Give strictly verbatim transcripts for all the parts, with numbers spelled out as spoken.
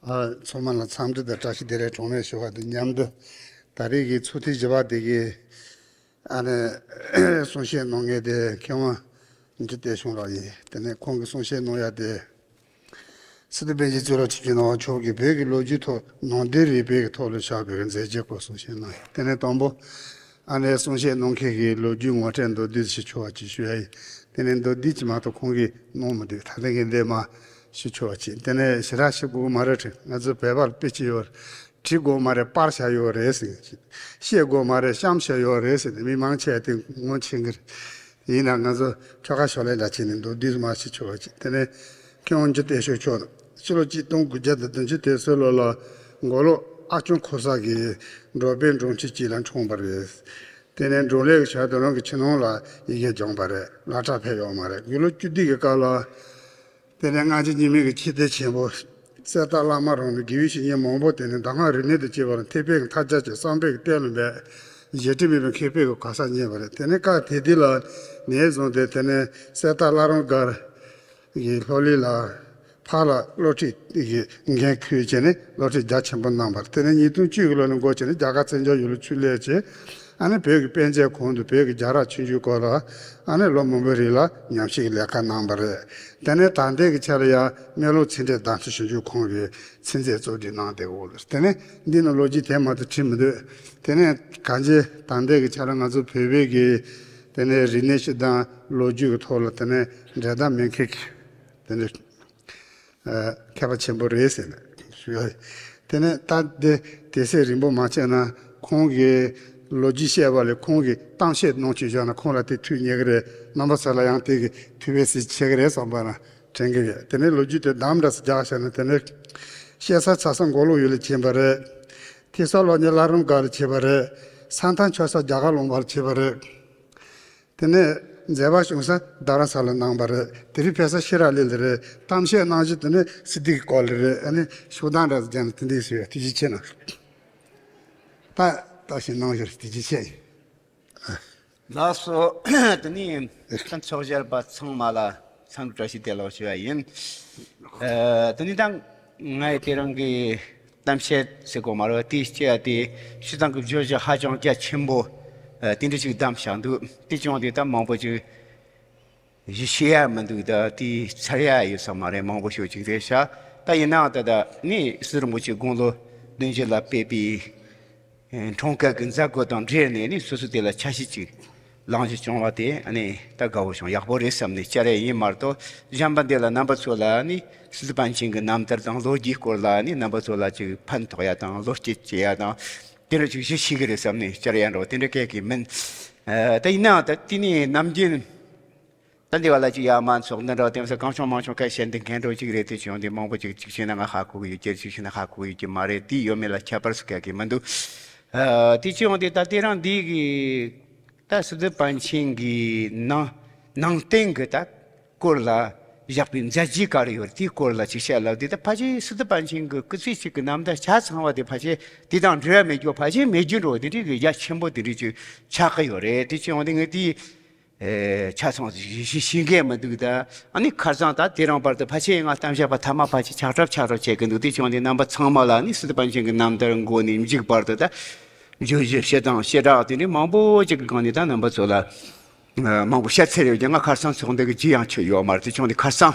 ཨ། ཚང་མ་ལ་འཚམས་འདྲི་དང་བཀྲ་ཤིས་བདེ་ལེགས་གྲངས་མེད་ཞུ་བ་དང་མཉམ་དུ། ད་རེས་ཀྱི་ཚོགས་ཐེངས་བཞི་པ་དེ་གའི་ཨ་ནི་གསུང་བཤད་གནང་མཁན་དེ་མཁས་དབང་འཇུ་བསྟན་སྐྱོང་ལགས་ཡིན། དེ་ནས་ཁོང་གིས་གསུང་བཤད་གནང་ཡ་དེ། སི་ཏུ་པཎ་ཆེན་གཙུག་ལག་ཆོས་ཀྱི་སྣང་བ་མཆོག་གིས་བོད་ཀྱི་ལོ་རྒྱུས་ཐོག་ནང་བསྟན་རིག་པའི་ཐོག་ལ་བཞག་པའི་མཛད་རྗེས་སྐོར་གསུང་བཤད་གནང་ཡོད། དེ་ནས་དང་པོ་ཨ་ནི་གསུང་བཤད་གནང་མཁན་གྱི་ལོ་རྒྱུས་ངོ་སྤྲོད་མདོར་བསྡུས་ཞུ་ཆོག་པ་ཅིག་ཞུ་ཡ་ཡིན། དེ་ནས་མདོར་བསྡུས་ཀྱི་མ་གཏོགས་ཁོང་གིས་གནང་མི་འདུག་ད་ལྟ་གི་འདི་མ་ཞུ་ཆོག་པ་ཅིག་དེ་ནས་ཞེ་དྲག་ཞུ་དགོས་མ་རེད། ང་ཚོ་བོད་པར་དཔེ་ཅིག་ཡོད་རེད། བྲི་དགོས་མ་རེད། པར་བཞག་ཡོད་རེད་ཟེར། བཤད་དགོས་མ་རེད། གཤམ་བཞག་ཡོད་རེད་ཟེར་ནས་མི་མང་ཆེ་བ་དེ་ངོ་ཤེས་ཀྱི་རེད། ཡིན་ན་ང་ཚོ་ཁྱོ་ག་ཞོར་ལས་འདྲ་བྱས་ནས་མདོར་བསྡུས་མ་ཞུ་ཆོག་པ་ཅིག་དེ་ནས་མཁས་དབང་འཇུ་བསྟན་སྐྱོང་མཆོག་དང་ཕྱི་ལོ་ཆིག་སྟོང་དགུ་བརྒྱ་དང་བདུན་ཅུ་དོན་གསུམ་ལོ་ལ་མགོ་ལོག་ཨ་སྐྱོང་ཁོ་ས་གི་འབྲོག་པའི་འབྲོང་ཆུ་གཅིག་ལ་འཁྲུངས་པ་རེད། དེ་ནས་འབྲོག་ལས་ཀྱི་ཞག་དོ་རང་གི་ཕྱི་ནང་ལ་ཡི་གེ་སྦྱངས་པ་རེད། སློབ་གྲྭ་ཕེབས་ཡོད་མ་རེད། དགུང་ལོ་བཅུ་བདུན་གྱི་སྐབས་ལ། དེ་ནས་སྔ་རྗེས་རྙིང་མའི་གི་ཆོས་སྡེ་ཆེན་པོ་གསེར་རྟ་བླ་མ་རང་ནས་དགེ་བའི་བཤེས་གཉེན་མང་པོ། དེ་ནས་གདམས་ངག་རིག་གནས་དང་བཅས་པ་ལ་ཐེག་པའི་གི་མཐར་སྦྱར་གྱི་བསམ་པའི་གི་གཏེར་ལ་འབད། བཞེད་དྲི་མེད་པའི་མཁས་པའི་གི་གོ་ས་རྙེད་པ་རེད། དེ་ནས་སྐབས་དེ་དུས་ལ་ནས་བཟུང་སྟེ་དེ་ནས་གསེར་རྟ་བླ་རུང་སྒར་གྱི་ལྷོ་གླིང་ལ་ཕར་ལ་སློབ་ཁྲིད་ཀྱི་འགན་ཁུར་བྱས་ནས་སློབ་ཁྲིད་རྒྱ་ཆེན་པོ་གནང་བ་རེད། དེ་ནས་ཉིས་སྟོང་བཅུ་གི་ལོ་ནས་འགོ་བྱས་ནས་རྒྱ་གར་བཙན་བྱོལ་ཡུལ་ལ་ཆོས་ལས་བྱས། ཨ་ནི་བོད་ཀྱི་པཎ་ཆེན་གོང་དུ་བོད་ཀྱི་རྒྱལ་རབས་ཆོས་འབྱུང་སྐོར་ལ་ཨ་ནི་ལོ་མང་པོའི་རིང་ལ་ཉམས་ཞིབ་ཀྱི་ལས་ཀ་གནང་བ་རེད། དེ་ནས་ད་ལྟའི་གི་ཆ་ལ་ཡང་སྨན་ལུགས་ཚན་རིག་བདག་ཁྲི་ཞིབ་འཇུག་ཁང་གི་ཚན་རྩལ་གཙོ་སྒྲིག་གནང་བསྡད་ཡོད་རེད། དེ་ནས་འདི་ནི་ལོ་རྒྱུས་དེ་མ་གཏོགས་བྲིས་མི་འདུག་དེ་ནས་གང་ཅི་ད་ལྟའི་གི་ཆ་ལ་ང་ཚོ་བོད་པའི་གི་དེ་ནས་རིག་གནས་སྤྱི་དང་ལོ་རྒྱུས་ཀྱི་ཐོག་ལ་དེ་ནས་འགྲན་ཟླ་མེད་མཁན་གྱི་དེ་ནས། ཨ། མཁས་པ་ཆེན་པོ་རེད་ཟེར་ནས་ཞུ་ཡ། དེ་ནས་ད་དེ་དུས་ཚོད་རིང་པོ་མ་བྱས་ན་ཁོང་གི་ལོ་རྒྱུས་བཤད་པ་ལས་ཁོང་གི་གཏམ་བཤད་གནང་བྱས་བཞག་ན་ཁོང་ལ་དེ་ཐུགས་མཉེས་ཀྱི་རེད། རྣམ་པ་ཚོ་ལ་ཡང་དེ་གི་ཐུགས་ཕན་གསོས་བྱེད་ཀྱི་རེད་བསམ་པ་ན་དྲན་གྱི་ཡོད། དེ་ནས་ལོ་རྒྱུས་དེ་དམ་འདྲ་སེ་རྒྱག་བྱས་ན། དེ་ནས་སྐྱེས་ས་འཚར་ས་མགོ་ལོག་ཡུལ་ལ་བྱིན་པ་རེད། ཐོས་ས་སློབ་གཉེར་བླ་རུང་སྒར་ལ་བྱས་པ་རེད། ས་མཐའ་འཁྱོལ་ས་རྒྱ་གར་ལུང་པར་བྱས་པ་རེད། དེ་ནས་མཛད་པ་བྱུང་ས་རྡ་རམ་ས་ལ་གནང་བ་རེད། དེ་རིང་ཕེབས་ས་ཤེས་རབ་གླིང་ལ་རེད། གཏམ་བཤད་གནང་རྒྱུ་དེ་ནས་སི་ཏུ་གི་སྐོར་ལ་རེད། ཨ་ནི་ཤུགས་ལྡན་འདྲ་ཟེར་ནས་དེ་འདྲས་ཟེར་བའི་ཐུགས་རྗེ་ཆེ་གནང་། ད་ལྟ་ཞིག་གནང་ཞོར་ཐུགས་རྗེ་ཆེ། ལགས་སོ། དེ་ནས་ཚོགས་བཞུགས་པ་ཚང་མ་ལ་འཚམས་འདྲི་བཀྲ་ཤིས་བདེ་ལེགས་ཞུ་བ་ཡིན། ཨ། དེ་ནས་ད་ངས་དེ་རིང་གི་གཏམ་བཤད་ཟེར་དགོས་མ་རེད། དེའི་སྐད་དེ་སྤྱིར་བཏང་གི་བརྗོད་བྱ་ཧ་ཅང་རྒྱ་ཆེན་པོ་ཨ་དེ་འདྲ་ཞིག་བདམས་བཞག་འདུག་དེ་བྱུང་དེ་ད་མང་པོ་ཅིག་ཞུ་ཤེས་ཡ་མི་འདུག་ད་དེའི་ཚར་ཡ་ཡོད་ས་མ་རེད། མང་པོ་ཞིག་ཅིག་རེད་ཤག་ད་ཡིན་ནའང་ད་ད་ནི་སྲིད་རིན་པོ་ཆེ་དགུང་ལོ་བདུན་ཅུ་ལ་ཕེབས་པའི་འཁྲུངས་སྐར་གྱི་མཛད་སྒོ་དང་འབྲེལ་ནས་ནི་སོ་སོ་དེ་ལ་ཆ་ཤས་ཅིག་གླེང་གཞི་བྱུང་བ་དེ་ཨ་ནི་ད་དགའ་བོ་བྱུང་། ཡག་པོ་རེད་བསམ་ནས་བཅར་ཡ་ཡིན་མ་གཏོགས། གཞན་པ་འདི་ལ་རྣམ་པ་ཚོ་ལ་ནི་སི་ཏུ་པཎ་ཆེན་གྱི་རྣམ་ཐར་དང་ལོ་རྒྱུས་སྐོར་ལ་ནི་རྣམ་པ་ཚོ་ལ་ཅིག་ཕན་ཐོགས་ཡ་དང་བློ་སྐྱེད་བྱེད་ཡ་དང་དེ་འདྲ་ཅིག་ཞུ་ཤེས་ཀྱི་རེད་བསམ་ནས་བཅར་ཡ་འགྲོ་དེ་འདྲ་གང་གི་མིན། ཨ། ད་ཡིན་ནའང་ད་དེ་ནི་ནམ་རྒྱུན། ད་འདི་བ་ལ་ཅིག་ཡ་མ་ཚོགས་འདི་འདྲ་དེང་སང་གང་བྱུང་མང་བྱུང་སྐད་བཤད་འདི་འགན་འགྲོ་ཅིག་རེད། དེ་བྱུང་འདི་མང་པོ་ཅིག་ཅིག་བྱས་ན་ང་ཧ་གོ་གི་ཡོད་ཀྱི་རེད། ཅིག་བྱས་ན་ཧ་གོ་གི་ཡོད་ཀྱི་མ་རེད། དེ་ཡོད་མེད་ལ་ཁྱད་པར་སུ་ག་གི་མི་འདུག་ཨ། དེ་བྱུང་འདི་ད་དེ་རིང་འདི་གི་ད་སི་ཏུ་པཎ་ཆེན་གི་ནང་ནང་བསྟན་གི་ད་སྐོར་ལ་བཞག་པའི་མཛད་རྗེས་ག་རེ་ཡོད་རེད། དེའི་སྐོར་ལ་ཅིག་བཤད་ལབ་དེ་ད་ཕལ་ཆེར་སི་ཏུ་པཎ་ཆེན་གི་སྐུ་ཚེ་གཅིག་གི་རྣམ་ཐར་ཆ་ཚང་བ་དེ་ཕལ་ཆེར་དེ་དང་འབྲེལ་བ་མེད་རྒྱུ་ཕལ་ཆེར་མེད་རྒྱུ་འགྲོ་དེ་འདྲའི་གི་རྒྱ་ཆེན་པོ་དེ་འདྲའི་ཅིག་ཆགས་ཀྱི་ཡོད་རེད། དེ་བྱུང་འདི་ངས་དེ། ཨེ། ཆ་ཚང་ཞིག་ཞིག་ཤེས་མཁན་མི་འདུག་ད་ཨ་ནི་ཁར་སང་ད་དེ་རིང་བར་དུ་ཕལ་ཆེར་ང་གཏམ་བཤད་པ་ཐ་མ་ཕལ་ཆེར་ཆགས་གྲབས་ཆགས་གྲབས་བྱེད་ཀྱི་འདུག་དེ་བྱུང་དེ་རྣམ་པ་ཚང་མ་ལ་ནི་སི་ཏུ་པཎ་ཆེན་གྱི་རྣམ་ཐར་མགོ་ནས་མཇུག་བར་དུ་ད་བརྗོད་གཞི་བཤད་སྟངས་བཤད་སྟངས་དེ་འདྲའི་མང་པོ་ཅིག་གི་སྒང་ནས་ད་རྣམ་པ་ཚོ་ལ་མང་པོ་བཤད་ཚར་ཡོད་ཀྱང་ང་ཁར་སང་ཚོགས་འདུ་གི་རྒྱུ་ཡང་ཆོད་ཡོད་མ་རེད། དེ་བྱུང་དེ་ཁར་སང་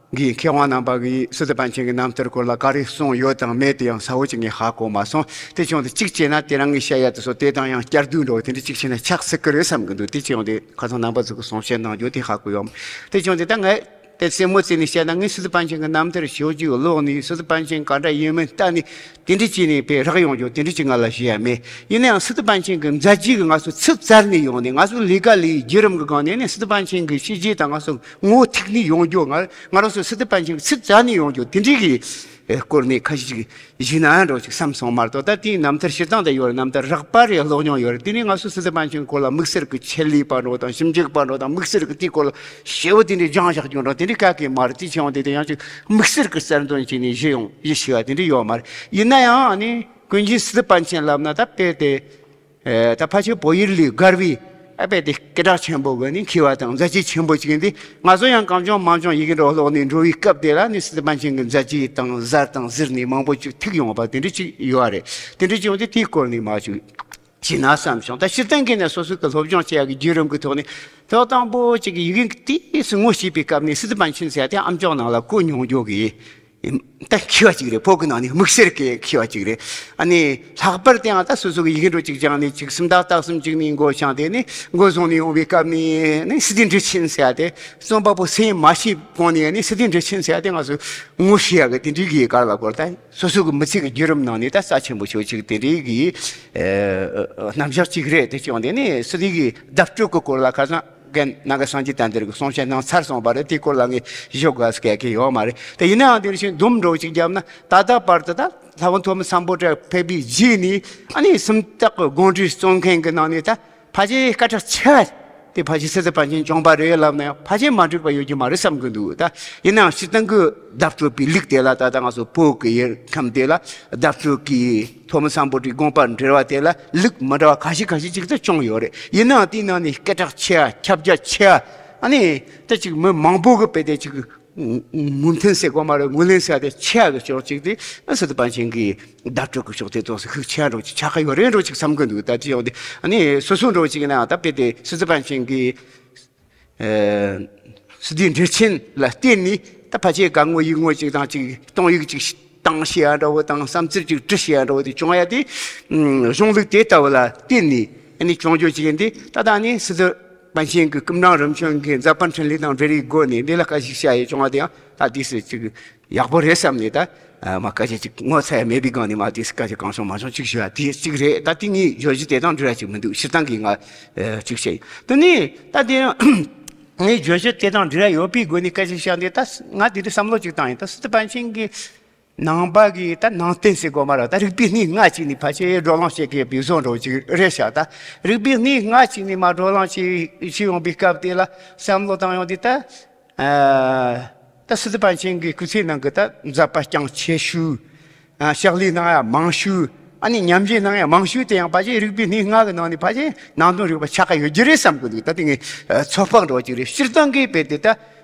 གི་མཁས་དབང་རྣམ་པ་གིས་སི་ཏུ་པཎ་ཆེན་གྱི་རྣམ་ཐར་སྐོར་ལ་ག་རེ་གསུངས་ཡོད་དང་མེད་དེ་ཡང་གསལ་བོ་ཅིག་ངས་ཧ་གོ་མ་སོང་། དེ་བྱུང་དེ་གཅིག་བྱས་ན་དེ་རིང་ངས་བཤད་ཡ་དེ་ཚོ་དེ་དང་ཡང་བསྐྱར་ཟློས་འགྲོ་དེ་འདྲ་གཅིག་བྱས་ན་ཆགས་སྲིད་ཀྱི་རེད་བསམ་གི་འདུག་དེ་བྱུང་དེ་ཁ་སང་རྣམ་པ་ཚོ་གི་གསུང་བཤད་གནང་རྒྱུ་དེ་ཧ་གོ་ཡོད་མ་རེད། དེ་བྱུང་དེ་ད་ངས་དེ་སེམས་ངོ་བརྩིས་ནས་བཤད་ན་ངས་སི་ཏུ་པཎ་ཆེན་གྱི་རྣམ་ཐར་ཞེ་པོ་ཅིག་ཀློག་ནས་སི་ཏུ་པཎ་ཆེན་ག་འདྲ་ཡིན་མིན་བལྟས་ནས་དེ་འདྲ་བྱས་ནས་དཔེ་རག་ཡོང་རྒྱུ་དེ་འདྲ་ཅིག་ང་ལ་ཞུ་ཡ་མེད། ཡིན་ན་ཡང་སི་ཏུ་པཎ་ཆེན་གྱི་མཛད་རྗེས་ཀྱི་ང་ཚོ་ཚིག་བཙལ་ནས་ཡོང་ནས་ང་ཚོ་ལས་ཀ་ལས་བརྒྱུད་རིམ་གྱི་སྒང་ནས་ནི་སི་ཏུ་པཎ་ཆེན་གྱི་བྱས་རྗེས་དང་ང་ཚོ་ངོ་ཐུག་ནས་ཡོང་རྒྱུ། ང་ང་རང་ཚོ་སི་ཏུ་པཎ་ཆེན་གྱི་ཚིག་བཙལ་ནས་ཡོང་རྒྱུ་དེ་འདྲའི་གི་སྐོར་ནས་ཁ་ཤས་ཅིག་ཞུས་ན་འགྲོ་ཅིག་བསམ་སོང་མ་གཏོགས། ད་དེའི་རྣམ་ཐར་སྤྱིར་བཏང་དུ་ཡོད་རེད། རྣམ་ཐར་རགས་པ་རེ་ཀློག་མྱོང་ཡོད་རེད། དེ་ནས་ང་ཚོ་སི་ཏུ་པཎ་ཆེན་སྐོར་ལ་དམིགས་བསལ་གྱི་ཆེད་ལས་པ་འགྲོ་དང་ཞིབ་འཇུག་པ་འགྲོ་དང་དམིགས་བསལ་གྱི་དེའི་སྐོར་ལ་ཞེ་པོ་དེ་འདྲའི་སྦྱང་བཞག་རྒྱུ་འགྲོ་དེ་འདྲའི་ག་གེ་མ་རེད། དེ་བྱུང་དེ་དེ་ཡང་ཅིག་དམིགས་བསལ་གྱི་གསར་འདོན་བྱས་ནས་ཞུ་ཡོང་ཞུ་ཞུ་བ་དེ་འདྲ་ཡོད་མ་རེད། ཡིན་ན་ཡང་ཨ་ནི་ཀུན་མཁྱེན་སི་ཏུ་པཎ་ཆེན་ལབ་ན་ད་དཔེ་དེ། ཨེ། ད་ཕལ་ཆེར་བོད་ཡུལ་ལས་བརྒལ་བའི་ ཨ་པས་དེ་སྐད་གྲགས་ཆེན་པོ་གི་ནི་མཁས་པ་དང་མཛད་རྗེས་ཆེན་པོ་ཅིག་ཡིན་དེ། ང་ཚོ་ཡང་གངས་ལྗོངས་མང་ལྗོངས་ཡི་གེ་འབྲུ་ཀློག་ནས་འགྲོ་བའི་སྐབས་དེ་ལ་ནི་སི་ཏུ་པཎ་ཆེན་གྱི་མཛད་རྗེས་དང་ཟུར་དང་ཟུར་ནས་མང་པོ་ཅིག་ཐུག་ཡོང་བ་དེ་འདྲ་ཅིག་ཡོད་རེད། དེ་འདྲ་ཅིག་ཡོང་དུས་དེའི་སྐོར་ནས་མར་ཅིག་བྱས་ན་བསམ་བྱུང་། ད་སྤྱིར་བཏང་གི་ནས་སོ་སོ་གི་སློབ་སྦྱོང་བྱེད་ཡག་གི་བརྒྱུད་རིམ་གྱི་ཐོག་ནས་ཐོག་དང་པོ་ཅིག་གི་ཡི་གེ་དེ་སུ་ངོ་ཤེས་པའི་སྐབས་ནས་སི་ཏུ་པཎ་ཆེན་ཟེར་ཡ་དེ་ཨམ་ཅོག་ནང་ལ་གོ་མྱོང་རྒྱུ་གི། ད་མཁས་པ་ཅིག་རེད། བོད་ཀྱི་ནང་ནས་དམིགས་བསལ་གྱི་མཁས་པ་ཅིག་རེད། ཨ་ནི་ལྷག་པར་དུ་ཡང་ད་སོ་སོ་གི་ཡི་གེ་འབྲུ་ཅིག་སྦྱངས་ནས་ཅིག་སུམ་རྟགས་དག་གསུམ་ཅིག་ནས་མགོ་བཤངས་ཏེ་ནི་མགོ་བཟུང་ནས་ཡོང་བའི་སྐབས་ནས་ནི་སི་ཏུ་འགྲེལ་ཆེན་ཟེར་ཡ་དེ་རྩོམ་པ་པོ་སེམས་མ་ཤེས་གོང་ནས་ནི་སི་ཏུ་འགྲེལ་ཆེན་ཟེར་ཡ་དེ་ང་ཚོ་ངོ་ཤེས་ཡ་གི་དེ་འདྲའི་གི་ག་རེ་ལབ་དགོས་རེད། ད་སོ་སོ་གི་མི་ཚེ་གི་བརྒྱུད་རིམ་ནང་ནས་ད་རྩ་ཆེན་པོ་ཤོས་ཅིག་དེ་འདྲའི་གི་ཨ་རྣམ་གཞག་ཅིག་རེད། དེ་བྱུང་དེ་ནི་སི་ཏུ་གི་བརྡ་སྤྲོད་ཀྱི་སྐོར་ལ་ཁ་སང་རྒན་ནཱ་ག་སངས་རྒྱས་བསྟན་འཛིན་གྱི་གསུང་བཤད་གནང་ཚར་སོང་བ་རེད། དེའི་སྐོར་ལ་ངས་ཞུ་དགོས་སྐད་ཀྱི་ཡོད་མ་རེད། དེ་ཡིན་ནའང་དེ་བཞིན་སྡོམ་འགྲོ་ཅིག་བརྒྱབ་ན་ད་ལྟ་བར་དུ་ད་ལྷ་བུ་ཐོན་མི་སམ་བྷོ་ཊ་ཕེབས་པའི་རྗེས་ནས་ཨ་ནི་སུམ་རྟགས་ཀྱི་དགོངས་འགྲེལ་རྩོམ་མཁན་གྱི་ནང་ནས་ད་ཕལ་ཆེར་སྐད་གྲགས་ཆེ་བ་དེ་ཕལ་ཆེར་སི་ཏུ་པཎ་ཆེན་བྱུང་བ་རེད་ལབ་ན་ཡང་ཕལ་ཆེར་མ་འགྲིག་པ་ཡོད་རྒྱུ་མ་རེད་བསམ་གྱི་འདུག་ད་ཡིན་ནའང་སྤྱིར་བཏང་གི་བརྡ་སྤྲོད་པའི་ལུགས་དེ་ལ་ད་ལྟ་ང་ཚོ་བོད་ཀྱི་ཡུལ་ཁམས་དེ་ལ་བརྡ་སྤྲོད་ཀྱི་ཐོན་མི་སམ་བྷོ་ཊའི་དགོངས་པ་འགྲེལ་བ་དེ་ལ་ལུགས་མི་འདྲ་བ་ཁ་ཤས་ཁ་ཤས་ཅིག་ད་བྱུང་ཡོད་རེད། ཡིན་ནའང་དེའི་ནང་ནས་སྐད་གྲགས་ཆེ་བ་ཁྱབ་རྒྱ་ཆེ་བ་ཨ་ནི་ད་ཅིག་མི་མང་པོ་གི་དཔེ་དེ་ཅིག་མོས་མཐུན་ཟེར་དགོས་མ་རེད། ངོས་ལེན་ཟེར་དེ་ཆེ་བ་གི་ཕྱོགས་ཅིག་དེ་སི་ཏུ་པཎ་ཆེན་གྱི་བརྡ་སྤྲོད་ཀྱི་ཕྱོགས་དེ་ཏོག་ཙམ་ཤུགས་ཆེ་བ་འདྲ་ཅིག་ཆགས་ཀྱི་ཡོད་རེད་འདྲ་ཅིག་བསམ་གྱི་འདུག་ད་དེ་ཡོང་དུས་ཨ་ནི་སོ་སོ་འདྲ་ཅིག་ཡིན་ནའང་ད་དཔེ་དེ་སི་ཏུ་པཎ་ཆེན་གྱི་ཨ་སི་ཏུའི་འགྲེལ་ཆེན་ལ་བརྟེན་ནས་ད་ཕལ་ཆེར་ག་ངོ་ཡིག་ངོ་ཅིག་དང་ཅིག་གཏོང་ཡིག་ཅིག་བཏང་ཤེས་ཡ་འདྲ་བོ་དང་བསམ་ཚུལ་ཅིག་འབྲི་ཤེས་ཡ་འདྲ་བོ་དེ་བྱུང་ཡ་དེ་ཨ་གཞུང་ལུགས་དེ་ལྟ་བུ་ལ་བརྟེན་ནས་ཨ་ནི་བྱུང་རྒྱུ་ཅིག་ཡིན་ཏེ། ད་ལྟ་ནི་སི་ཏུ་པཎ་ཆེན་གྱི་སྐུ་འབྲིང་རིམ་བྱོན་གྱི་མཛད་པ་འཕྲིན་ལས་དང་འབྲེལ་བའི་སྒོ་ནས་འདི་ལ་སྐད་ཅིག་བཤད་ཡ་བྱུང་བ་དེ་ཡང་ད་དུས་སུ་ཅིག་ཡག་པོ་རེད་བསམ་ནས་ད་ཨ་མ་སྐད་ཆ་ཅིག་ངོ་ཚ་ཡ་མེད་པའི་སྒང་ནས་མ་དུས་སུ་སྐད་ཆ་གང་བྱུང་མང་བྱུང་ཅིག་ཞུ་ཡ་དེ་ཅིག་རེད། ད་དེ་ངའི་བརྗོད་གཞི་དེ་དང་འབྲེལ་བ་ཅིག་མི་འདུག་སྤྱིར་བཏང་གི་ང་ཨ་ཅིག་བཤད་ཡིན། དེ་ནས་ད་དེ་ངའི་བརྗོད་གཞི་དེ་དང་འབྲེལ་བ་ཡོད་པའི་སྒོ་ནས་སྐད་ཆ་བཤད་འདི་ད་ང་དེ་འདྲའི་བསམ་བློ་ཅིག་བཏང་ཡིན། ད་སི་ཏུ་པཎ་ཆེན་གྱི་ནང་པ་གི་ད་ནང་བསྟན་ཟེར་དགོས་མ་རེད། ད་རིག་པའི་གནས་ལྔ་ཅིག་ནས་ཕལ་ཆེར་བགྲོ་གླེང་བྱེད་དགོས་པའི་བཟོ་འདྲ་ཅིག་རེད་ཤག་ད་རིག་པའི་གནས་ལྔ་ཅིག་ནས་མར་བགྲོ་གླེང་བྱེད་བྱེད་ཡོང་པའི་སྐབས་དེ་ལ་བསམ་བློ་བཏང་ཡོང་དུས་ད་ཨ་ད་སི་ཏུ་པཎ་ཆེན་གྱི་སྐུ་ཚེའི་ནང་གི་ད་མཛད་པ་རྐྱང་ཆེ་ཤོས། ཨ་ཕྱག་ལས་གནང་ཡ་མང་ཤོས། ཨ་ནི་ཉམས་ཞིབ་གནང་ཡ་མང་ཤོས་དེ་ཡང་ཕལ་ཆེར་རིག་པའི་གནས་ལྔ་གི་ནང་ནས་ཕལ་ཆེར་ནང་དོན་རིག་པ་ཆགས་ཀྱི་ཡོད་རྒྱུ་རེད་བསམ་གི་འདུག་ད་དེ་ངས་ཚོད་དཔག་འདྲ་བོ་ཅིག་རེད། སྤྱིར་བཏང་གི་དཔེ་དེ་ད་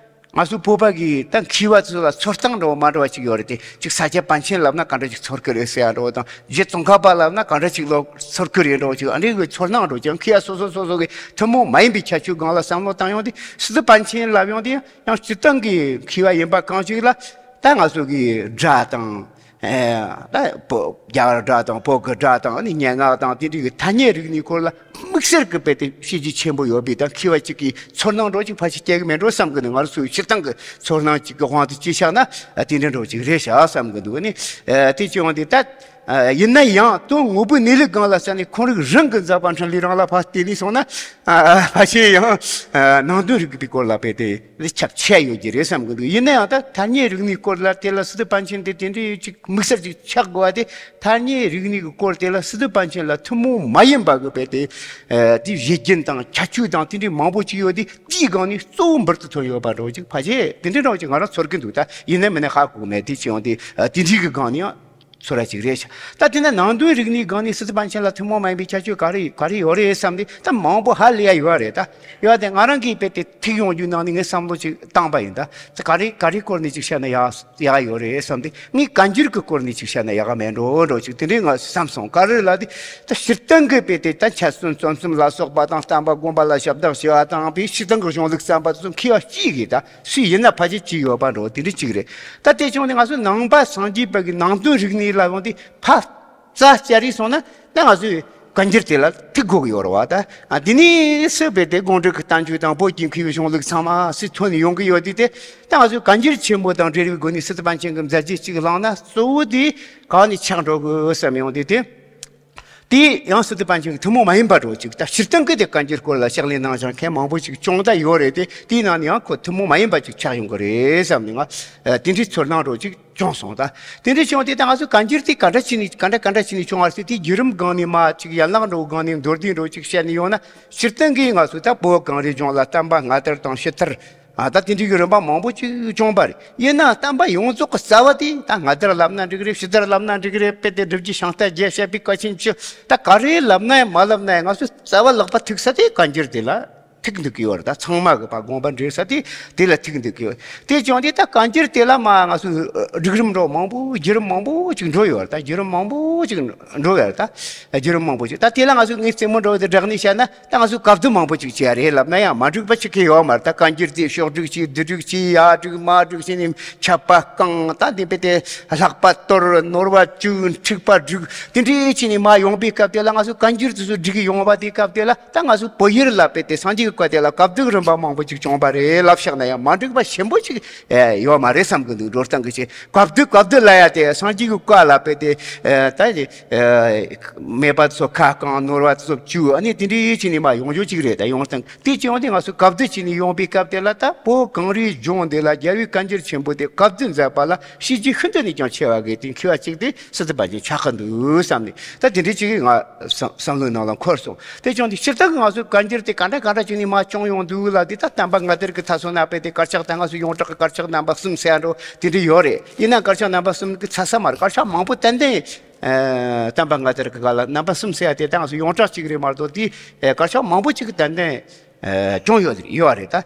ང་ཚོ་བོད་པ་གི་ད་མཁས་པ་ཚོ་ལ་ཚོར་སྟངས་འདྲ་བོ་མ་འདྲ་བ་ཅིག་ཡོད་རེད་དེ། ཅིག་ས་སྐྱ་པཎ་ཆེན་ལབ་ན་ག་འདྲ་ཅིག་ཚོར་གི་རེད་ཟེར་ཡ་འདྲ་བོ་དང་རྗེ་ཙོང་ཁ་པ་ལབ་ན་ག་འདྲ་ཅིག་ལོ་ཚོར་གི་རེད་འདྲ་བོ་ཅིག་ཨ་འདྲའི་གི་ཚོར་སྣང་འདྲ་བོ་ཅིག་མཁས་པ་སོ་སོ་སོ་སོ་གི་ཐུན་མོང་མ་ཡིན་པའི་ཁྱད་ཆོས་སྒང་ལ་བསམ་བློ་བཏང་ཡོང་དུས་སི་ཏུ་པཎ་ཆེན་ལབ་ཡོང་དུས། ཡང་སྤྱིར་བཏང་གི་མཁས་པ་ཡིན་པ་གང་ཞིག་ལ་ད་ང་ཚོ་གི་སྒྲ་དང་ཨེ་ད་བོད་རྒྱ་གར་སྒྲ་དང་བོད་ཀྱི་སྒྲ་དང་ཨ་ནི་སྙན་ངག་དང་དེ་འདྲའི་གི་ཐ་སྙད་རིག་གནས་སྐོར་ལ་དམིགས་བསལ་གྱི་དཔེ་དེ་བྱས་རྗེས་ཆེན་པོ་ཡོད་པའི་ད་མཁས་པ་གཅིག་གི་ཚོར་སྣང་འདྲ་ཅིག་ཕལ་ཆེར་སྐྱེ་གི་མེད་འགྲོ་བསམ་གི་འདུག་ང་ཚོའི་སྤྱིར་བཏང་གི་ཚོར་སྣང་གཅིག་གི་དབང་དུ་བྱས་བཞག་ན་དེ་འདྲ་འདྲ་ཅིག་རེད་ཤག་བསམ་གི་འདུག་ཨ་ནི་ཨེ་དེ་བྱས་ཡོང་དུས་ད་ཡིན་ན་ཡང་དོན་དངོས་པོའི་གནས་ལུགས་སྒང་ལ་ས་ནས་ཁོང་རང་རང་གི་མཛད་པ་འཕྲིན་ལས་རང་ལ་ཕར་བལྟས་ནས་སོང་ན་ཕལ་ཆེར་ཡང་ནང་དོན་རིག་པའི་སྐོར་ལ་དཔེ་དེ། ལས་ཁྱབ་ཆེ་ཡོད་ཀྱི་རེད་བསམ་གི་འདུག་ཡིན་ན་ཡང་ད་ཐ་སྙད་རིག་གནས་སྐོར་ལ་དེ་ལ་སི་ཏུ་པཎ་ཆེན་དེ་དེ་འདྲའི་ཅིག་དམིགས་བསལ་ཅིག་ཆགས་དགོས་པ་དེ། ཐ་སྙད་རིག་གནས་ཀྱི་སྐོར་དེ་ལ་སི་ཏུ་པཎ་ཆེན་ལ་ཐུན་མོང་མ་ཡིན་པ་གི་དཔེ་དེ་ཨ་དེའི་བཞེད་རྒྱུན་དང་ཁྱད་ཆོས་དང་དེ་འདྲའི་མང་པོ་ཅིག་ཡོད་དེ། དེའི་སྒང་ནས་གཙོ་བོ་འབུར་དུ་ཐོན་ཡོད་པ་འདྲ་ཅིག་ཕལ་ཆེར་དེ་འདྲའི་འདྲ་ཅིག་ང་རང་ཚོར་གི་འདུག་ད་ཡིན་ན་མིན་ན་ཧ་གོ་མེད། དེ་བྱས་ཡོང་དུས་ཨ་དེ་འདྲའི་གི་སྒང་ནས་ཡང་། ཚོར་བ་ཅིག་རེད་ཤག་ད་དེ་ན་ནང་དོན་རིག་གནས་སྒང་ནས་སི་ཏུ་པཎ་ཆེན་ལ་ཐུན་མོང་མ་ཡིན་པའི་ཁྱད་ཆོས་ག་རེ་ག་རེ་ཡོད་རེད་བསམ་དུས་ད་མང་པོ་ཧ་ལས་ཡ་ཡོད་རེད། ད་ཡོད་དེ་ང་རང་གིས་དཔེ་དེ་ཐུག་ཡོང་རྒྱུའི་ནང་ནས་ངས་བསམ་བློ་ཅིག་བཏང་པ་ཡིན། ད་ད་ག་རེ་ག་རེ་སྐོར་ནས་ཅིག་བཤད་ན་ཡག་ཡག་ཡོད་རེད་བསམ་དུས་ངས་བཀའ་འགྱུར་གྱི་སྐོར་ནས་ཅིག་བཤད་ན་ཡག་ག་མེད་འགྲོ་འགྲོ་ཅིག་དེ་འདྲའི་ང་བསམ་སོང་། ག་རེ་ལ་དེ་ད་སྤྱིར་བཏང་གི་དཔེ་དེ་ད་འཆད་སྲུང་རྩོམ་གསུམ་ལ་སོགས་པ་དང་བསྟན་པ་སྒོམ་པ་ལ་ཞབས་ཏོག་ཞུ་བ་དང་བའི་སྤྱིར་བཏང་གི་གཞུང་ལུགས་བསམ་པ་དེ་ཚོ་མཁས་པ་གཅིག་གིས་ད། སུ་ཡིན་ན་ཕལ་ཆེར་ཅིག་ཡོད་པ་འགྲོ་དེ་འདྲ་ཅིག་རེད། ད་དེ་བྱུང་ནས་ང་ཚོ་ནང་པ་སངས་རྒྱས་པ་གི་ནང་དོན་རིག་གནས་ལ་ཡོང་དུས་ཕར་རྩ་བཅར་རེ་སོང་ན་ད་ང་ཚོས་བཀའ་འགྱུར་དེ་ལ་ཐུག་དགོས་ཀྱི་ཡོད་རེད་བ། ད་ཨ་དེ་ནས་སུ་བས་དེ་དགོངས་འགྲེལ་གྱི་བསྟན་བཅོས་དང་བོད་ཀྱི་མཁས་པའི་གཞུང་ལུགས་ཚང་མ་སུས་ཐོན་ནས་ཡོང་གི་ཡོད་དུས་དེ་ད་ང་ཚོས་བཀའ་འགྱུར་ཆེན་མོ་དང་འབྲེལ་བའི་སྒོ་ནས་སི་ཏུ་པཎ་ཆེན་གྱི་མཛད་རྗེས་གཅིག་བླངས་ན་གཙོ་བོ་དེ་གང་ནས་ཆགས་འགྲོ་དགོས་བསམ་ཡོང་དུས་དེ། དེ་ཡང་སི་ཏུ་པཎ་ཆེན་གྱི་ཐུན་མོང་མ་ཡིན་པ་འགྲོ་ཅིག་ད་སྤྱིར་བཏང་གི་དེ་བཀའ་འགྱུར་སྐོར་ལ་ཕྱག་ལས་གནང་བཞག་མཁན་མང་པོ་ཅིག་བྱུང་ད་ཡོད་རེད་དེ། དེའི་ནང་ནས་ཡང་ཁོ་ཐུན་མོང་མ་ཡིན་པ་ཅིག་ཆགས་ཡོང་གི་རེད་བསམ་ནས་ང་ཨ་དེ་འདྲའི་ཚོར་སྣང་འགྲོ་ཅིག་བྱུང་སོང་། ད་དེ་འདྲའི་བྱུང་དེ་ད་ང་ཚོས་བཀའ་འགྱུར་དེ་ག་འདྲ་བྱས་ནས་ག་འདྲ་ག་འདྲ་བྱས་ནས་བྱུང་བ་ཟེར་དེའི་བརྒྱུད་རིམ་སྒང་ནས་མ་ཅིག་ཡན་ལག་འགྲོ་སྒང་ནས་མདོར་བསྡུས་འགྲོ་ཅིག་བཤད་ནས་ཡོང་ན། སྤྱིར་བཏང་གིས་ང་ཚོས་ད་བོད་གངས་རིའི་ལྗོངས་ལ་བསྟན་པ་སྔ་དར་དང་ཕྱི་དར། ཨ། ད་དེ་འདྲའི་གི་རིམ་པ་མང་པོ་ཅིག་བྱུང་བ་རེད། ཡིན་ན་བསྟན་པ་ཡོངས་རྫོགས་ཀྱི་རྩ་བ་དེ། ད་སྔ་དར་ལབ་ན་འགྲིག་རེད། ཕྱི་དར་ལབ་ན་འགྲིག་རེད། དཔེ་དེ་སྒྲུབ་བརྒྱུད་ཤིང་རྟ་བརྒྱད་བཤད་པའི་སྐད་ཆ་ཆུ་ད་ག་རེ་ལབ་ན་ཡང་མ་ལབ་ན་ཡང་ང་ཚོའི་རྩ་བ་ལག་པ་ཐུག་ས་དེ་བཀའ་འགྱུར་དེ་ལ་ཐུག་འདུག་གི་ཡོད་རེད། ད་ཚང་མ་གི་ཕ་དགོངས་པ་འགྲེལ་ས་དེ་དེ་ལ་ཐུག་འདུག་གི་ཡོད། དེ་བྱུང་དུས་ད་བཀའ་འགྱུར་དེ་ལ་མ་ང་ཚོས་སྒྲིག་རིམ་འདྲ་མང་པོ་བརྒྱུད་རིམ་མང་པོ་ཅིག་འགྲོ་ཡོད་རེད། ད་བརྒྱུད་རིམ་མང་པོ་ཅིག་འགྲོ་ཡོད་རེད། ད་བརྒྱུད་རིམ་མང་པོ་ཅིག་ད་དེ་ལ་ང་ཚོས་ངའི་རྩེད་མོ་འདྲ་བོ་དེ་བསྒྲགས་ནས་བཤད་ན། ད་ང་ཚོས་བཀའ་བསྡུ་མང་པོ་ཅིག་བྱས་རེད་ལབ་ན་ཡང་མ་འགྲིག་པ་ཅིག་གི་ཡོད་མ་རེད། ད་བཀའ་འགྱུར་དེ་ཕྱོགས་སྒྲིག་བྱས། བསྡུ་སྒྲིག་བྱས། ཡར་སྒྲིག་མར་སྒྲིག་བྱས་ནས་ཆད་པ་བསྐང་། ད་འདི་དཔེ་དེ་ལྷག་པ་གཏོར། ནོར་བ་བཅུག་འཁྲུག་པ་སྒྲིག་དེ་འདྲའི་བྱས་ནས་མར་ཡོང་པའི་སྐབས་དེ་ལ་ང་ཚོས་བཀའ་འགྱུར་དེ་ཚོ་སྒྲིག་གི་ཡོང་བ་དེའི་སྐབས་དེ་ལ། ད་ང་ཚོས་བོད་ཡུལ་ལ་དཔེ་དེ་སངས་རྒྱས་ཀྱི་བཀའ་དེ་ལ་བཀའ་བསྡུ་གི་རིམ་པ་མང་པོ་ཅིག་བྱུང་བ་རེད་ལབ་བཞག་ན་ཡང་མ་འགྲིག་པ་ཆེན་པོ་ཅིག་ཡོད་མ་རེད་བསམ་གི་འདུག། འགྲོ་སྟངས་ཀྱི་ཆེད་བཀའ་བསྡུ་བཀའ་བསྡུ་ལབ་ཡ་དེ་སངས་རྒྱས་ཀྱི་བཀའ་ལ་དཔེ་དེ་ད། མེད་པ་ཚོ་ཁ་བསྐང་། ནོར་བ་ཚོ་བཅུག་ཨ་ནི་དེ་འདྲའི་བྱས་ནས་མར་ཡོང་རྒྱུ་ཅིག་རེད། ད་ཡོང་སྟངས་དེ་བྱས་ཡོང་དུས་ང་ཚོས་བཀའ་བསྡུ་བྱས་ནས་ཡོང་པའི་སྐབས་དེ་ལ། ད་བོད་གངས་རིའི་ལྗོངས་འདི་ལ་རྒྱལ་བའི་བཀའ་འགྱུར་ཆེན་པོ་དེ་བཀའ་བསྡུ་མཛད་པ་ལ་བྱས་རྗེས་ཤིན་ཏུ་ནས་ཀྱང་ཆེ་བ་གི་དེ་མཁས་པ་ཅིག་དེ་སི་ཏུ་པཎ་ཆེན་ཆགས་ཀྱི་འདུག་བསམ་ནས། ད་དེ་འདྲའི་ཅིག་ང་བསམ་བསམ་བློའི་ནང་ལ་འཁོར་སོང་། དེ་བྱས་ཡོང་དུས་སྤྱིར་བཏང་གི་ང་ཚོའི་བཀའ་འགྱུར་དེ་ག་འདྲ་ག་འདྲ་བྱས་ནས་མར་བྱུང་ཡོང་འདུག་ལབ་དུས། ད་བསྟན་པ་སྔ་དར་གི་མཐའ་སོ་ན་དཔེ་དེ་དཀར་ཆག་ད་ང་ཚོ་ཡོངས་གྲགས་གི་དཀར་ཆག་རྣམ་པ་གསུམ་ཟེར་ཡ་འདྲ་བོ་དེ་འདྲ་ཡོད་རེད། ཡིན་ན་དཀར་ཆག་རྣམ་པ་གསུམ་གི་ཚ་ས་མ་རེད། དཀར་ཆག་མང་པོ་ཏན་ཏན། ཨ། བསྟན་པ་སྔ་དར་གྱི་སྐབས་ལ་རྣམ་པ་གསུམ་ཟེར་ཡ་དེ་ད་ང་ཚོ་ཡོངས་གྲགས་གཅིག་རེད་མ་གཏོགས། དེ་ཨ་དཀར་ཆག་མང་པོ་ཅིག་གི་ཏན་ཏན་ཨ་བྱུང་ཡོད་ཡོད་རེད། ད་ཨ་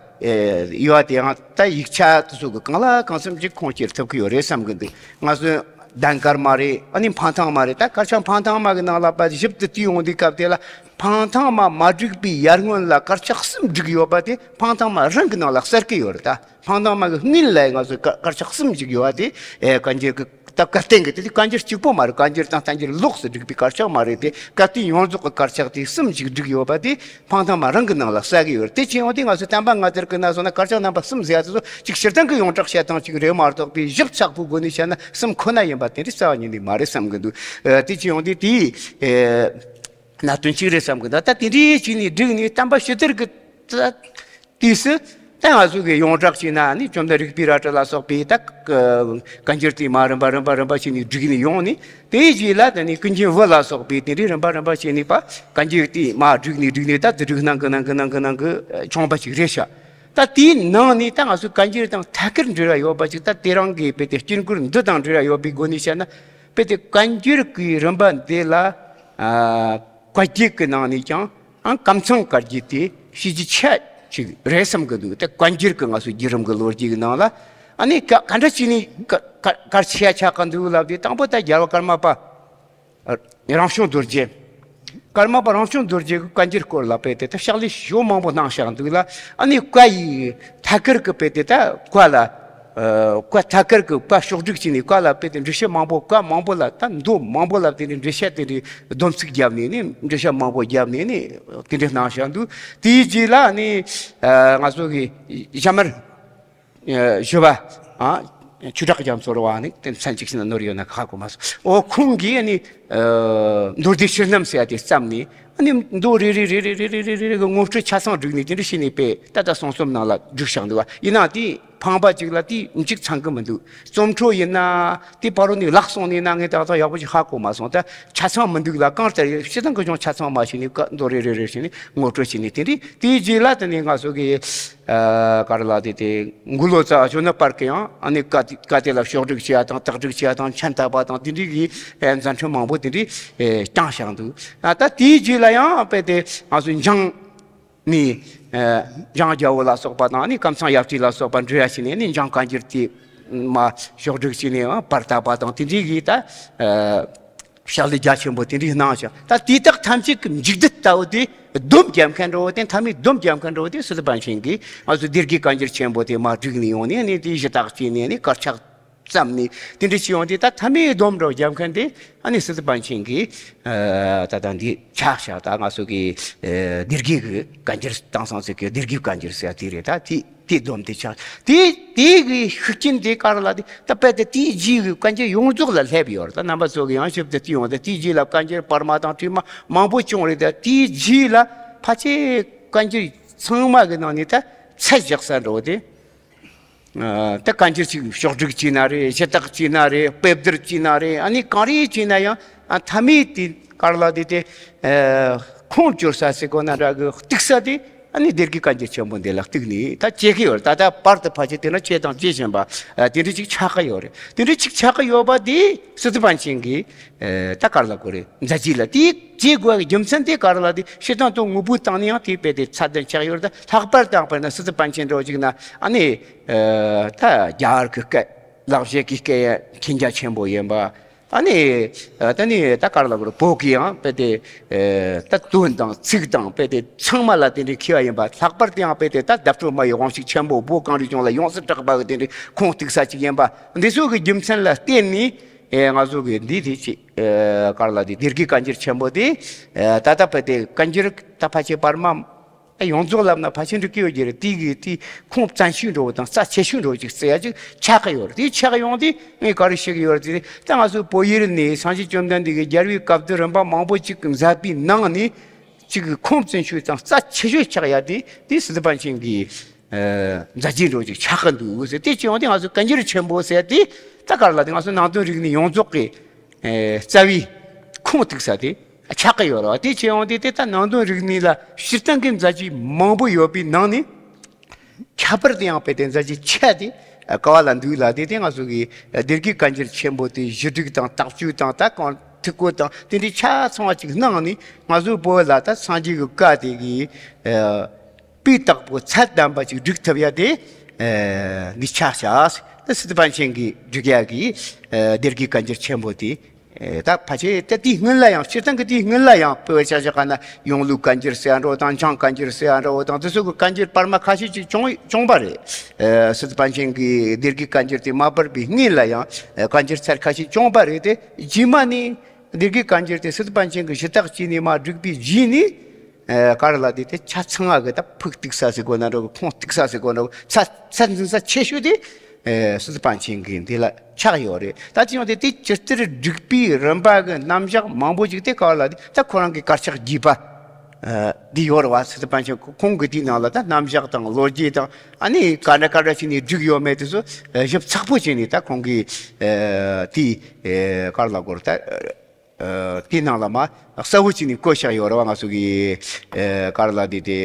ཡོད་དེ་ཡང་ད་ཡིག་ཆ་དེ་ཚོ་གི་གང་ལ་གང་འཚམ་ཅིག་ཁུངས་སྐྱེལ་ཐུབ་ཀྱི་ཡོད་རེད་བསམ་གི་འདུག། ང་ཚོའི་གདན་དཀར་མ་རེད། ཨ་ནི་འཕང་ཐང་མ་རེད། ད་དཀར་ཆག་འཕང་ཐང་མ་གི་ནང་ལ་ཕར་ཞིབ་ཏུ་བལྟས་ཡོང་དུས་སྐབས་དེ་ལ། འཕང་ཐང་མ་མ་བསྒྲིགས་པའི་ཡར་སྔོན་ལ་དཀར་ཆག་གསུམ་བསྒྲིགས་ཡོད་པ་དེ་འཕང་ཐང་མ་རང་གི་ནང་ལ་གསལ་གི་ཡོད་རེད། ད་འཕང་ཐང་མ་གི་སྔོན་ལ་ང་ཚོ་དཀར་དཀར་ཆག་གསུམ་ཅིག་ཡོད་པ་དེ་ཨེ་བཀའ་འགྱུར་གི་ད་བཀའ་བསྟན་གི་དེ་དེ་བཀའ་འགྱུར་གཅིག་པོ་མ་རེད། བཀའ་འགྱུར་དང་བསྟན་འགྱུར་ལོགས་སུ་བསྒྲིགས་པའི་དཀར་ཆག་མ་རེད། དེ་བཀའ་བསྟན་ཡོངས་རྫོགས་ཀྱི་དཀར་ཆག་དེ་གསུམ་ཅིག་བསྒྲིགས་ཡོད་པ་དེ་འཕང་ཐང་མ་རང་གི་ནང་ལ་གསལ་གི་ཡོད་རེད། དེ་བྱས་ཡོང་དུས་ང་ཚོ་བསྟན་པ་སྔ་དར་གི་ནང་སོང་ན་དཀར་ཆག་རྣམ་པ་གསུམ་ཟེར་ཡ་དེ་ཚོ་ཅིག་སྤྱིར་བཏང་གི་ཡོངས་གྲགས་བཤད་སྟངས་ཅིག་རེད་མ་གཏོགས་པའི་ཞིབ་ཚགས་པོའི་སྒོ་ནས་བཤད་ན་གསུམ་ཁོ་ན་ཡིན་པ་དེ་འདྲའི་རྩ་བ་ཉིད་ནས་མ་རེད་བསམ་གི་འདུག། ཨ། དེ་བྱས་ཡོང་དུས་དེའི་ཨེ་གནད་དོན་གཅིག་རེད་བསམ་གི་འདུག། ད་དེ་འདྲའི་བྱས་ནས་བསྒྲིགས་ནས་བསྟན་པ་ཕྱི་དར་གི་ད་དུས་སུ། ད་ང་ཚོ་གི་ཡོངས་གྲགས་བྱས་ན་ནི་བཅོམ་ལྡན་རིག་པའི་རལ་གྲི་ལ་སོགས་པའི་ད་བཀའ་འགྱུར་དེ་མར་རིམ་པ་རིམ་པ་རིམ་པ་བྱས་ནས་བསྒྲིགས་ནས་ཡོང་ནས། དེའི་རྗེས་ལ་ད་ནི་ཀུན་མཁྱེན་བུ་ལ་སོགས་པའི་དེ་འདྲའི་རིམ་པ་རིམ་པ་བྱས་ནས་ཕར་བཀའ་འགྱུར་དེ་མར་བསྒྲིགས་ནས་བསྒྲིགས་ནས་ད་དེ་བསྒྲིགས་གནང་གི་གནང་གི་གནང་གི་གནང་གི་བྱུང་བ་ཅིག་རེད་ཤག། ད་དེའི་ནང་ནས་ད་ང་ཚོའི་བཀའ་འགྱུར་དང་ཐད་ཀར་འབྲེལ་བ་ཡོད་པ་ཅིག། ད་དེ་རིང་གི་དཔེ་དེ་དཀྱིལ་འཁོར་འདི་དང་འབྲེལ་བ་ཡོད་པའི་སྒོ་ནས་བཤད་ན། དཔེ་དེ་བཀའ་འགྱུར་གྱི་རིམ་པ་འདི་ལ་ཨ་བཀའ་བརྒྱུད་ཀྱི་ནང་ནས་ཀྱང་ཨང་ཀམ་ཚང་བཀའ་བརྒྱུད་དེ་བྱས་རྗེས་ཆེ་ཅིག་རེད་བསམ་གི་འདུག། དེ་བཀའ་འགྱུར་གྱི་ང་ཚོའི་བརྒྱུད་རིམ་གྱི་ལོ་རྒྱུས་ཀྱི་ནང་ལ་ཨ་ནི་ག་ག་འདྲ་བྱས་ནས་ག་ག་གལ་ཆེ་ཆགས་ཀྱི་འདུག་ལབ་དུས། དང་པོ་ད་རྒྱལ་བ་ཀརྨ་པ་རང་བྱུང་རྡོ་རྗེ། ཀརྨ་པ་རང་བྱུང་རྡོ་རྗེ་གི་བཀའ་འགྱུར་སྐོར་ལ་དཔེ་དེ་ད་ཕྱག་ལས་ཞེ་པོ་མང་པོ་གནང་བཞག་འདུག་ལ། ཨ་ནི་བཀའ་ཡི་ཐད་ཀར་གྱི་དཔེ་དེ་ད་བཀའ་ལ། ཨ་བཀའ་ཐད་ཀར་གྱི་བཀའ་ཕྱོགས་སྒྲིག་བྱས་ནས་བཀའ་ལ་དཔེ་དེ་འགྲེལ་བཤད་མང་པོ། བཀའ་མང་པོ་ལ་ད་མདོ་མང་པོ་ལ་དེ་ནས་འགྲེལ་བཤད་དེ་འདྲའི་སྡོམ་ཚིག་བརྒྱབ་ནས་ནི། འགྲེལ་བཤད་མང་པོ་བརྒྱབ་ནས་ནི་དེ་འདྲའི་གནང་བཞག་འདུག། དེའི་རྗེས་ལ་ནི་ཨ་ང་ཚོ་གི་ཞྭ་དམར། ཨ་ཞུ་བ། ཨ་ཆོས་གྲགས་རྒྱ་མཚོ་ར་བ་ནི་དེ་མཚན་གཅིག་ཟིན་ན་ནོར་ཡོད་ན་ཧ་གོ་མ་སོང་། ཨོ་ཁོང་གིས་ཨ་ནི་ཨ་མདོ་སྡེ་ཕྱི་རྣམ་ཟེར་ཡ་དེ་བརྩམས་ནས། ཨ་ནི་མདོ་རེ་རེ་རེ་རེ་གི་ངོ་སྤྲོད་ཆ་ཚང་བསྒྲིགས་ནས་དེ་འདྲ་བྱས་ནས་དཔེ་ད་ལྟ་གསུང་རྩོམ་ནང་ལ་བསྒྲིགས་བཞག་འདུག་བ། ཡིན་ནའང་དེ་ཕངས་པ་ཅིག་ལ་དེ་མཇུག་ཚང་གི་མི་འདུག། རྩོམ་འཕྲོ་ཡིན་ན་དེ་བར་དུ་ནས་བརླག་སོང་ནས་ན་ངས་ད་ལྟ་ཡག་པོ་ཞིག་ཧ་གོ་མ་སོང་། ད་ཆ་ཚང་མི་འདུག་ལ། གང་ལྟར་སྤྱིར་བཏང་གི་ཅུང་ཆ་ཚང་མ་བྱས་ནས་བཀའ་མདོ་རེ་རེ་རེ་བྱས་ནས་ངོ་སྤྲོད་བྱས་ནས། དེ་འདྲའི་དེའི་རྗེས་ལ་དེ་ནས་ང་ཚོ་གི་ཨ་ག་རེ་ལབ་དེ། དེ་འགོས་ལོ་ཙཱ་ཨ་ཇོ་ནི་པར་གྱིས་ཡང་ཨ་ནི་བཀའ་དེ་བཀའ་དེ་ལ་ཕྱོགས་སྒྲིག་བྱེད་ཡ་དང་དག་སྒྲིག་བྱེད་ཡ་དང་མཆན་བཏབ་པ་དང་དེ་འདྲའི་གི་ཨེ་མཛད་འཕྲིན་མང་པོ་དེ་འདྲའི་ཨེ་བསྐྱངས་བཞག་འདུག། ཨ་ད་དེའི་རྗེས་ལ་ཡང་དཔེ་དེ་ང་ཚོ་འཇང་ནས་ཨེ་འཇང་རྒྱལ་པོ་ལ་སོགས་པ་དང་། ཨ་ནི་ཀམ་ཚང་ཡབ་སྲས་ལ་སོགས་པ་འབྲེལ་བ་བྱས་ནས། ཨ་ནི་འཇང་བཀའ་འགྱུར་དེ་མར་ཕྱོགས་སྒྲིག་བྱས་ནས་ཨ་པར་བཏབ་པ་དང་དེ་འདྲའི་གི་ད་ཨེ་ཕྱག་ལས་རྒྱ་ཆེན་པོ་དེ་འདྲའི་གནང་ཞིང་། ད་དེ་དག་ཐམས་ཅད་ཀྱི་མཇུག་བསྡུ་ལྟ་བུ་དེ། སྡོམ་རྒྱབ་མཁན་འདྲ་བོ་དེ། མཐའ་མའི་སྡོམ་རྒྱབ་མཁན་འདྲ་བོ་དེ་སི་ཏུ་པཎ་ཆེན་གྱིས་ང་ཚོ་སྡེ་དགེ་བཀའ་འགྱུར་ཆེན་པོ་དེ་མར་བསྒྲིགས་ནས་ཡོང་ནས། ཨ་ནི་དེ་ཞུ་དག་བྱས་ནས། ཨ་ནི་དཀར་ཆག་བརྩམས་ནས་དེ་འདྲ་བྱས་ཡོང་དུས། ད་མཐའ་མའི་སྡོམ་འདྲ་བོ་རྒྱབ་མཁན་དེ་ཨ་ནི་སི་ཏུ་པཎ་ཆེན་གྱིས་ཨ་ད་ད་འདི་ཆགས་བཞག། ད་ང་ཚོ་གི་ཨ་སྡེ་དགེ་གི་བཀའ་འགྱུར། དེང་སང་ཚོ་གི་སྡེ་དགེ་བཀའ་འགྱུར་ཟེར་ཡ་དེ་རེད། ད་དེ། དེའི་སྡོམ་དེ་ཆགས། དེ་དེ་གི་ཤུགས་རྐྱེན་དེ་ག་རེ་ལབ་དེ། ད་དཔེ་དེ་དེའི་རྗེས་ཀྱི་བཀའ་འགྱུར་ཡོངས་རྫོགས་ལ་སླེབས་ཡོད་རེད། ད་རྣམ་པ་ཚོ་གི་ཡང་ཞིབ་ཏུ་བལྟས་ཡོང་དུས། དེའི་རྗེས་ལ་བཀའ་འགྱུར་བར་མ་དང་བྲིས་མ་མང་པོ་བྱུང་རེད། ད་དེའི་རྗེས་ལ་ཕལ་ཆེར་བཀའ་འགྱུར་ཚང་མ་གི་ནང་ནས་ད་ཚད་བཞག་ས་འདྲ་བོ་དེ། ཨ་ད་བཀའ་འགྱུར་ཅིག་ཕྱོགས་སྒྲིག་བྱས་ན་རེད། ཞུ་དག་བྱས་ན་རེད། དཔེ་བསྡུར་བྱས་ན་རེད། ཨ་ནི་གང་རེ་བྱས་ན་ཡང་ཨ་མཐའ་མའི་དེ་ག་རེ་ལབ་དེ། དེ་ཨ་ཁུངས་བཅོལ་ས་ཟེར་དགོས་ན་འདྲ་གི། གཏུག་ས་དེ། ཨ་ནི་སྡེ་དགེ་བཀའ་འགྱུར་ཆེན་པོ་འདི་ལ་གཏུགས་ནས་ད་བྱེད་ཀྱི་ཡོད་རེད། ད་ལྟ་བར་དུ་ཕལ་ཆེར་དེ་འདྲ་བྱས་དང་བྱེད་བཞིན་པ་དེ་འདྲ་ཅིག་ཆགས་ཀྱི་ཡོད་རེད། དེ་འདྲ་ཅིག་ཆགས་ཀྱི་ཡོད་པ་དེ་སི་ཏུ་པཎ་ཆེན་གྱིས་ད་ག་རེ་ལབ་དགོས་རེད། མཛད་རྗེས་ལ་དེ་བྱེད་དགོས་པའི་རྒྱུ་མཚན་དེ་ག་རེ་ལབ་དེ་སྤྱིར་བཏང་དུ་ངོ་བོའི་སྟེང་ནས་ཡང་དེ་དཔེ་དེ་ཚད་ལྡན་ཆགས་ཡོད་རེད། ད་ལྷག་པར་དུ་ཡང་དཔེར་ན་སི་ཏུ་པཎ་ཆེན་འདྲ་བོ་ཅིག་ན་ཨ་ནི་ད་རྒྱ་གར་གྱི་སྐད་ལག་བཞེས་ཀྱི་སྐད་ཡང་མཁྱེན་རྒྱ་ཆེན་པོ་ཡིན་པ། ཨ་ནི་ད་ནི་ད་ག་རེ་ལབ་དགོས་རེད། བོད་ཀྱི་ཡང་དཔེ་དེ་ད་དོན་དང་ཚིག་དང་དཔེ་དེ་ཚང་མ་ལ་དེ་འདྲའི་མཁས་པ་ཡིན་པ། ལྷག་པར་དུ་ཡང་དཔེ་དེ་ད་བརྡ་སྤྲོད་མ་ཡི་དབང་ཕྱུག་ཆེན་པོ་བོད་གངས་རིའི་ལྗོངས་ལ་ཡོངས་སུ་གྲགས་པ་གི་དེ་འདྲའི་ཁུངས་གཏུགས་ས་ཅིག་ཡིན་པ། འདི་ཚོ་གི་རྒྱུ་མཚན་ལ་བརྟེན་ནས་ང་ཚོ་གི་འདི་དེ་ཅིག་ག་རེ་ལབ་དེ་སྡེ་དགེ་བཀའ་འགྱུར་ཆེན་པོ་དེ་ད་ལྟ་དཔེ་དེ་བཀའ་འགྱུར་ད་ཕལ་ཆེར་བར་མ། ཡོངས་རྫོགས་ལབ་ན་ཕལ་ཆེར་འགྲིག་གི་ཡོད་ཀྱི་རེད། དེ་གི་དེ་ཁུངས་བཙན་ཤོས་འདྲ་བོ་དང་རྩ་ཆེ་ཤོས་འདྲ་བོ་ཅིག་བརྩི་ཡ་ཅིག་ཆགས་ཀྱི་ཡོད་རེད། དེ་ཆགས་ཡོང་དུས་ངས་ག་རེ་བཤད་ཀྱི་ཡོད་རེད་དེ། ད་ང་ཚོ་བོད་ཡུལ་ནས་སངས་རྒྱས་བཅོམ་ལྡན་འདས་ཀྱིས་རྒྱལ་བའི་བཀའ་བསྡུ་རིམ་པ་མང་པོ་ཅིག་མཛད་པའི་ནང་ནས་ཅིག་གི་ཁུངས་བཙན་ཤོས་དང་རྩ་ཆེ་ཤོས་ཆགས་ཡ་དེ་དེ་སི་ཏུ་པཎ་ཆེན་གྱི་མཛད་རྗེས་འདྲ་བོ་ཅིག་ཆགས་ཀྱི་འདུག་ཟེར། དེ་བྱས་ཡོང་དུས་ང་ཚོ་བཀའ་འགྱུར་ཆེན་པོ་ཟེར་དེ་ད་ག་རེ་ལབ་དེ་ང་ཚོ་ནང་དོན་རིག་གནས་ཡོངས་རྫོགས་ཀྱི་རྩ་བའི་ཁུངས་གཏུགས་ས་དེ་ཆགས་ཀྱི་ཡོད་རེད་བ། དེ་བྱས་ཡོང་དུས་དེ་ད་ནང་དོན་རིག་གནས་ལ་སྤྱིར་བཏང་གི་མཛད་རྗེས་མང་པོ་ཡོད་པའི་ནང་ནས་ཁྱད་པར་དུ་ཡང་དཔེ་དེ་མཛད་རྗེས་ཆེ་དེ་ག་བ་ལ་འདུག་ལབ་དེ་དེ་ང་ཚོ་གི་སྡེ་དགེ་བཀའ་འགྱུར་ཆེན་པོ་དེ་ཞིབ་ཀློག་དང་དག་བཅོས་དང་ད་གང་ཐུགས་ཁུར་དང་དེ་འདྲའི་ཆ་ཚང་བ་ཅིག་གནང་ནས་ང་ཚོའི་བོད་ལ་ད་སངས་རྒྱས་ཀྱི་བཀའ་དེ་གི་སྤུས་དག་པོ་ཚད་ལྡན་པ་ཅིག་སྒྲིག་ཐུབ་ཡ་དེ་འདི་ཆགས་ཤག་ད་སི་ཏུ་པཎ་ཆེན་གྱིས་བསྒྲིགས་ཡ་གི་སྡེ་དགེ་བཀའ་འགྱུར་ཆེན་པོ་དེ། ད་ཕལ་ཆེར་ད་དེའི་སྔོན་ལ་ཡང་སྤྱིར་བཏང་གི་དེའི་སྔོན་ལ་ཡང་བོད་ཆ་བཞག་ན་ཡོངས་ལུགས་བཀའ་འགྱུར་ཟེར་ཡ་འདྲ་བོ་དང་འཆང་བཀའ་འགྱུར་ཟེར་ཡ་འདྲ་བོ་དང་དེ་ཚོ་གི་བཀའ་འགྱུར་བར་མ་ཁ་ཤས་ཅིག་བྱུང་བྱུང་བ་རེད། སི་ཏུ་པཎ་ཆེན་གྱི་སྡེ་དགེ་བཀའ་འགྱུར་དེ་མ་བར་པའི་སྔོན་ལ་ཡང་བཀའ་འགྱུར་ཚར་ཁ་ཤས་བྱུང་བ་རེད་དེ། རྗེས་མ་ནས་སྡེ་དགེ་བཀའ་འགྱུར་དེ་སི་ཏུ་པཎ་ཆེན་གྱིས་ཞུ་དག་བྱས་ནས་མ་བསྒྲིགས་པའི་རྗེས་ནས། ཨ་ག་རེ་ལབ་དེ་དེ་ཆ་ཚང་བ་གི་ད་ཕུགས་གཏུགས་ས་ཟེར་དགོས་ན་འགྲོ་གི་ཁུངས་གཏུགས་ས་ཟེར་དགོས་ན་འགྲོ་གི་ཚད་ཚད་འཛིན་ས་ཆེ་ཤོས་དེ་ཨེ་སི་ཏུ་པཎ་ཆེན་གྱི་འདི་ལ་ཆགས་ཡོད་རེད། ད་དེ་ཡང་དེ་དེ་ཇི་ལྟར་བསྒྲིགས་པའི་རིམ་པ་གི་རྣམ་གཞག་མང་པོ་ཅིག་དེ་ག་རེ་ལབ་དེ་ད་ཁོ་རང་གི་དཀར་ཆག་རྒྱས་པ་ཨ་འདི་ཡོད་རེད་བ། སི་ཏུ་པཎ་ཆེན་ཁོང་གི་དེའི་ནང་ལ་ད་རྣམ་གཞག་དང་ལོ་རྒྱུས་དང་ཨ་ནི་ག་འདྲ་ག་འདྲ་བྱས་ནས་བསྒྲིགས་ཡོད་མེད་དེ་ཚོ་ཨེ་ཞིབ་ཚགས་པོ་བྱས་ནས་ད་ཁོང་གི་ཨེ་དེའི་ཨེ་ག་རེ་ལབ་དགོས་རེད་ད། ཨ་དེའི་ནང་ལ་མ་གསལ་བོ་བྱས་ནས་བཀོད་བཞག་ཡོད་རེད་བ། ང་ཚོ་གི་ཨ་ག་རེ་ལབ་དེ་དེ་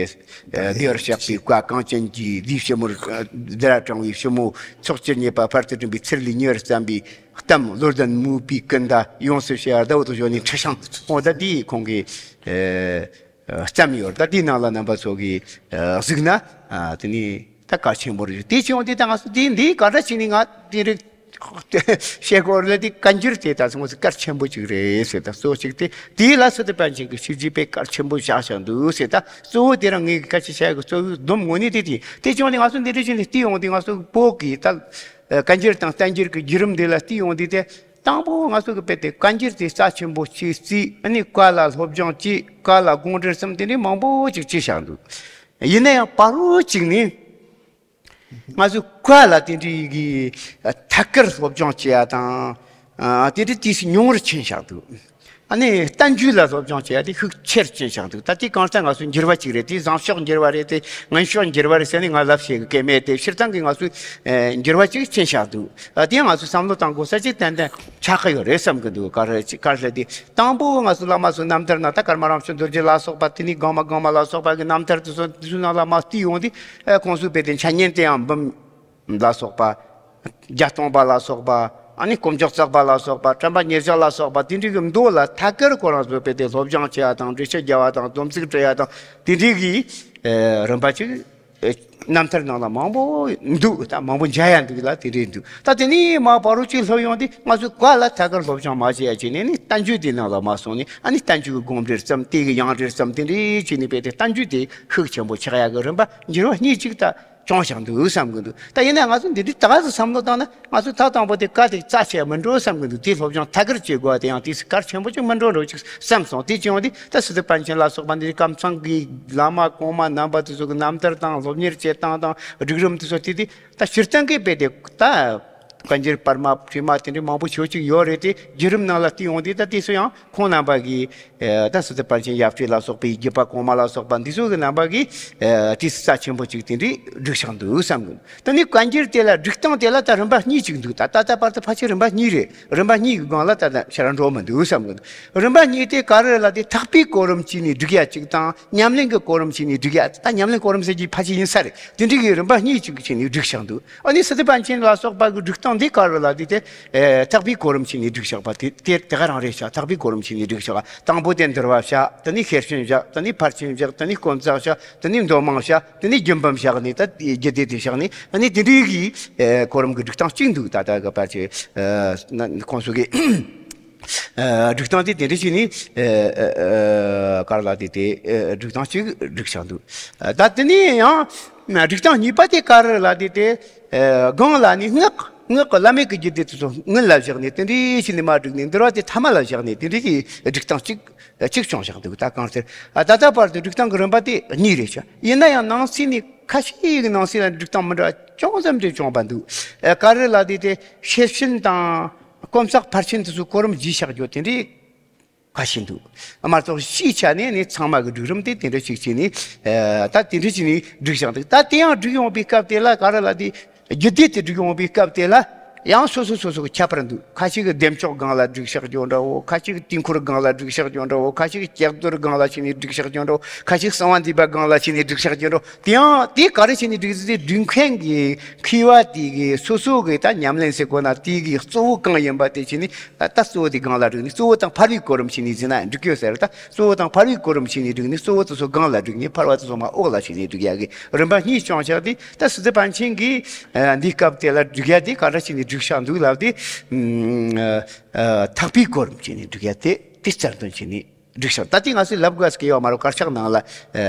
ཨ་བདེ་བར་གཤེགས་པའི་བཀའ། གངས་ཅན་གྱི་ལུས་ཕྱི་མོར་ཨ་སྡེ་ར་དྲངས་པའི་ཕྱི་མོ། ཚོགས་ཀྱི་རྙེད་པ་ཕར་དུ་བསྒྲིམས་པའི་ཚུལ་ལས་ཉེ་བར་བརྩམས་པའི་གཏམ། བློ་ལྡན་མོས་པའི་ཀུན་ད་ཡོངས་སུ་བྱེ་བ་ཟླ་བོ་དང་བཞོ་ནས་འཁྲི་ཤིང་། འོ་ད་དེ་ཁོང་གིས་ཨ་ཨ་བརྩམས་ཡོད་རེད། ད་དེའི་ནང་ལ་རྣམ་པ་ཚོ་གིས་ཨ་གཟིགས་ན་ཨ་དེ་ནི་ད་གལ་ཆེན་པོ་རེད། དེ་བྱུང་དེ་ད་ང་ཚོ་དེ་འདི་ག་འདྲ་བྱས་ནས་ང་དེ་རིགས་བཤད་དགོས་རེད་ལ། དེ་བཀའ་འགྱུར་དེ་ད་སོང་ཙི་གལ་ཆེན་པོ་ཅིག་རེད་ཟེར། ད་གཙོ་བོ་ཅིག་དེ་དེ་ལ་སི་ཏུ་པཎ་ཆེན་གྱི་བྱས་རྗེས་དཔེ་གལ་ཆེན་པོ་བཞག་བཞག་འདུག་ཟེར། ད་གཙོ་བོ་དེ་རང་ངས་སྐད་ཆ་བཤད་གི་གཙོ་བོའི་སྡོམ་ངོ་ནས་དེ་དེ་དེ་བྱུང་དེ་ང་ཚོ་འདི་འདྲ་བྱས་ནས་བལྟས་ཡོང་དུས་ང་ཚོ་བོད་ཀྱི་ད་ཨ་བཀའ་འགྱུར་དང་བསྟན་འགྱུར་གྱི་བརྒྱུད་རིམ་འདི་ལ་བལྟས་ཡོང་དུས་དེ་དང་པོ་ང་ཚོ་གི་དཔེ་དེ་བཀའ་འགྱུར་དེ་རྩ་ཆེན་པོ་ཅིག་བརྩིས། ཨ་ནི་བཀའ་ལ་སློབ་སྦྱོང་བྱས། བཀའ་ལ་དགོངས་འགྲེལ་གསུམ་དེ་འདྲའི་མང་པོ་ཅིག་བྱས་བཞག་འདུག་ཡིན་ན་ཡང་བར་རོ་གཅིག་ནས། ང་ཚོས་བཀའ་ལ་དེ་འདྲའི་གི་ཐད་ཀར་སློབ་སྦྱོང་བྱེད་ཡ་དང་། ཨ་དེ་འདྲའི་དུས་སུ་ཉུང་བར་ཕྱིན་བཞག་འདུག་ཨ་ནི་བསྟན་བཅོས་ལ་སློབ་སྦྱོང་བྱེད་ཡ་དེ་ཤུགས་ཆེར་ཕྱིན་བཞག་འདུག་ད་དེ་གང་ལྟར་ང་ཚོའི་འགྱུར་བ་གཅིག་རེད། དེ་བཟང་ཕྱོགས་འགྱུར་བ་རེད་དེ་ངན་ཕྱོགས་འགྱུར་བ་རེད་ཟེར་ནས་ང་ལབ་བཤད་གི་གལ་མེད་དེ། སྤྱིར་བཏང་གི་ང་ཚོའི་ཨེ་འགྱུར་བ་གཅིག་ཕྱིན་བཞག་འདུག་ཨ་དེ་ང་ཚོས་བསམ་བློ་བཏང་དགོས་ས་ཅིག་ཏན་ཏན་ཆགས་ཀྱི་ཡོད་རེད་བསམ་གི་འདུག་ག་རེ་ག་རེ་ཟེར་དེ་དང་པོ་ང་ཚོ་བླ་མ་ཚོའི་རྣམ་ཐར་ནང་ད་ཀརྨ་རམ་བྱུང་རྡོ་རྗེ་ལ་སོགས་པ། དེ་ནས་གོང་མ་གོང་མ་ལ་སོགས་པ་གི་རྣམ་ཐར་དེ་ཚོ་དེ་ཚོའི་ནང་ལ་མ་བལྟས་ཡོང་དུས་ཨེ་ཁོང་ཚོའི་དཔེ་དེ་འཆད་ཉན་དེ་ཡང་འབུམ་ལ་སོགས་པ། བརྒྱད་སྟོང་པ་ལ་སོགས་པ། ཨ་ནི་དཀོན་མཆོག་བརྩེགས་པ་ལ་སོགས་པ། དྲན་པ་ཉེར་བཞག་ལ་སོགས་པ་དེ་འདྲའི་གི་མདོ་ལ་ཐད་ཀར་ཁོ་རང་ཚོའི་དཔེ་དེ་སློབ་སྦྱོང་བྱེད་ཡ་དང་འགྲེལ་བཤད་རྒྱག་པ་དང་སྡོམ་ཚིག་འགྲེལ་ཡ་དང་དེ་འདྲའི་གི་ཨེ་རིམ་པ་ཅིག་ཨེ་རྣམ་ཐར་ནང་ལ་མང་པོ་འདུག་ད་མང་པོ་མཇལ་ཡ་འདུག་ལ་དེ་འདྲའི་འདུག་ད་དེ་ནས་མ་བར་རོ་ཅིག་ལྷོད་ཡོང་དུས་ང་ཚོས་བཀའ་ལ་ཐད་ཀར་སློབ་སྦྱོང་མ་བྱས་ཡ་བྱས་ནས་ནི་བསྟན་བཅོས་དེ་ནང་ལ་མ་སོང་ནས་ཨ་ནི་བསྟན་བཅོས་ཀྱི་དགོངས་འགྲེལ་ཙམ་དེ་གི་ཡང་འགྲེལ་ཙམ་དེ་འདྲའི་བྱས་ནས་དཔེ་དེ་བསྟན་བཅོས་དེ་ཤུགས་ཆེན་པོ་ཆགས་ཡ་གི་རིམ་པ་འགྱུར་བ་གཉིས་ཅིག་ད། བྱུང་བཞག་འདུག་བསམ་གི་འདུག་ད་ཡིན་ན་ང་ཚོ་འདི་འདྲའི་ད་ག་ཟེ་བསམ་བློ་བཏང་ན་ང་ཚོ་ད་དང་པོ་དེ་བཀའ་དེ་རྩ་ཆེ་མི་འགྲོ་བསམ་གི་འདུག་དེ་སློབ་སྦྱོང་ཐད་ཀར་བྱེད་དགོས་པ་དེ་ཡང་དེ་གལ་ཆེན་པོ་ཅིག་མི་འགྲོ་འགྲོ་ཅིག་བསམ་སོང་། དེ་བྱུང་དུས་ད་སི་ཏུ་པཎ་ཆེན་ལ་སོགས་པ་འདི་ཀམ་ཚང་གི་བླ་མ་གོང་མ་རྣམ་པ་དེ་ཚོ་གི་རྣམ་ཐར་དང་སློབ་གཉེར་བྱེད་སྟངས་དང་སྒྲིག་རིམ་དེ་ཚོ་དེ་དེ་ད་སྤྱིར་བཏང་གི་དཔེ་དེ་ད་ བཀའ་འགྱུར་པར་མ་བྲིས་མ་དེ་འདྲའི་མང་པོ་ཞེ་ཅིག་ཡོད་རེད་དེ། བརྒྱུད་རིམ་ནང་ལ་བལྟས་ཡོང་དུས་ད་དེ་ཚོ་ཡང་ཁོང་རྣམ་པ་གིས་ད་སི་ཏུ་པཎ་ཆེན་ཡབ་སྲས་ལ་སོགས་པའི་བརྒྱུད་པ་གོང་མ་ལ་སོགས་པ་འདི་ཚོ་གི་རྣམ་པ་གིས་དེ་རྩ་ཆེན་པོ་ཅིག་དེ་འདྲའི་བསྒྲིགས་བཞག་འདུག་བསམ་གི། ད་ནི་བཀའ་འགྱུར་དེ་ལ་བསྒྲིགས་སྟངས་དེ་ལ་ད་རིམ་པ་གཉིས་ཅིག་འདུག་ད་ད་ལྟ་བར་དུ་ཕལ་ཆེར་རིམ་པ་གཉིས་རེད། རིམ་པ་གཉིས་ཀྱི་སྒང་ལ་ད་ད་ཤར་འགྲོ་མི་འདུག་བསམ་གི། རིམ་པ་གཉིས་དེ་ག་རེ་ལ་དེ་ཐེག་པའི་གོ་རིམ་བྱས་ནས་བསྒྲིགས་ཡ་ཅིག་དང་ཉམས་ལེན་གྱི་གོ་རིམ་བྱས་ནས་བསྒྲིགས་ཡ། ད་ཉམས་ལེན་གོ་རིམ་ཟེར་གྱི་ཕལ་ཆེར་ཡིན་ས་རེད། དེ་འདྲའི་གི་རིམ་པ་གཉིས་ཅིག་བྱས་ནས་བསྒྲིགས་བཞག་འདུག་ཨ་ནི་སི་ཏུ་པཎ་ཆེན་ལ་སོགས་པ་གི་བསྒྲིགས་སྟངས་འདི་ག་རེ་ལ་དེ་དེ་ཨེ་ཐེག་པའི་གོ་རིམ་བྱས་ནས་བསྒྲིགས་བཞག་པ་དེ་དེ་དེ་ག་རང་རེད་ཤག་ཐེག་པའི་གོ་རིམ་བྱས་ནས་བསྒྲིགས་བཞག་དང་པོ་དེ་འདུལ་བ་བཞག་དེ་ནས་ཤེར་ཕྱིན་བཞག་དེ་ནས་ཕར་ཕྱིན་བཞག་དེ་ནས་དཀོན་བརྩེགས་བཞག་དེ་ནས་མདོ་མང་བཞག་དེ་ནས་རྒྱུད་འབུམ་བཞག་ནས་ད་རྒྱུད་སྡེ་དེ་བཞག་ནས། ཨ་ནི་དེ་འདྲའི་གི་ཨེ་གོ་རིམ་གི་བསྒྲིགས་སྟངས་གཅིག་འདུག་ད་ལྟ་གི་ཕལ་ཆེར་ཨེ་ན་ཁོང་ཚོ་གི་ཨ་སྒྲིག་སྟངས་དེ་དེ་འདྲ་བྱས་ནས་ཨ་ཨ་ཨ་ག་རེ་ལབ་དེ་དེ་ཨ་སྒྲིག་སྟངས་གཅིག་སྒྲིག་བཞག་འདུག་ཨ་ད་དེ་ནས་ཡང་སྒྲིག་སྟངས་གཉིས་པ་དེ་ག་རེ་ལབ་དེ་དེ་ཨ་སྒང་ལ་ནི་སྔགས་སྔགས་ཀྱི་བླ་མེད་ཀྱི་རྒྱུད་སྡེ་དེ་ཚོ་སྔོན་ལ་བཞག་ནས་དེ་འདྲ་བྱས་ནས་མར་བསྒྲིགས་ནས་འདུལ་བ་དེ་ཐ་མ་ལ་བཞག་ནས་དེ་འདྲ་གི་སྒྲིག་སྟངས་གཅིག་གཅིག་བྱུང་བཞག་འདུག་ད་གང་ཟེར་ཨ་ད་ལྟ་བར་དུ་སྒྲིག་སྟངས་ཀྱི་རིམ་པ་དེ་གཉིས་རེད་ཤག་ཡིན་ན་ཡང་ནང་གསེས་ནས་ཁ་ཤས་ཀྱི་ནང་གསེས་ལ་སྒྲིག་སྟངས་མི་འདྲ་བ་ཅུང་ཙམ་ཅིག་བྱུང་བ་འདུག་ཨ་ག་རེ་ལབ་དེ་དེ་ཤེར་ཕྱིན་དང་། དཀོན་བརྩེགས་ཕར་ཕྱིན་དེ་ཚོ་གོ་རིམ་བརྗེས་བཞག་རྒྱུ་དེ་འདྲའི་ཁ་ཤས་འདུག་མ་གཏོགས་སྤྱིའི་ཆ་ནས་ནི་ཚང་མ་གི་སྒྲིག་རིམ་དེ་དེ་འདྲ་ཞིག་བྱས་ནས་ཨ་ད་དེ་འདྲ་བྱས་ནས་བསྒྲིགས་བཞག་འདུག་ད་དེ་ཡང་བསྒྲིགས་ཡོང་བའི་སྐབས་དེ་ལ་ག་རེ་ལབ་དེ་རྒྱུད་སྡེ་དེ་བསྒྲིགས་ཡོང་བའི་སྐབས་དེ་ལ་ཡང་སོ་སོ་སོ་སོ་གི་ཁྱད་པར་འདུག་ཁ་ཅིག་གི་བདེ་མཆོག་སྒང་ལ་བསྒྲིགས་བཞག་རྒྱུ་འདྲ་བོ། ཁ་ཅིག་གི་དུས་འཁོར་སྒང་ལ་བསྒྲིགས་བཞག་རྒྱུ་འདྲ་བོ། ཁ་ཅིག་གི་ལྕགས་རྡོར་སྒང་ལ་བྱས་ནས་བསྒྲིགས་བཞག་རྒྱུ་འདྲ་བོ། ཁ་ཅིག་གསང་བ་འདུས་པ་སྒང་ལ་བྱས་ནས་བསྒྲིགས་བཞག་རྒྱུ་འདྲ་བོ། དེ་ཡང་དེ་ག་རེ་བྱས་ནས་བསྒྲིགས་ཟེར་དེ་སྒྲིག་མཁན་གྱི་མཁས་པ་དེ་གི་སོ་སོ་གི་ད་ཉམས་ལེན་ཟེར་དགོས་ན་དེ་གི་གཙོ་བོ་གང་ཡིན་པ་དེ་བྱས་ནས་ད་གཙོ་བོ་དེ་སྒང་ལ་བསྒྲིགས་ནས་གཙོ་བོ་དང་འཕར་བའི་གོ་རིམ་བྱས་ནས་ཟེར་ན་འགྲིག་ཡོད་ཟེར། ད་གཙོ་བོ་དང་འཕར་བའི་གོ་རིམ་བྱས་ནས་བསྒྲིགས་ནས་གཙོ་བོ་དེ་ཚོ་སྒང་ལ་བསྒྲིགས་ནས་འཕར་བ་དེ་ཚོ་མར་འོག་ལ་བྱས་ནས་བསྒྲིགས་ཡ་གི་རིམ་པ་གཉིས་བྱུང་བཞག་དེ་ད་སི་ཏུ་པཎ་ཆེན་གྱིས་ཨ་འདིའི་སྐབས་དེ་ལ་བསྒྲིགས་ཡ་དེ་ག་འདྲ་བྱས་ནས་བསྒྲིགས་བཞག་འདུག་ལབ་དེ། ཨ་ཐེག་པའི་གོ་རིམ་བྱས་ནས་བསྒྲིགས་ཡ་དེ་དེ་རྩལ་འདོན་བྱས་ནས་བསྒྲིགས་ཤག་ད་ལྟའི་ང་ཚོས་ལབ་དགོས་ཀྱི་ཡོད་མ་རེད། དཀར་ཆག་ནང་ལ་ཨ་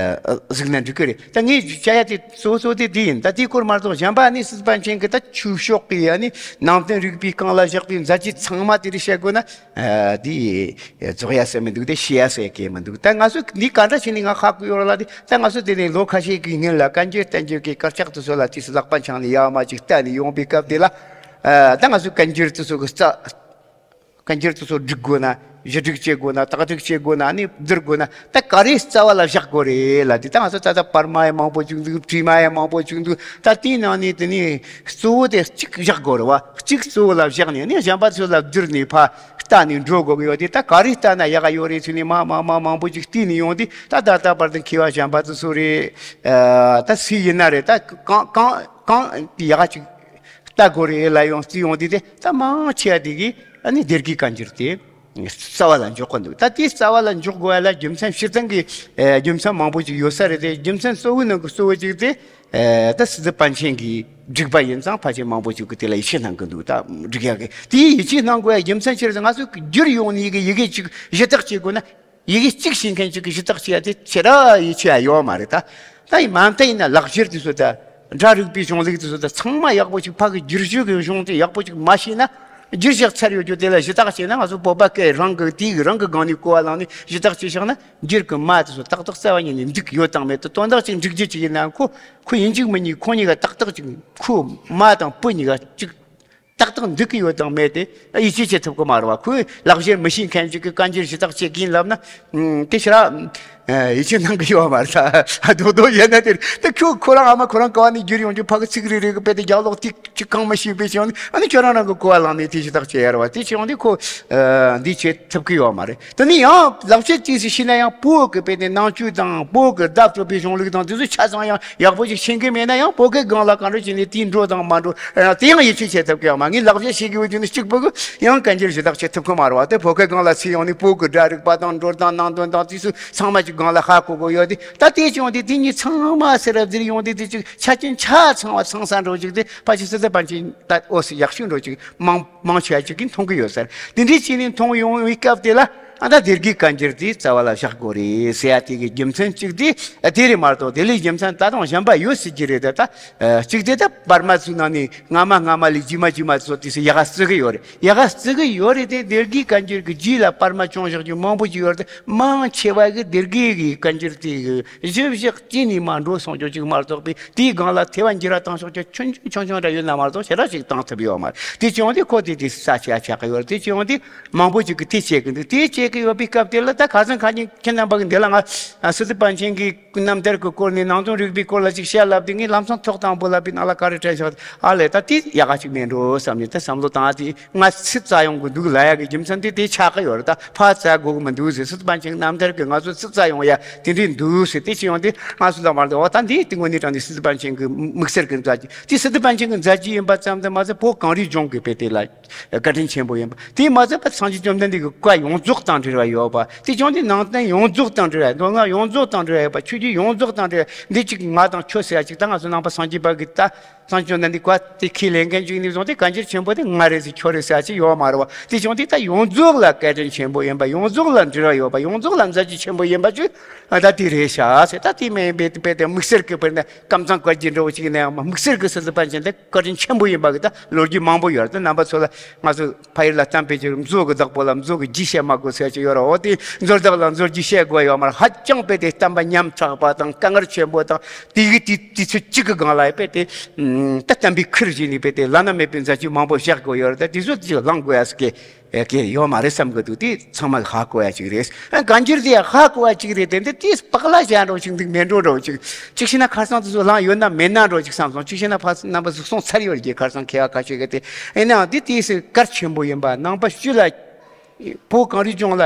གཟིགས་ན་འགྲིག་གི་རེད། ད་ངས་བཤད་ཡ་དེ་གཙོ་བོ་གཙོ་བོ་དེ་དེ་ཡིན། ད་དེའི་སྐོར་མ་གཏོགས་གཞན་པ་ནི་སི་ཏུ་པཎ་ཆེན་གྱི་ད་ཆོས་ཕྱོགས་ཀྱི་ཡ་ནི་ནང་བསྟན་རིག་པའི་སྒང་ལ་བཞག་པའི་མཛད་རྗེས་ཚང་མ་དེ་རིགས་བཤད་དགོས་ན་ཨ་དེ་རྫོགས་ཡ་ཟེར་མི་འདུག་དེ་ཤེས་ཡ་ཟེར་གི་མི་འདུག་ད་ང་ཚོ་འདི་ག་འདྲ་བྱས་ནས་ང་ཧ་གོ་ཡོད་རེད་ལབ་དེ། ད་ང་ཚོ་དེ་ནས་ལོ་ཁ་ཤས་ཀྱི་སྔོན་ལ་བཀའ་འགྱུར་བསྟན་འགྱུར་གྱི་དཀར་ཆག་དེ་ཚོ་ལ་དུས་སུ་ལག་པ་འཆང་ནས་ཡར་མར་ཅིག་བལྟས་ནས་ཡོང་པའི་སྐབས་དེ་ལ་ཨ་ད་ང་ཚོ་བཀའ་འགྱུར་དེ་ཚོ་གི་རྩ་བཀའ་འགྱུར་དེ་ཚོ་སྒྲིག་དགོས་ན། བཤད་སྒྲིག་བྱེད་དགོས་ན། དག་སྒྲིག་བྱེད་དགོས་ན། ཨ་ནི་བསྡུར་དགོས་ན་ད་ག་རེ་རྩ་བ་ལ་བཞག་དགོས་རེད་ལབ་དེ། ད་ང་ཚོ་ད་ལྟ་པར་མ་ཡང་མང་པོ་བྱུང་འདུག་བྲིས་མ་ཡང་མང་པོ་བྱུང་འདུག་ད་དེའི་ནང་ནས་དེ་ནས་གཙོ་བོ་དེ་གཅིག་བཞག་དགོས་རེད་བ། གཅིག་གཙོ་བོ་ལ་བཞག་ནས་ནི་གཞན་པ་ཚོ་ལ་བསྡུར་ནས་ཕར་ལྟ་ནས་འགྲོ་དགོས་ཀྱི་ཡོད་དེ། ད་ག་རེ་ལྟ་ན་ཡག་ག་ཡོད་རེད་ཟེར་ནས་མ་མ་མ་མང་པོ་ཅིག་བལྟས་ནས་ཡོང་དུས། ད་ད་ལྟ་བར་དུ་མཁས་པ་གཞན་པ་ཚོ་སུ་རེད། ཨ་ད་སུ་ཡིན་ན་རེད། ད་གང་གང་གང་ཡག་ཅིག་ལྟ་དགོས་རེད་ལབ་ཡོང་བརྩིས་ཡོང་དུས་དེ། ད་མང་ཆེ་བ་དེ་གིས་ཨ་ནི་སྡེ་དགེ་བཀའ་འགྱུར་དེ་རྩ་བ་ལ་འཇོག་གི་འདུག་ད་དེ་རྩ་བ་ལ་འཇོག་དགོས་ཡ་ལ་རྒྱུ་མཚན་སྤྱིར་བཏང་གི་ཨ་རྒྱུ་མཚན་མང་པོ་ཅིག་ཡོད་ས་རེད་དེ། རྒྱུ་མཚན་གཙོ་བོའི་ནང་གི་གཙོ་བོ་གཅིག་དེ། ཨ་ད་སི་ཏུ་པཎ་ཆེན་གྱིས་བསྒྲིགས་པ་ཡིན་ཙང་ཕལ་ཆེར་མང་པོ་ཅིག་གིས་དེ་ལ་ཡིད་ཆེས་གནང་གི་འདུག་ད་བསྒྲིགས་ཡ་གི་དེའི་ཡིད་ཆེས་གནང་དགོས་ཡ་རྒྱུ་མཚན་ཅི་རེད་ཟེར། ང་ཚོས་བསྒྱུར་ཡོང་ནས་གི་ཡི་གེ་ཅིག་ཞུ་དག་བྱེད་དགོས་ན། ཡི་གེ་གཅིག་ཤེས་མཁན་གཅིག་གིས་ཞུ་དག་བྱེད་ཡ་དེ་ཁྱེད་རང་ཡིད་ཆེས་ཡ་ཡོད་མ་རེད་ད། ད་ཡིན་མ་མཐའ་ཡིན་ན་ལག་འཁྱེར་དེ་ཚོ་ད། སྒྲ་རིག་པའི་གཞུང་ལུགས་དེ་ཚོ་ད་ཚང་མ་ཡག་པོ་ཅིག་ཕ་གི་བསྒྱུར་བཅོས་ཀྱི་གཞུང་དེ་ཡག་པོ་ཅིག་མ་ཤེས་ན། བསྒྱུར་བཞག་ཚར་ཡོད་རྒྱུ་དེ་ལ་ཞུ་དག་བྱས་ན། ང་ཚོ་བོད་པ་སྐད་རང་གི་དེའི་རང་གི་སྒང་ནས་གོ་བ་བླངས་ནས་ཞུ་དག་བྱས་བཞག་ན། འགྱུར་གི་མ་དེ་ཚོ་ཏག་ཏག་རྩ་བ་ཉིད་ནས་འདུག་ཡོད་དང་མེད་དུ་དོན་དག་ཅིག་འགྲིག་རྒྱུ་ཅིག་ཡིན་ན། ཁོ་ཁོ་ཡིན་གཅིག་མིན་གཉིས་ཁོ་གཉིས་ཀ་ཏག་ཏག་ཅིག་ཁོ་མ་དང་བུ་གཉིས་ཀ་ཅིག་ཏག་ཏག་འདུག་གི་ཡོད་དང་མེད་དེ་ཡིད་ཆེས་བྱེད་ཐུབ་ཀྱི་མ་རེད་བ། ཁོས་ལག་འཁྱེར་མི་ཤེས་མཁན་ཅིག་གིས་བཀའ་འགྱུར་ཞུ་དག་བྱེད་ཀྱིན་ལབ་ན། ཨུམ། དེ་ཕྱིར་ར་ཡིད་ཆེས་གནང་གི་ཡོད་མ་རེད་ད། རྡོག་རྡོག་ཡོད་ན་དེ་རེད། དེ་ཁྱོད་ཁོ་རང་ཨ་མ་ཁོ་རང་ག་བ་ནས་བསྒྱུར་ཡོང་རྒྱུ་ཕ་གི་ཚིག་རེ་རེ་གི་དཔེ་དེ་རྒྱག་ལོག་ཐིག་ཅིག་གང་མ་ཤེས་པའི་བྱས་ཡོང་ནས། ཨ་ནི་ཁྱོད་རང་རང་གི་གོ་བ་བླངས་ནས་དེ་ཞུ་དག་བྱེད་ཡ་རེད་བ། དེ་བྱས་ཡོང་དུས་ཁོ་ཨ་འདི་བྱེད་ཐུབ་ཀྱི་ཡོད་མ་རེད། དེ་ནས་ཡང་ལག་ཕྱིས་ཅིག་སུ་ཤེས་ན་ཡང་བོད་ཀྱི་དཔེ་དེ་ནང་ཆོས་དང་བོད་ཀྱི་བརྡ་སྤྲོད་པའི་གཞུང་ལུགས་དང་དེ་ཚོ་ཆ་ཚང་ཡང་ཡག་པོ་ཞིག་ཤེས་ཀྱི་མེད་ན་ཡང་བོད་སྐད་སྒང་ལ་གང་འདྲ་བྱས་ནས་དེའི་འགྲོ་དང་མ་འགྲོ་ཨ་དེ་ཡང་ཡིད་ཆེས་བྱེད་ཐུབ་ཀྱི་ཡོད་མ། ངས་ལག་བརྗེ་བྱེད་ཀྱི་ཡོད་རྒྱུ་ནི་གཅིག་པོ་གི་ཡང་བཀའ་འགྱུར་ཞུ་དག་བྱེད་ཐུབ་ཀྱི་མ་རེད་བ། དེ་བོད་སྐད་སྒང་ལ་ཚུད་ཡོང་ནས་བོད་ཀྱི་སྒྲ་རིག་པ་དང་འགྲོ་སྟངས་ནང་དོན་དང་དེ་ཚོ་ཚང་མ་ཅིག་སྒང་ལ་ཧ་གོ་དགོས་ཡོད་དེ། ད་དེ་བྱུང་དེ་དེ་གཉིས་ཚང་མ་ཟེར་ར་ཟེར་ཡོང་དེ་དེ་ཅིག་ཆ་རྐྱེན་ཆ་ཚང་བ་ཚང་ས་འགྲོ་ཅིག་དེ་ཕལ་ཆེར་སི་ཏུ་པཎ་ཆེན་ད་འོ་སི་ཡག་ཤོས་འགྲོ་ཅིག་མང་མང་ཆེ་བ་ཅིག་གིས་མཐོང་གི་ཡོད་ཟེར། དེ་འདྲའི་བྱས་ནས་མཐོང་ཡོང་བའི་སྐབས་དེ་ལ། ཨ་ད་སྡེ་དགེ་བཀའ་འགྱུར་དེ་རྩ་བ་ལ་བཞག་དགོས་རེད་ཟེར་ཡ་དེ་གི་རྒྱུ་མཚན་གཅིག་དེ་དེ་རེད་མ་གཏོགས། དེ་ལས་རྒྱུ་མཚན་ད་དུང་གཞན་པ་ཡོད་སྲིད་ཀྱི་རེད་དེ། ད་གཅིག་དེ་ད་པར་མ་ཚོའི་ནང་ནས་སྔ་མ་སྔ་མ་ལས་རྗེས་མ་རྗེས་མ་ཚོ་དེ་ཚོ་ཡག་ག་བརྩི་གི་ཡོད་རེད། ཡག་ག་བརྩི་གི་ཡོད་རེད་དེ། སྡེ་དགེ་བཀའ་འགྱུར་གྱི་རྗེས་ལ་པར་མ་བྱུང་བཞག་རྒྱུ་མང་པོ་ཅིག་ཡོད་རེད་དེ། མང་ཆེ་བ་གི་སྡེ་དགེ་གི་བཀའ་འགྱུར་དེ་གི་གཞི་བཞག་ཅི་ནས་མ་འགྲོ་སོང་རྒྱུ་ཅིག་མ་གཏོགས་པའི། དེའི་སྒང་ལ་ཐེ་བ་འགྱུར་བ་བཏང་ཆོག་རྒྱུ་ཆུང་ཆུང་ཆུང་ཆུང་འདྲ་ཡོད་ན་མ་གཏོགས་ཞེ་དྲག་ཅིག་བཏང་ཐུབ་ཡོད་མ་རེད། དེ་བྱུང་དུས་ཁོ་དེ་དེ་ས་ཆ་ཆགས་ཀྱི་ཡོད་རེད། དེ་བྱུང་དུས་མང་པོ་ཅིག་གིས་དེ་བྱེད་ཀྱི་འདུག་དེ་བྱེད་ཀྱི་ཡོད་པའི་སྐབས་དེ་ལ་ད་ཁ་སང་ཁ་ཉིན་ཁྱེད་རྣམ་པ་གི་འདི་ལ་ང་ཨ་སི་ཏུ་པཎ་ཆེན་གྱི་རྣམ་ཐར་གྱི་སྐོར་ནས་ནང་དོན་རིག་པའི་སྐོར་ལ་ཅིག་བཤད་ལབ་དུས། ངས་ལམ་སང་ཐོག་དང་པོ་ལབ་པའི་ནང་ལ་ག་རེ་དྲན་བཞག་ཨ་ལས། ད་དེ་ཡག་ག་ཅིག་མེད་འགྲོ་བསམ་ནས་ད་བསམ་བློ་བཏང་། དེ་ང་ཚིག་རྩ་ཡོང་གི་འདུག་ལབ་ཡག་གི་རྒྱུ་མཚན་དེ་དེ་ཆགས་ཀྱི་ཡོད་རེད། ད་ཕར་རྩ་དགོས་གི་མི་འདུག་ཟེར། སི་ཏུ་པཎ་ཆེན་གྱི་རྣམ་ཐར་གྱི་ང་ཚོ་ཚིག་རྩ་ཡོང་ཡ་དེ་འདྲས་འདུག་ཟེར། དེ་བྱས་ཡོང་དུས་ང་ཚོ་ལ་མར་འདུག་ཨོ་ད་འདི་དེ་དངོས་གནས་དྲང་གནས་སི་ཏུ་པཎ་ཆེན་གྱི་དམིགས་བསལ་གྱི་མཛད་རྗེས་དེ། སི་ཏུ་པཎ་ཆེན་གྱི་མཛད་རྗེས་ཡིན་པ་ཙམ་དུ་མ་ཟད། བོད་གངས་རིའི་ལྗོངས་ཀྱི་དཔེ་དེ་ལ་བཀའ་དྲིན་ཆེན་པོ་ཡིན་པ་དེ་མ་ཟད་པ། སངས་རྒྱས་བཅོམ་ལྡན་འདས་ཀྱི་བཀའ་ཡོངས་རྫོགས་དང་འབྲེལ་བ་ཡོད་པ། དེ་བྱས་ཡོང་དུས་ནང་བསྟན་ཡོངས་རྫོགས་དང་འབྲེལ་བ། མདོ་སྔགས་ཡོངས་རྫོགས་དང་འབྲེལ་བ་ཡོད་པ། ཆོས་བརྒྱུད་ཡོངས་རྫོགས་དང་འབྲེལ་བ། འདི་གཅིག་ང་དང་ཁྱོད་ཟེར་ཡ་གཅིག་ད་ང་ཚོ་ནང་པ་སངས་རྒྱས་པ་གི་ད་སངས་རྒྱས་བཅོམ་ལྡན་འདས་བཀའ་དེ་ཁས་ལེན་མཁན་གཅིག་ནས་བཟུང་སྟེ། བཀའ་འགྱུར་ཆེན་པོ་དེ་ང་རེད་ཟེར་ཁྱོད་རེད་ཟེར་ཅིག་ཡོད་མ་རེད་བ། དེ་བྱུང་དུས་ད་ཡོངས་རྫོགས་ལ་བཀའ་དྲིན་ཆེན་པོ་ཡིན་པ། ཡོངས་རྫོགས་ལ་འབྲེལ་བ་ཡོད་པ། ཡོངས་རྫོགས་ལ་མཛད་རྗེས་ཆེན་པོ་ཡིན་པ་ཅིག་ད་དེ་རེད་ཤག་ཟེར། ད་དེ་མིན་པའི་དཔེ་དེ་དམིགས་བསལ་གྱི་དཔེར་ན་ཀམ་ཚང་བཀའ་བརྒྱུད་འདྲ་བོ་ཅིག་ནས་ཡང་དམིགས་བསལ་གྱི་སི་ཏུ་པཎ་ཆེན་དེ་བཀའ་དྲིན་ཆེན་པོ་ཡིན་པ་གི་ད་ལོ་རྒྱུས་མང་པོ་ཡོད་རེད། ད་རྣམ་པ་ཚོ་ལ་ང་ཚོ་ཕ་ཡུལ་ལ་བསྟན་པའི་ཆོས་མཛོད་ཀྱི་བདག་པོ་ལ་མཛོད་ཀྱི་རྒྱུས་བཤད་མ་དགོས་ཟེར་ཅིག་ཡོད་རེད། འོ་དེ་མཛོད་བདག་ལ་མཛོད་རྒྱུས་བཤད་དགོས་ཡོད་མ་རེད། ཧ་ཅང་དཔེ་དེ་བསྟན་པ་ཉམས་ཆག་པ་དང་དཀའ་ངལ་ཆེན་པོ་དང་། དེ་གི་དུས་དུས་ཚོད་གཅིག་གི་སྒང་ལ་དཔེ་དེ་ད་བསྟན་པའི་ཁུར་བཞེས་ནས་དཔེ་དེ་བླ་ན་མེད་པའི་མཛད་རྗེས་མང་པོ་བཞག་དགོས་ཡོད་རེད། ད་དེ་ཚོ་ཅིག་བླང་དགོས་ཡ་ཟེར་གི་ཡོད་མ་རེད་བསམ་གི་འདུག་དེ་ཚང་མ་གིས་ཧ་གོ་ཡ་ཅིག་རེད། ཨ་བཀའ་འགྱུར་དེ་ཡང་ཧ་གོ་ཡ་ཅིག་རེད་དེ། འདི་དེ་སྤག་ལ་བཞག་འགྲོ་ཅིག་འདུག་མེད་འགྲོ་འགྲོ་ཅིག་ཅིག་བྱས་ན་ཁ་སང་དེ་ཚོ་བླངས་ཡོད་ན་མེད་ན་འགྲོ་ཅིག་བསམ་སོང་། ཅིག་བྱས་ན་ཕ་རྣམ་པ་ཚོ་གསུངས་ཚར་ཡོད་རེད། ཁ་སང་མཁས་པ་ཁ་ཤས་ཀྱིས་དེ། ཡིན་ནའང་དེ་དེ་སྲིད་གལ་ཆེན་པོ་ཡིན་པ། ནང་པ་སྤྱི་ལ་བོད་གངས་རིའི་ལྗོངས་ལ་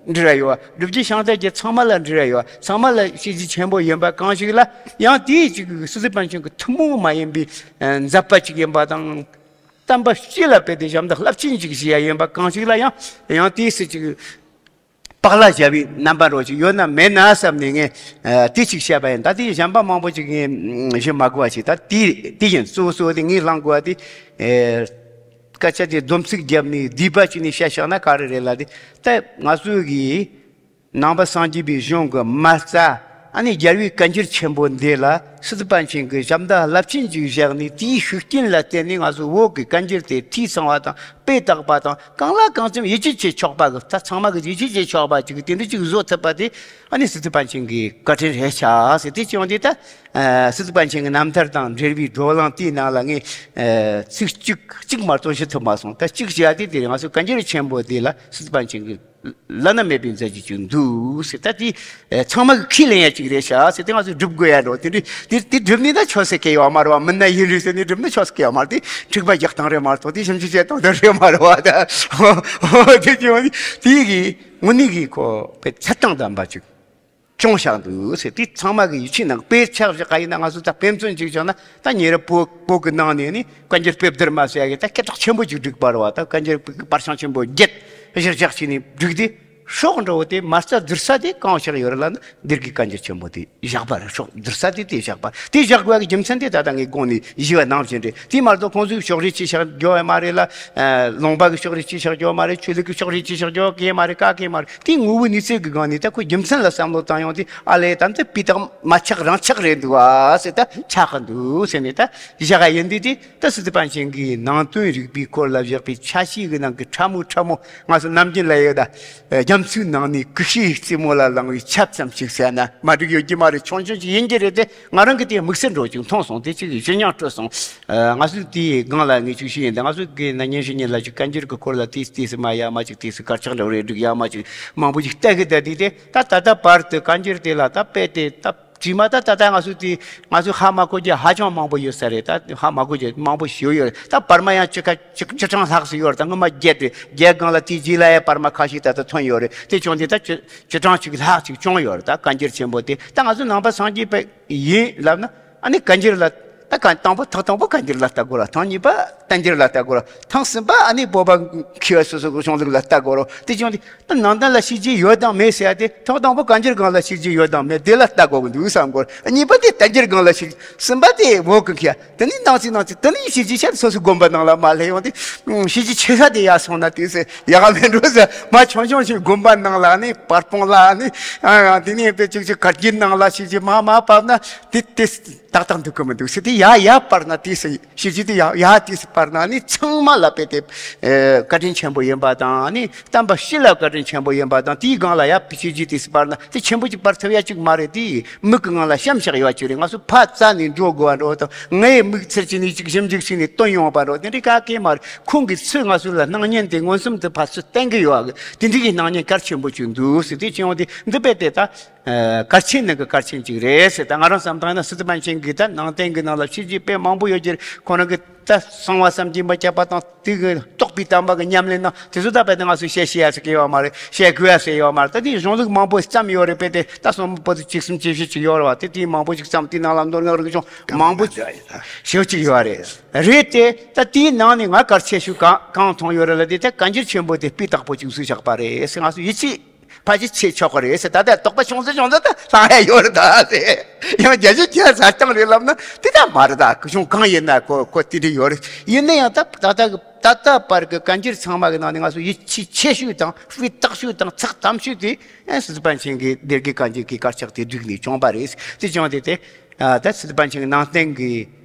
འབྲེལ་བ་ཡོད་པ། སྒྲུབ་བརྒྱུད་ཤིང་རྟ་བརྒྱད་ཚང་མ་ལ་འབྲེལ་བ་ཡོད་པ། ཚང་མ་ལ་བྱས་རྗེས་ཆེན་པོ་ཡིན་པ་གང་ཞིག་ལ་ཡང་དེ་ཅིག་སི་ཏུ་པཎ་ཆེན་གྱི་ཐུན་མོང་མ་ཡིན་པའི་མཛད་པ་ཅིག་ཡིན་པ་དང་། བསྟན་པ་སྤྱི་ལ་དཔེ་དེ་ཞབས་འདེགས་རླབས་ཆེན་ཅིག་བཞེས་ཡ་ཡིན་པ་གང་ཞིག་ལ་ཡང་ཡང་དེ་སྲིད་ཅིག་སྤག་ལ་བཞག་པའི་རྣམ་པ་འདྲ་ཅིག་ཡོད་ན་མེད་ན་བསམ་ནས་ངས་ཨ་དེ་ཅིག་བཤད་པ་ཡིན། ད་དེ་གཞན་པ་མང་པོ་ཅིག་ངས་ཞུ་མ་དགོས་པ་ཞིག་ད་དེ་དེ་ཡིན། གཙོ་བོ་གཙོ་བོ་དེ་ངས་བླང་དགོས་པ་དེ། ཨེ་སྐད་ཆ་དེ་སྡོམ་ཚིག་བརྒྱབ་ནས་བསྡུས་པ་བྱས་ནས་བཤད་བཞག་ན་ག་རེ་རེད་ལབ་དུས། ད་ང་ཚོ་གི་ནང་པ་སངས་རྒྱས་པའི་གཞུང་གི་མ་རྩ། ཨ་ནི་རྒྱལ་བའི་བཀའ་འགྱུར་ཆེན་པོ་འདི་ལ་སི་ཏུ་པཎ་ཆེན་གྱིས་ཞབས་འདེགས་རླབས་ཆེན་ཅིག་བཞག་ནས། དེའི་ཤུགས་རྐྱེན་ལ་བརྟེན་ནས་ང་ཚོ་བོད་ཀྱི་བཀའ་འགྱུར་དེ་འཐུས་ཚང་བ་དང་། དཔེ་དག་པ་དང་། གང་ལ་གང་འཚམ་ཡིད་ཆེས་བྱེད་ཆོག་པ་གི། ད་ཚང་མ་གིས་ཡིད་ཆེས་བྱེད་ཆོག་པ་ཅིག་དེ་འདྲ་ཅིག་བཟོ་ཐུབ་པ་དེ་ཨ་ནི་སི་ཏུ་པཎ་ཆེན་གྱི་བཀའ་དྲིན་རེད་ཤག་ཟེར། དེ་བྱས་ཡོང་དུས་ད་ཨ་སི་ཏུ་པཎ་ཆེན་གྱི་རྣམ་ཐར་དང་འབྲེལ་བའི་བགྲོ་གླེང་དེའི་ནང་ལ་ངས་ཨ་ཚིག་གཅིག་གཅིག་མ་གཏོགས་ཞུ་ཐུབ་མ་སོང་། ད་གཅིག་བྱས་ཏེ་དེ་རིང་ང་ཚོ་བཀའ་འགྱུར་ཆེན་པོ་དེ་ལ་སི་ཏུ་པཎ་ཆེན་གྱི་བླ་ན་མེད་པའི་མཛད་རྗེས་ཅིག་འདུག་ཟེར། ད་དེ་ཨེ་ཚང་མ་གིས་ཁས་ལེན་ཡ་ཅིག་རེད་ཤག་ཟེར། དེ་ང་ཚོས་སྒྲུབ་དགོས་ཡ་འགྲོ། དེ་འདྲ་དེ་དེ་སྒྲུབ་ནས་ད་ཆོག་ཟེར་མཁན་ཡོད་མ་རེད་བ། མིན་ན་ཡིན་རེད་ཟེར་ནས་སྒྲུབ་ན་ཆོག་ཟེར་མཁན་ཡོད་མ་རེད། དེ་འཁྲུག་པ་རྒྱག་སྟངས་རེད་མ་གཏོགས། དེ་ཞིབ་འཇུག་བྱེད་སྟངས་དེ་རེད་མ་རེད་བ། ད་དེ་ཅི་ཡོང་དེ་གི་དངོས་གནས་ཀྱི་ཁོ་དཔེ་ཚད་དང་ལྡན་པ་ཅིག་བྱུང་བཞག་འདུག་ཟེར། དེ་ཚང་མ་གིས་ཡིད་ཆེས་གནང་། དཔེ་ཆ་བཞག་ག་ཡིན་ན་ང་ཚོ་ད་དཔེ་མཚོན་ཅིག་བཞག་ན། ད་ཉེ་རབས་བོད་བོད་ཀྱི་ནང་ནས་ནི་བཀའ་འགྱུར་དཔེ་བསྡུར་མ་ཟེར་ཡ་གི་ད་སྐད་གྲགས་ཆེན་པོ་ཅིག་བསྒྲིགས་པ་རེད་བ། ད་བཀའ་འགྱུར་པར་བྱང་ཆེན་པོ་བརྒྱད་གཞིར་བཞག་བྱས་ནས་བསྒྲིགས་ཏེ། སྲོག་འགྲོ་བོ་དེ་མ་རྩ་བསྡུར་ས་དེ་གང་བཞག་ཡོད་རེད་ལབ་ན། སྡེ་དགེ་བཀའ་འགྱུར་ཆེན་པོ་དེ་བཞག་པ་རེད། སྲོག་བསྡུར་ས་དེ་དེ་བཞག་པ། དེ་བཞག་དགོས་ཡ་གི་རྒྱུ་མཚན་དེ་ད་ལྟ་ངས་གོང་ནས་ཞུས་པ་ནང་བཞིན་རེད། དེ་མ་གཏོགས་ཁོང་ཚོས་ཕྱོགས་རིས་ཅི་བཞག་རྒྱུ་ཡོད་མ་རེད་ལ། ཨ་ལུང་པ་གི་ཕྱོགས་རིས་ཅི་བཞག་རྒྱུ་ཡོད་མ་རེད། ཆོས་ལུགས་ཀྱི་ཕྱོགས་རིས་ཅི་བཞག་རྒྱུ་ཡོད་མ་རེད། ག་གེ་མ་རེད། དེ་ངོ་བོའི་གནས་ཚུལ་གྱི་སྒང་ནས་ད་ཁོའི་རྒྱུ་མཚན་ལ་བསམ་བློ་བཏང་ཡོང་དུས། ཨ་ལས་ད་འདི་སྤུས་དག་མ་ཆགས་རང་ཆགས་རེད་འདུག་ཨ་ཟེར། ད་ཆགས་ཀྱི་འདུག་ཟེར་ནས་ད་བཞག་ག་ཡིན་དུས། དེ་ད་སི་ཏུ་པཎ་ཆེན་གྱི་ནང་དོན་རིག་པའི་སྐོར་ལ་བཞག་པའི་ཆ་ཤས་ཀྱི་ནང་གི་ཕྲ་མོ་ཕྲ་མོ། ང་ཚོ་ནམ་རྒྱུན་ལ་ཡོད་ད། རྒྱ་མཚོའི་ནང་ནས་ཀུ་ཤའི་རྩེ་མོ་ལ་ལངས་པའི་ཆབ་ཙམ་ཞིག་ཟེར་ན་མ་འགྲིག་ཡོད་ཀྱི་མ་རེད། ཆུང་ཆུང་ཞིག་ཡིན་གྱི་རེད་དེ། ང་རང་གི་དེ་དམིགས་བསལ་འགྲོ་ཅིག་མཐོང་སོང་། དེ་ཅིག་ཞེད་སྣང་སྤྲོད་སོང་། ཨ་ང་ཚོས་དེའི་སྒང་ལ་ངས་ཅིག་ཞུས་ཡིན། ད་ང་ཚོ་གི་ན་ཉིན་ཞིག་ཉིན་ལ་ཅིག་བཀའ་འགྱུར་གྱི་སྐོར་ལ་ཏིས་ཏིས་མ་ཡ་མ་ཅིག་ཏིས་དཀར་ཆག་འདྲ་བོ་རེ་འགྲིག་ཡ་མ་ཅིག་མང་པོ་ཅིག་བལྟ་གི་བསྡད་དུས། དེ་ད་ད་ལྟ་བར་དུ་བཀའ་འགྱུར་དེ་ལ་ད་དཔེ་དེ་ད་དྲི་མ་ད་ད་ད་ང་ཚོ་དེ་ང་ཚོས་ཧ་མ་གོ་རྒྱུ་ཧ་ཅང་མང་པོ་ཡོད་ས་རེད། ད་ཧ་མ་གོ་རྒྱུ་མང་པོ་ཞིག་ཡོད་རེད། ད་བར་མ་ཡང་བཅུ་ཁ་བཅུ་བཅུ་གྲངས་ལྷག་ཙམ་ཡོད་རེད། ད་སྔོན་མ་བརྒྱད་རེད། བརྒྱད་སྒང་ལ་དེའི་རྗེས་ལ་ཡང་བར་མ་ཁ་ཤས་ད་ལྟ་ཐོན་ཡོད་རེད། དེ་བྱུང་དེ་ད་བཅུ་བཅུ་གྲངས་ཅིག་ལྷག་ཅིག་བྱུང་ཡོད་རེད། ད་བཀའ་འགྱུར་ཆེན་པོ་དེ་ད་ང་ཚོ་ནང་པ་སངས་རྒྱས་པ་ཡིན་ལབ་ན། ཨ་ནི་བཀའ་འགྱུར་ལ་ ད་ག་དང་པོ་ཐོག་དང་པོ་བཀའ་འགྱུར་ལ་ལྟ་དགོས་ར། ཐོག་གཉིས་པ་བསྟན་འགྱུར་ལ་ལྟ་དགོས་ར། ཐོག་གསུམ་པ་ཨ་ནི་བོད་པ་མཁས་པ་སོ་སོ་གི་གཞུང་ལུགས་ལ་ལྟ་དགོས་ར། དེ་བྱུང་དུས་ད་ནང་བསྟན་ལ་བྱས་རྗེས་ཡོད་དང་མེད་ཟེར་ཡ་དེ་ཐོག་དང་པོ་བཀའ་འགྱུར་སྒང་ལ་བྱས་རྗེས་ཡོད་དང་མེད་དེ་ལ་ལྟ་དགོས་ཀྱི་འདུག་བསམ་དགོས། གཉིས་པ་དེ་བསྟན་འགྱུར་སྒང་ལ་བྱས། གསུམ་པ་དེ་བོད་ཀྱི་མཁས་པ། དེ་ནས་ནང་ཚིག་ནང་ཚིག་དེ་ནས་བྱས་རྗེས་ཆེ་སོ་སོའི་དགོན་པ་ནང་ལ་མ་སླེབས་ཡོང་དུས་བྱས་རྗེས་ཆེ་ས་དེ་ཡར་སོང་ན་དེ་ཟེར་ཡག་ག་མེད་འགྲོ་ཟེར། མ་ཆུང་ཆུང་ཞིག་དགོན་པ་ནང་ལ་ནི་པར་སྤུངས་ལ་ནི་ཨ་དེ་ནས་དཔེ་ཅིག་ཅིག་བཀའ་འགྱུར་ནང་ལ་བྱས་རྗེས་མ་མ་བབས་ན་དེ་དེ། ཏག་ཏག་འདུག་གི་མི་འདུག་ཟེར་དེ་ཡ་ཡ་པར་ན་དེ་སི་ཤི་ཅི་དེ་ཡ་ཡ་དེ་སི་པར་ན་ནི་ཚང་མ་ལ་དཔེ་དེ་ཨེ་བཀའ་དྲིན་ཆེན་པོ་ཡིན་པ་དང་ནི་བསྟན་པ་སྤྱི་ལ་བཀའ་དྲིན་ཆེན་པོ་ཡིན་པ་དང་དེའི་སྒང་ལ་ཡ་ཤི་ཅི་དེ་སི་པར་ན་དེ་ཆེན་པོ་ཅིག་པར་ཐུབ་ཡ་ཅིག་མ་རེད། དེ་མིག་གི་ངང་ལ་བཤམས་བཞག་ཡོད་ཅིག་རེད། ང་ཚོ་ཕར་བཙལ་ནས་འགྲོ་དགོས་པ་འགྲོ་དང་ངའི་མིག་ཚེར་ཅིག་ནས་ཅིག་ཞིབ་འཇུག་བྱས་ནས་བཏོན་ཡོང་བ་འགྲོ་དེ་འདྲའི་ག་གེ་མ་རེད། ཁོང་གི་ཚུལ་ང་ཚོ་ལ་སྣང་བརྙན་དེ་མངོན་སུམ་དུ་ཕར་ཚུར་བསྟན་གི་ཡོད་གི། དེ་འདྲའི་གི་སྣང་བརྙན་གལ་ཆེན་པོ་ཅིག་འདུག་ཟེར་དེ་བྱུང་དེ་འདི་དཔེ་དེ་ད། ཨ་གལ་ཆེན་ནང་གི་གལ་ཆེན་ཅིག་རེད་ཟེར། ད་ང་རང་བསམ་བཏང་ན་སི་ཏུ་པཎ་ཆེན་གྱིས་ད་ནང་བསྟན་གྱི་ནང་ལ་བྱས་རྗེས་དཔེ་མང་པོ་ཡོད་ཀྱི་རེད། ཁོ་རང་གིས་ད་གསང་བ་བསམ་གྱིས་མི་ཁྱབ་པ་དང་དེ་གི་རྟོགས་པའི་དམ་པ་གི་ཉམས་ལེན་དང་དེ་ཚོ་ད་དཔེ་ད་ང་ཚོས་བཤད་ཤེས་ཡ་ཟེར་གི་ཡོད་མ་རེད། བཤད་དགོས་ཡ་ཟེར་ཡོད་མ་རེད། ད་དེའི་གཞུང་ལུགས་མང་པོ་བརྩམས་ཡོད་རེད། དཔེ་དེ་ད་གསུང་འབུམ་པོ་ཏི་བཅུ་གསུམ་བཅུ་བཞི་ཅིག་ཡོད་རེད་བ། དེ་དེའི་མང་པོ་ཅིག་བརྩམས། དེའི་ནང་ལ་མདོ་སྔགས་རིག་གཞུང་མང་པོ་ཞེ་པོ་ཅིག་ཡོད་རེད། རེད་དེ་ད་དེའི་ནང་ནས་ང་གལ་ཆེ་ཤོས་གང་གང་མཐོང་ཡོད་རེད་ལབ་དུས་ད་བཀའ་འགྱུར་ཆེན་པོ་དེ་སྤུས་དག་པོ་ཅིག་བཟོས་བཞག་པ་རེད་ཟེར་ང་ཚོ་ཡིད་ཆེས། ཕལ་ཆེར་བྱེད་ཆོག་གི་རེད་ཟེར། ད་ལྟ་དོགས་པ་བྱུང་ཟེར་བྱུང་ཟེར་ད་ལྷང་ཡ་ཡོད་རེད་ད་ཟེར། ཡང་རྒྱ་ཆེ་ཁྱེད་ཟ་རྐྱང་རེད་ལབ་ན་དེ་ད་མ་རེད། ད་གཞུང་གང་ཡིན་ན་ཁོ་ཁོ་དེ་འདྲ་ཡོད་རེད། ཡིན་ན་ཡང་ད་ད་ལྟ་གི་ད་ལྟ་བར་གི་བཀའ་འགྱུར་ཚང་མ་གི་ནང་ནས་ང་ཚོ་ཡིད་ཆེས་ཆེ་ཤོས་དང་སྤུས་དག་ཤོས་དང་ཚགས་དམ་ཤོས་དེ་ཨེ་སི་ཏུ་པཎ་ཆེན་གྱི་སྡེ་དགེ་བཀའ་འགྱུར་གྱི་དཀར་ཆག་དེ་བསྒྲིགས་ནས་བྱུང་བ་རེད། དེ་བྱུང་དེ་དེ་ད་སི་ཏུ་པཎ་ཆེན་གྱི་ནང་བསྟན་གྱི་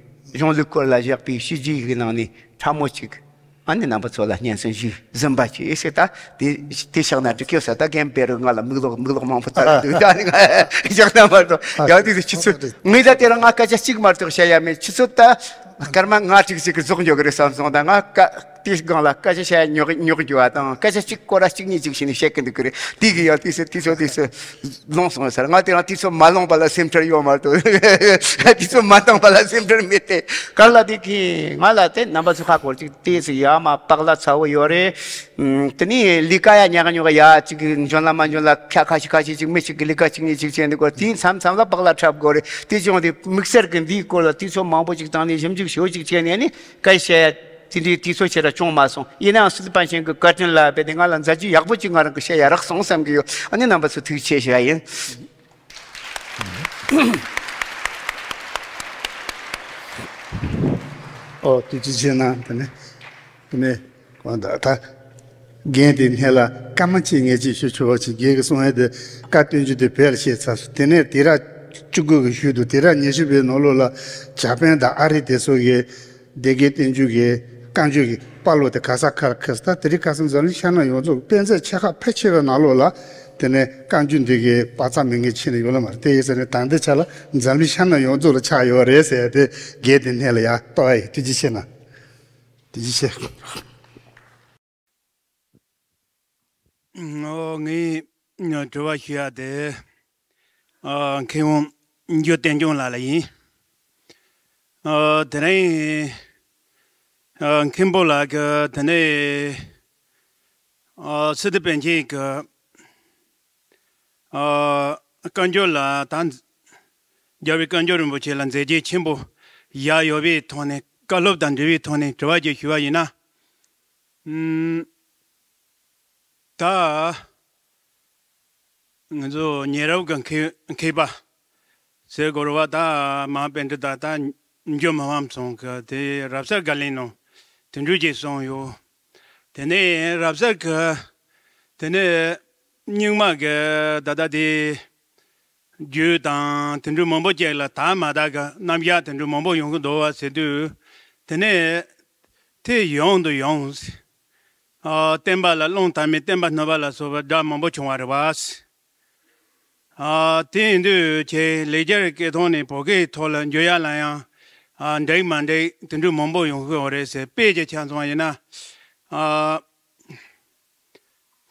གཞུང་ལུགས་སྐོར་ལ་བཞག་པའི་བྱས་རྗེས་ཀྱི་ནང་ནས་ཕྲ་མོ་གཅིག་ཨ་ནི་རྣམ་པ་ཚོ་ལ་སྙན་སེང་ཞུས་ཟིན་པ་བྱས་ཟེར། ད་དེ་དེ་བཞག་ན་འགྲིག་གི་ཡོད་ས། ད་རྒན་བེ་རུ་ང་ལ་མིག་ལོག་མིག་ལོག་མང་པོ་ལྟ་གི་འདུག་ད་ནི་ང་བཞག་ན་མ་གཏོགས་ཡག་དེ་ཆུ་ཚོད་ངས་ད་དེ་རང་ང་སྐད་ཆ་གཅིག་མ་གཏོགས་བཤད་ཡ་མེད། ཆུ་ཚོད་ད་སྐར་མ་ལྔ་དྲུག་ཅིག་གི་རྫོགས་འགྲོ་གི་རེད་བསམ་སོང་། ད་ང་སྐད་དེའི་སྒང་ལ་སྐད་ཆ་བཤད་ཡ་ཉོག་ཉོག་རྒྱུ་བ་དང་སྐད་ཆ་གཅིག་སྐོར་ར་གཅིག་གཉིས་ཅིག་བྱས་ནས་བཤད་གི་འདུག་གི་རེད། དེ་གི་ཡག་དེ་ཟེར་དེ་ཚོ་དེ་ཚོ་ལོངས་སོང་ཟེར། ང་དེ་རང་དེ་ཚོ་མ་ལོངས་པ་ལ་སེམས་ཁྲལ་ཡོད་མ་གཏོགས་དེ་ཚོ་མ་བཏང་པ་ལ་སེམས་ཁྲལ་མེད་དེ། ག་ལ་དེ་གི་ང་ལ་དེ་རྣམ་པ་ཚོ་ཁ་སྐོར་ཅིག་དེ་ཚོ་ཡ་མ་པག་ལ་ཚ་བོ་ཡོད་རེད། ཨུམ། དེ་ནས་ལས་ཀ་ཡ་ཉག་ཉོག་ཡ་ཅིག་འཇོན་ལ་མ་འཇོན་ལ་ཁ་ཁ་ཤས་ཁ་ཤས་ཅིག་མི་ཞིག་གི་ལས་ཀ་ཅིག་གཉིས་ཅིག་བྱས་འདུག་གོ། དེ་མཚམས་མཚམས་ལ་པག་ལ་འཁྲབ་དགོས་རེད། དེ་བྱུང་དེ་དམིགས་བསལ་གི་འདིའི་སྐོར་ལ་དེ་ཚོ་མང་པོ་ཅིག་བཏང་ནས་ཞིབ་འཇུག་ཞེ་པོ་ཅིག་བྱས་ནས་ནི་སྐད་བཤད་ཡ་དེ་འདྲའི་དུས་ཚོད་ཆེ་ར་བྱུང་མ་སོང་། ཡིན་ནའང་སི་ཏུ་པཎ་ཆེན་གྱི་བཀའ་དྲིན་ལ་དཔེ་དེ་ང་ལ་མཛད་རྗེས་ཡག་པོ་ཅིག་ང་རང་གི་བཤད་ཡ་རག་སོང་བསམ་གི་ཡོད། ཨ་ནི་རྣམ་པ་ཚོ་ཐུགས་རྗེ་ཆེ་ཞུ་ཡ་ཡིན། ཨོ་ཐུགས་རྗེ་ཆེ་གནང་། དེ་ནས་དེ་ནས་གང་ལྟར་ད་རྒན་དེ་སྔོན་ལ་སྐར་མ་གཅིག་ངས་ཅིག་ཞུ་ཆོག་པ་ཅིག་རྒན་གྱིས་གསུང་ཡ་དེ་བཀའ་བསྟན་འགྱུར་དེ་བོད་ལ་བཤད་ཚར་སོང་། དེ་ནས་དུས་རབས་བཅུ་དགུ་གི་གཞུག་ཏུ་དུས་རབས་ཉི་ཤུ་པའི་ནང་ལོགས་ལ་འཇར་པན་དང་ཨ་རི་དེ་ཚོ་གི་སྡེ་དགེ་བསྟན་འགྱུར་གྱི་བཀའ་འགྱུར་གྱི་དཔར་ལོ་དེ་ག་ས་ག་ལ་ཁེལ་སོང་། ད་དེ་རིང་ཁ་སང་འཛམ་གླིང་ཤར་ནུབ་ཡོངས་རྫོགས་ཀྱི་དཔེ་མཛོད་ཆེ་ཁག་ཕལ་ཆེ་བའི་ནང་ལོགས་ལ་དེ་ནས་བཀའ་འགྱུར་འདི་གའི་པར་རྩ་མེད་མཁན་ཕྱིན་ནས་ཡོད་ལ་མ་རེད། དེ་ཡིན་ཟེར་ནས་ད་ལྟའི་ཆ་ལ་འཛམ་གླིང་ཤར་ནུབ་ཡོངས་རྫོགས་ལ་ཆགས་ཡོད་རེད་ཟེར་ཏེ་རྒན་དེ་སྔོན་ལ་ཡར་གཏོང་ཡ་ཡིན། ཐུགས་རྗེ་ཆེ་གནང་། ཐུགས་རྗེ་ཆེ། ཨོ་ངས་དྲི་བ་ཞུ་ཡ་དེ་ཨ་མཁས་དབང་འཇུ་བསྟན་སྐྱོང་ལགས་ལ་ཡིན། ཨ་དེ་རིང་ཨ་མཁན་པོ་ལགས་ཀྱིས་དེ་ནས་ཨ་སི་ཏུ་པཎ་ཆེན་གྱི་ཨ་བཀའ་འགྱུར་ལ་ད་རྒྱལ་བའི་བཀའ་འགྱུར་རིན་པོ་ཆེ་ལ་མཛད་རྗེས་ཆེན་པོ་བཞག་ཡོད་པའི་ཐོག་ནས་བཀའ་སློབ་དང་འབྲེལ་བའི་ཐོག་ནས་དྲི་བ་ཅིག་ཞུ་བ་ཡིན་ན། ཨུམ། ད་ང་ཚོ་ཉེ་རབས་ཀྱི་མཁས་མཁས་པ་ཟེར་དགོས་རེད་བ། ད་མ་པཎྜི་ཏ་དང་ད་འཇུ་མི་ཕམ་ཚང་གི་དེ་རབ་གསལ་དགའ་ལན་ནང་དེ་འདྲ་ཅིག་གསུངས་ཡོད། དེ་ནས་རབ་གསལ་གྱི་དེ་ནས་རྙིང་མ་གི་ད་ལྟ་དེ་རྒྱུད་དང་དེ་འདྲ་མང་པོ་ཅིག་ལ་དག་མ་དག་གི་རྣམ་གཞག་དེ་འདྲ་མང་པོ་ཡོང་གི་འདུག་བ་ཟེར་དུས། དེ་ནས་དེ་ཡོང་དུ་ཡོང་། ཨ་བསྟན་པ་ལ་རླུང་དར་མའི་བསྟན་པ་བསྣུབས་པ་ལ་སོགས་པ་སྒྲ་མང་པོ་བྱུང་བ་རེད་བ། ཨ་དེ་ཡིན་དུས་ཁྱེད་ལེགས་སྦྱར་སྐད་ཐོག་ནས་བོད་སྐད་ཐོག་ལ་འགྱུར་ཡ་ལ་ཡང་ཨ་འགྲིག་མ་འགྲིག་དེ་འདྲ་མང་པོ་ཡོང་གི་ཡོད་རེད་ཟེར། དཔེ་ཅིག་ཆ་མཚོན་ཡིན་ན། ཨ་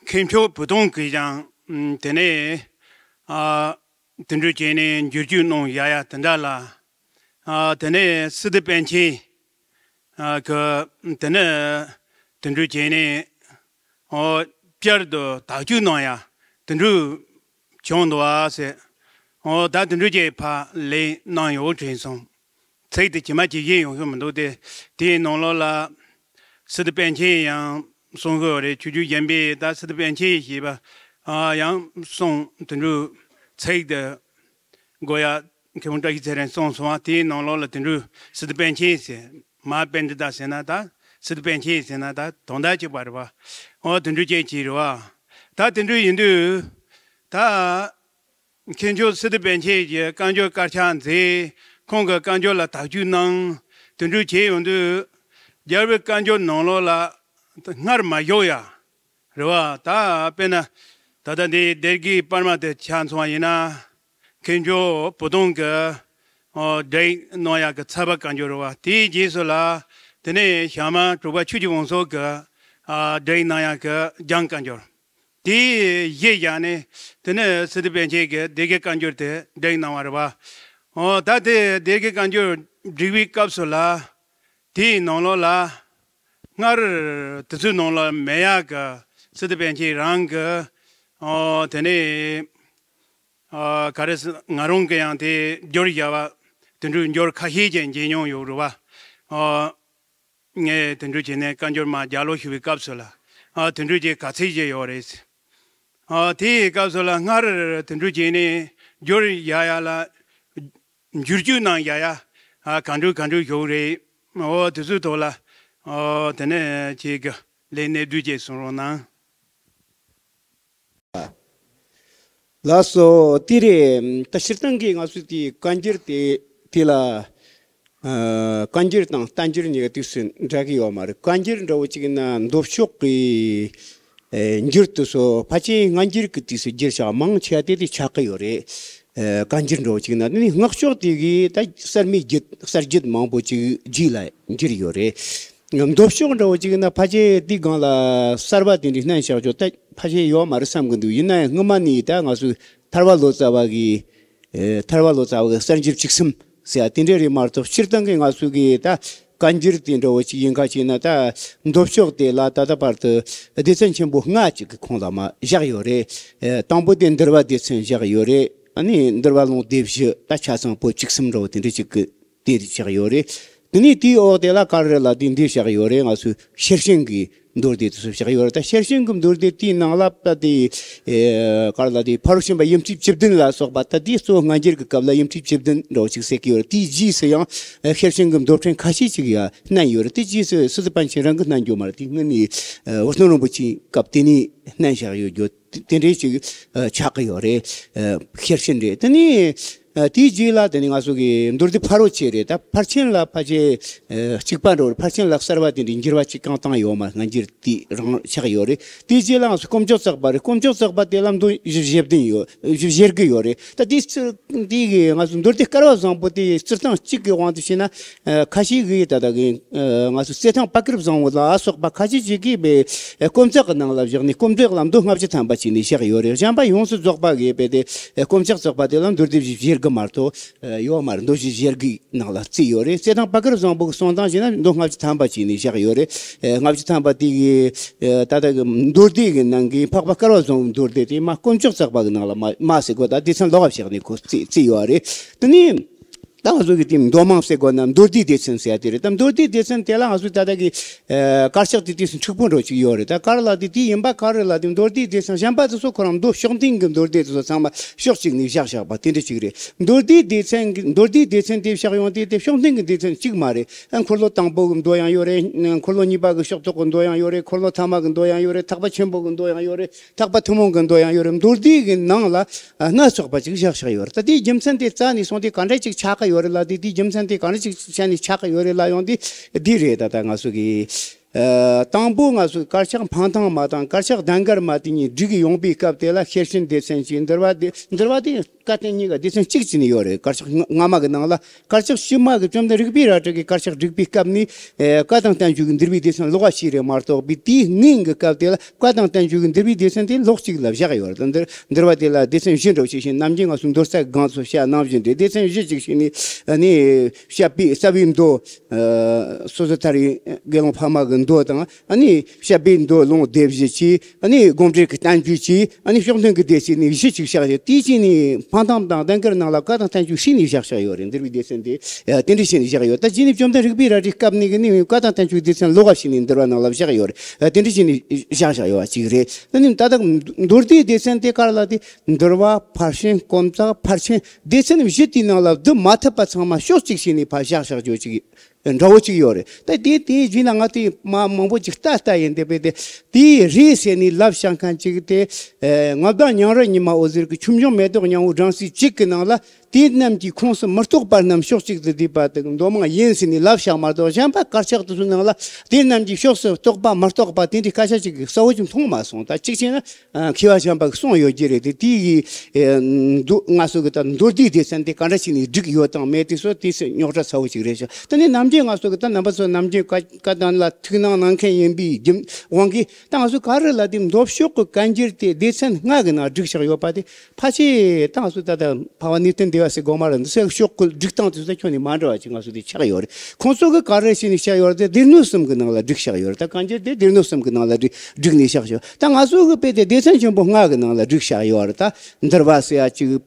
མཁས་མཆོག་བུ་སྟོན་གྱིས་ཀྱང་དེ་ནས་ཨ་དེ་འདྲ་བྱས་ནས་འགྱུར་བཅོས་གནང་ཡ་ཡ་དེ་འདྲ་ལ། ཨ་དེ་ནས་སི་ཏུ་པཎ་ཆེན་ཨ་གི་དེ་ནས་དེ་འདྲ་བྱས་ནས་ཨོ་བསྐྱར་དུ་དག་བཅོས་གནང་ཡ་དེ་འདྲ་བྱུང་འདུག་ཨ་ཟེར། ཨོ་ད་དེ་འདྲ་བྱས་ཕར་ལན་གནང་ཡོད་དྲན་སོང་། ཐིག་དེ་ཇི་མ་ཇི་བཞིན་ཡོང་གི་མི་འདུག་སྟེ། དེའི་ནང་ལོགས་ལ་སི་ཏུ་པཎ་ཆེན་ཡང་གསུང་གི་ཡོད་རེད། ཆོས་བརྒྱུད་གཞན་པས་ད་སི་ཏུ་པཎ་ཆེན་ཞེས་པ་ཨ་ཡང་གསུང་། དེ་འདྲའི་ཚིག་དེ་དགོས་ཡ་མཁན་པོ་བཀྲ་ཤིས་ཚེ་རིང་གསུངས་སོང་བ། དེའི་ནང་ལོགས་ལ་དེ་འདྲའི་སི་ཏུ་པཎ་ཆེན་ཟེར། མ་པཎྜི་ཏ་ཟེར་ན་ད་སི་ཏུ་པཎ་ཆེན་ཟེར་ན་ད་དོན་དག་གཅིག་པ་རེད་བ། ཨོ་དེ་འདྲའི་ཅན་གཅིག་རེད་བ། ད་དེ་འདྲའི་ཡིན་དུས་ད། མཁན་ཆེན་སི་ཏུ་པཎ་ཆེན་གྱིས་བཀའ་འགྱུར་དཀར་ཆག་མཛད། ཁོང་གི་བཀའ་འགྱུར་ལ་དག་བཅོས་གནང་། དེ་འདྲ་བྱས་ཡོང་དུས་རྒྱལ་བའི་བཀའ་འགྱུར་ནང་ལོགས་ལ་སྔར་མ་བཞག་ཡ་རེད་བ། ད་དཔེར་ན་ད་ལྟ་འདི་སྡེ་དགེ་པར་མ་དེ་ཆ་མཚོན་པ་ཡིན་ན། མཁན་ཆེན་བུ་སྟོན་གྱིས་ཨོ་བསྒྲིགས་གནང་ཡ་གི་ཚལ་པ་བཀའ་འགྱུར་རེད་བ། དེའི་རྗེས་སུ་ལ་དེ་ནས་ཞྭ་དམར་དྲུག་པ་ཆོས་ཀྱི་བང་སོ་གིས་ཨ་བསྒྲིགས་གནང་ཡ་གི་འཇང་བཀའ་འགྱུར། དེའི་གཞི་བཞག་ནས་དེ་ནས་སི་ཏུ་པཎ་ཆེན་གྱིས་སྡེ་དགེ་བཀའ་འགྱུར་དེ་བསྒྲིགས་གནང་བ་རེད་བ། འོ་ད་དེ་སྡེ་དགེ་བཀའ་འགྱུར་བསྒྲིགས་པའི་སྐབས་སུ་ལ་དེའི་ནང་ལོགས་ལ་སྔར་དེ་ཚོའི་ནང་ལ་མེད་ཡག་གི་སི་ཏུ་པཎ་ཆེན་རང་གི་འོ་དེ་ནས་ཨ་ག་རེ་ཟེར། ང་རང་གི་ཡང་དེ་བསྒྱུར་བཞག་པ་དེ་འདྲའི་འགྱུར་ཁ་ཤས་ཀྱང་མཇལ་མྱོང་ཡོད་རེད་བ། ཨ། ངས་དེ་འདྲ་བྱས་ནས་བཀའ་འགྱུར་མ་རྒྱ་ལོ་ཞུ་བའི་སྐབས་སུ་ལ་ཨ་དེ་འདྲ་བྱས་ག་ཚོད་ཅིག་ཡོད་རེད། ཨ་དེའི་སྐབས་སུ་ལ་སྔར་དེ་འདྲ་བྱས་ནས་བསྒྱུར་ཡ་ཡ་ལ་འགྱུར་བཅོས་གནང་ཡ་ཡ་ཨ་ག་འདྲ་ག་འདྲ་ཡོད་རེད། འོ་དེ་ཚོའི་ཐོག་ལ་ཨ་དེ་ནས་ཁྱེད་ཀྱིས་ལན་གནད་བསྡུས་བྱས་གསུང་རོགས་གནང་། ལགས་སོ། དེ་རེད། ད་སྤྱིར་བཏང་གི་ང་ཚོས་དེ་བཀའ་འགྱུར་དེ་དེ་ལ་ཨ་བཀའ་འགྱུར་དང་བསྟན་འགྱུར་གཉིས་ཀ་དུས་སུ་འདྲ་གི་ཡོད་མ་རེད། བཀའ་འགྱུར་འདྲ་བོ་ཅིག་ཡིན་ན་མདོ་ཕྱོགས་ཀྱི་ཨེ་འགྱུར་དུ་སོ་ཕལ་ཆེར་སྔ་འགྱུར་གྱི་དུས་སུ་བསྒྱུར་བྱ་མང་ཆེ་བ་དེ་དེ་ཆགས་ཀྱི་ཡོད་རེད། ཨེ་བཀའ་འགྱུར་འདྲ་བོ་ཅིག་ཡིན་ན་དེ་ནི་སྔགས་ཕྱོགས་དེ་གི་ད་གསར་མའི་རྒྱུད་གསར་བརྗོད་མང་པོ་ཅིག་རྗེས་ལ་འགྱུར་ཡོད་རེད། མདོ་ཕྱོགས་འདྲ་བོ་ཅིག་ཡིན་ན་ཕལ་ཆེར་དེའི་སྒང་ལ་གསར་བ་དེ་འདྲའི་བསྣན་བཞག་ཆོག་ད་ཕལ་ཆེར་ཡོད་མ་རེད་བསམ་གི་འདུག་ཡིན་ན་ཡང་སྔོན་མ་ནས་ད་ང་ཚོའི་ཐར་པ་ལོ་ཙཱ་བ་གི་ཨེ་ཐར་པ་ལོ་ཙཱ་བ་གི་གསར་འགྱུར་བཅུ་གསུམ་ཟེར་ཡ་དེ་འདྲ་རེད་མ་གཏོགས་སྤྱིར་བཏང་གི་ང་ཚོ་གི་ད་བཀའ་འགྱུར་དེ་འདྲ་བོ་ཅིག་ཡིན་ཁ་ཅིག་ན་ད་མདོ་ཕྱོགས་དེ་ལ་ད་ལྟ་བར་དུ་སྡེ་ཚན་ཆེན་པོ་ལྔ་ཅིག་གི་ཁོངས་ལ་མ་བཞག་ཡོད་རེད། ཨེ་དང་པོ་དེ་འདུལ་བ་སྡེ་ཚན་བཞག་ཡོད་རེད། ཨ་ནི་འདུལ་བ་ལུང་སྡེ་བཞི་ད་ཆ་ཚང་པོ་བཅུ་གསུམ་འདྲ་བོ་དེ་འདྲ་ཅིག་གི་དེ་བཞག་ཡོད་རེད། དེ་ནས་དེའི་འོག་དེ་ལ་ག་རེ་ལ་དེ་འདི་བཞག་ཡོད་རེད། ང་ཚོས་ཤེར་ཕྱིན་གྱི་མདོ་སྡེ་དེ་ཚོ་བཞག་ཡོད་རེད། ད་ཤེར་ཕྱིན་གྱི་མདོ་སྡེ་དེའི་ནང་ལ་ད་དེ་ཨེ་ག་རེ་ལ་དེ་ཕ་རོལ་ཕྱིན་པ་ཡིབ་ཁྲི་བཅུ་བདུན་ལ་སོགས་པ་ད་དེ་གཙོ་བོ་སྔ་འགྱུར་གྱི་སྐབས་ལ་ཡིབ་ཁྲི་བཅུ་བདུན་འདྲ་བོ་ཅིག་ཟེར་གྱི་ཡོད་རེད། དེའི་རྗེས་སུ་ཡང་ཨེ་ཤེར་ཕྱིན་གྱི་མདོ་ཕྲན་ཁ་ཤས་ཅིག་ཡང་བསྣན་ཡོད་རེད། དེ་རྗེས་སུ་སི་ཏུ་པཎ་ཆེན་རང་གིས་བསྣན་རྒྱུ་མ་རེད། དེ་སྔོན་ནས་ཨེ་འོད་སྟོན་རིན་པོ་ཆེའི་སྐབས་དེ་ནས་བསྣན་བཞག་ཡོད་རྒྱུ། དེ་འདྲའི་ཅིག་ཨ་ཆགས་ཀྱི་ཡོད་རེད། ཨ་ཤེར་ཕྱིན་རེད། དེ་ནས་ཨ་དེའི་རྗེས་ལ་དེ་ནས་ང་ཚོ་གི་མདོ་སྡེ་ཕ་རོལ་ཕྱིན་རེད། ད་ཕར་ཕྱིན་ལ་ཕལ་ཆེར་ཨ་གཅིག་པ་འགྲོ་རེད། ཕར་ཕྱིན་ལ་གསར་བ་དེ་འདྲའི་འགྱུར་བ་གཅིག་ཀྱང་བཏང་ཡོད་མ་རེད། སྔ་འགྱུར་དེ་རང་ཆགས་ཡོད་རེད། དེའི་རྗེས་ལ་ང་ཚོ་དཀོན་མཆོག་བརྩེགས་པ་རེད། དཀོན་མཆོག་བརྩེགས་པ་དེ་ལ་མདོ་བཞི་བཞི་བདུན་ཡོད། བཞི་བཞི་དགུ་ཡོད་རེད། ད་དེའི་ཚུལ་དེའི་གི་ང་ཚོ་མདོ་སྡེ་བསྐལ་པ་བཟང་པོ་དེ་སྤྱིར་བཏང་གཅིག་གི་དབང་དུ་བྱས་ན། ཨ་ཁ་ཤས་ཀྱིས་ད་ལྟ་གི་ཨ་ང་ཚོ་རྩེ་ཐང་པ་ཀིར་བཟང་པོ་ལ་སོགས་པ་ཁ་ཤས་ཅིག་གིས་དཔེ་ཨ་དཀོན་བརྩེགས་ཀྱི་ནང་ལ་བཞག་ནས་དཀོན་བརྩེགས་ལ་མདོ་ལྔ་བཅུ་ཐམ་པ་བྱས་ནས་བཞག་ཡོད་རེད། གཞན་པ་ཡོངས་སུ་རྫོགས་པ་གིས་དཔེ་དེ་ཨ་དཀོན་བརྩེགས་རྫོགས་པ་དེ་ལ་མདོ་སྡེ་བཞི་བཞི་དགུ་མ་གཏོགས་ཨ་ཡོད་མ་རེད། མདོ་བཞི་བཞི་དགུའི་ནང་ལ་བརྩིས་ཡོད་རེད། རྩེ་ཐང་པ་ཀིར་བཟང་པོ་གི་གསུང་སྟངས་བྱས་ན་མདོ་ལྔ་བཅུ་ཐམ་པ་བྱས་ནས་བཞག་ཡོད་རེད། ཨ་ལྔ་བཅུ་ཐམ་པ་དེ་གི་ཨ་ད་ལྟ་གི་མདོ་སྡེ་གི་ནང་གི་འཕགས་པ་བསྐལ་པ་བཟང་པོའི་མདོ་སྡེ་དེ་མ་དཀོན་མཆོག་བརྩེགས་པ་གི་ནང་ལ་མ་མ་ཟེར་གོ་ད་སྡེ་ཚན་ལོགས་པ་བཞག་ནས་ཁོ་བརྩིས་བརྩིས་ཡོད་རེད། དེ་ནས། ད་ང་ཚོ་གི་དེ་མདོ་མང་ཟེར་དགོས་ན་མདོ་སྡེའི་སྡེ་ཚན་ཟེར་ཡ་དེ་རེད། ད་མདོ་སྡེའི་སྡེ་ཚན་དེ་ལ་ང་ཚོའི་ད་ལྟ་གི་ཨ་དཀར་ཆག་དེ་དུས་སུ་འཁྲུག་པོ་འདྲ་ཅིག་ཡོད་རེད། ད་ག་རེ་ལ་དེ་དེ་ཡིན་པ་ག་རེ་ལ་དེ་མདོ་སྡེའི་སྡེ་ཚན་གཞན་པ་དེ་ཚོ་ཁོ་རང་མདོ་ཕྱོགས་སྟོན་གྱི་མདོ་སྡེ་དེ་ཚོ་ཚང་མ་ཕྱོགས་གཅིག་ནས་བཞག་བཞག་པ་དེ་འདྲ་ཅིག་རེད། མདོ་སྡེའི་སྡེ་ཚན་གྱི་མདོ་སྡེའི་སྡེ་ཚན་དེ་བཞག་ཡོང་དུས་དེ་ཕྱོགས་སྟོན་གྱི་སྡེ་ཚན་གཅིག་མ་རེད། ཨ་འཁོར་ལོ་དང་པོ་གི་མདོ་ཡང་ཡོད་རེད། འཁོར་ལོ་གཉིས་པ་གི་ཕྱོགས་གཏོགས་གི་མདོ་ཡང་ཡོད་རེད། འཁོར་ལོ་ཐ་མ་གི་མདོ་ཡང་ཡོད་རེད། ཐེག་པ་ཆེན་པོ་གི་མདོ་ཡང་ཡོད་རེད། ཐེག་པ་ཐུན་མོང་གི་མདོ་ཡང་ཡོད་རེད། མདོ་སྡེ་གི་ནང་ལ་ཨ་སྣ་ཚོགས་པ་ཅིག་བཞག་བཞག་ཡོད་རེད། ད་དེའི་རྒྱུ་མཚན་དེ་རྩ་ནས་སོང་དུས་ག་འདྲ་ཅིག་ཆགས་ཀྱི་ཡོད་རེད་ལབ་དུས། དེའི་རྒྱུ་མཚན་དེ་ག་འདྲ་ཅིག་བྱས་ནས་ཆགས་ཀྱི་ཡོད་རེད་ལབ་ཡོང་དུས་འདི་རེད། ད་ལྟ་ང་ཚོ་གི་ཨ་དང་པོ་ང་ཚོ་དཀར་ཆག་འཕང་ཐང་མ་དང་དཀར་ཆག་གདན་དཀར་མ་དེ་གཉིས་བསྒྲིགས་ཡོང་པའི་སྐབས་དེ་ལ་ཤེར་ཕྱིན་སྡེ་ཚན་གྱིས་འདུལ་བ་སྡེ་འདུལ་བ་དེ་བཀའ་བསྟན་གཉིས་ཀ་སྡེ་ཚན་གཅིག་བྱས་ནས་ཡོད་རེད། དཀར་ཆག་སྔ་མ་གི་ནང་ལ། དཀར་ཆག་ཕྱི་མ་གི་བཅོམ་ལྡན་རིག་པའི་རལ་གྲི་གིས་དཀར་ཆག་བསྒྲིགས་པའི་སྐབས་ནས་ཨེ་བཀའ་དང་བསྟན་བཅོས་ཀྱི་འདུལ་བའི་སྡེ་ཚན་ལོགས་པ་ཞིག་རེད་མ་གཏོགས་པའི་དེའི་སྔོན་གྱི་སྐབས་དེ་ལ་བཀའ་དང་བསྟན་བཅོས་ཀྱི་འདུལ་བའི་སྡེ་ཚན་དེ་ལོགས་གཅིག་ལ་བཞག་ཡོད་རེད། འདིར་འདུལ་བ་དེ་ལ་སྡེ་ཚན་བཞི་འདྲ་བོ་ཞིག་བྱས་ནས་ནམ་རྒྱུན་ང་ཚོ་མདོ་རྩ་གི་སྒང་ཚོ་བཤད་གནང་བཞིན་རེད། སྡེ་ཚན་བཞི་ཅིག་བྱས་ནས་ཨ་ནི་བཤད་པའི་རྩ་བའི་མདོ་ཨ་སོ་སོ་ཐར་བའི་དགེ་སློང་འཕགས་མ་གི་མདོ་དང་ཨ་ནི་བཤད་པའི་མདོ་ལུང་སྡེ་བཞི་བྱས། ཨ་ནི་དགོངས་འགྲེལ་གྱི་བསྟན་བཅོས་བྱས། ཨ་ནི་ཕྱོགས་མཐུན་གྱི་སྡེ་ཚན་ནས་བཞི་ཅིག་བཞག་ཡོད། དེ་བྱས་ནས། ཨང་དང་དང་ལྡན་ཀར་ནང་ལ་བཀའ་དང་བསྟན་བཅོས་བྱས་ནས་བཞག་བཞག་ཡོད་རེད། འདུལ་བའི་སྡེ་ཚན་དེ་དེ་འདྲ་བྱས་ནས་བཞག་ཡོད། ད་རྗེས་ནས་བཅོམ་ལྡན་རིག་པའི་རལ་གྲིའི་སྐབས་ནས་གི་ནི་བཀའ་དང་བསྟན་བཅོས་སྡེ་ཚན་ལོགས་ཀ་བྱས་ནས་འདུལ་བ་ནང་ལ་བཞག་ཡོད་རེད། དེ་འདྲ་བྱས་ནས་བཞག་བཞག་ཡོད་པ་གཅིག་རེད། ད་ནི་ད་ལྟ་མདོ་སྡེའི་སྡེ་ཚན་དེ་ག་རེ་ལབ་དེ། འདུལ་བ། ཕར་ཕྱིན། དཀོན་བརྩེགས། ཕར་ཕྱིན། སྡེ་ཚན་བཞི་དེའི་ནང་ལ་བསྡུ་མ་ཐུབ་པ་ཚང་མ་ཕྱོགས་གཅིག་བྱས་ནས་ཕར་བཞག་བཞག་རྒྱུ་གཅིག་འདྲ་བོ་གཅིག་ཡོད་རེད། ད་དེ་དེའི་རྗེས་ལ་ང་དེ་མ་མང་པོ་ཅིག་ལྟ་ལྟ་ཡིན་དེ་བས་དེ་དེའི་རེད་ཟེར་ནས་ལབ་བཞག་མཁན་ཅིག་དེ། ཨེ། མངའ་བདག་ཉང་རལ་ཉི་མ་འོད་ཟེར་གྱི་ཆོས་འབྱུང་མེ་ཏོག་ཉང་པོ་སྦྲང་རྩི་གཅིག་གི་ནང་ལ་དེ་རྣམས་ཀྱི་ཁོངས་སུ་མི་གཏོགས་པ་རྣམས་ཕྱོགས་གཅིག་ཏུ་བསྡུས་པ་དེ་མདོ་མང་ཡིན་ཟེར་ནས་ལབ་བཞག་མ་གཏོགས། གཞན་པ་དཀར་ཆག་དེ་ཚོའི་ནང་ལ་དེ་རྣམས་ཀྱི་ཕྱོགས་སུ་གཏོགས་པ་མི་གཏོགས་པ་དེ་འདྲའི་སྐད་ཆ་ཅིག་གསལ་བོ་ཅིག་མཐོང་མ་སོང་། ད་གཅིག་བྱས་ན། ཨ། མཁས་པ་གཞན་པ་གིས་གསུངས་ཡོད་ཀྱི་རེད་དེ། དེ་ཡི། ཨེ། མདོ། ང་ཚོ་གི་ད་མདོ་སྡེའི་སྡེ་ཚན་དེ་ག་འདྲ་བྱས་ནས་བསྒྲིགས་ཡོད་དང་མེད་དེ་ཚོ་དེ་ཚོ་རྙོག་དྲ་ཚ་བོ་ཅིག་རེད་ཤག་དེ་ནས་ནམ་རྒྱུན་ང་ཚོ་གི་ད་རྣམ་པ་ཚོ་ནམ་རྒྱུན་བཀའ་བཀའ་གདམས་ལ་ཐུགས་སྣང་གནང་མཁན་ཡིན་པའི་རྒྱུ་དབང་གིས། ད་ང་ཚོ་ག་རེ་ལབ་དེ། མདོ་ཕྱོགས་ཀྱི་བཀའ་འགྱུར་དེ་སྡེ་ཚན་ལྔ་གི་ནང་བསྒྲིགས་བཞག་ཡོད་པ་དེ་ཕལ་ཆེར་ད་ང་ཚོ་ད་ལྟ་འཕགས་པ་ནུས་ལྡན་སྡེ་པ་ཟེར་དགོས་མ་རེད། འདི་ཚོའི་ཕྱོགས་ཀྱི་སྒྲིག་སྟངས་དེ་ཚོ་ཁྱོན་ནས་མ་འདྲ་བ་ཅིག་ང་ཚོ་དེ་ཆགས་ཡོད་རེད། ཁོང་ཚོ་གི་ག་རེ་བྱས་ནས་བཤད་ཡོད་རེད་དེ། སྡེ་སྣོད་གསུམ་གི་ནང་ལ་བསྒྲིགས་བཞག་ཡོད་རེད། ད་བཀའ་འགྱུར་དེ་སྡེ་སྣོད་གསུམ་གི་ནང་ལ་བསྒྲིགས་བསྒྲིགས་ནས་བཞག་བཞག་ད་ང་ཚོ་གི་དཔེ་དེ་སྡེ་ཚན་ཆེན་པོ་ལྔ་གི་ནང་ལ་བསྒྲིགས་བཞག་ཡོད་རེད། ད་འདུལ་བ་ཟེར་ཡ་གཅིག་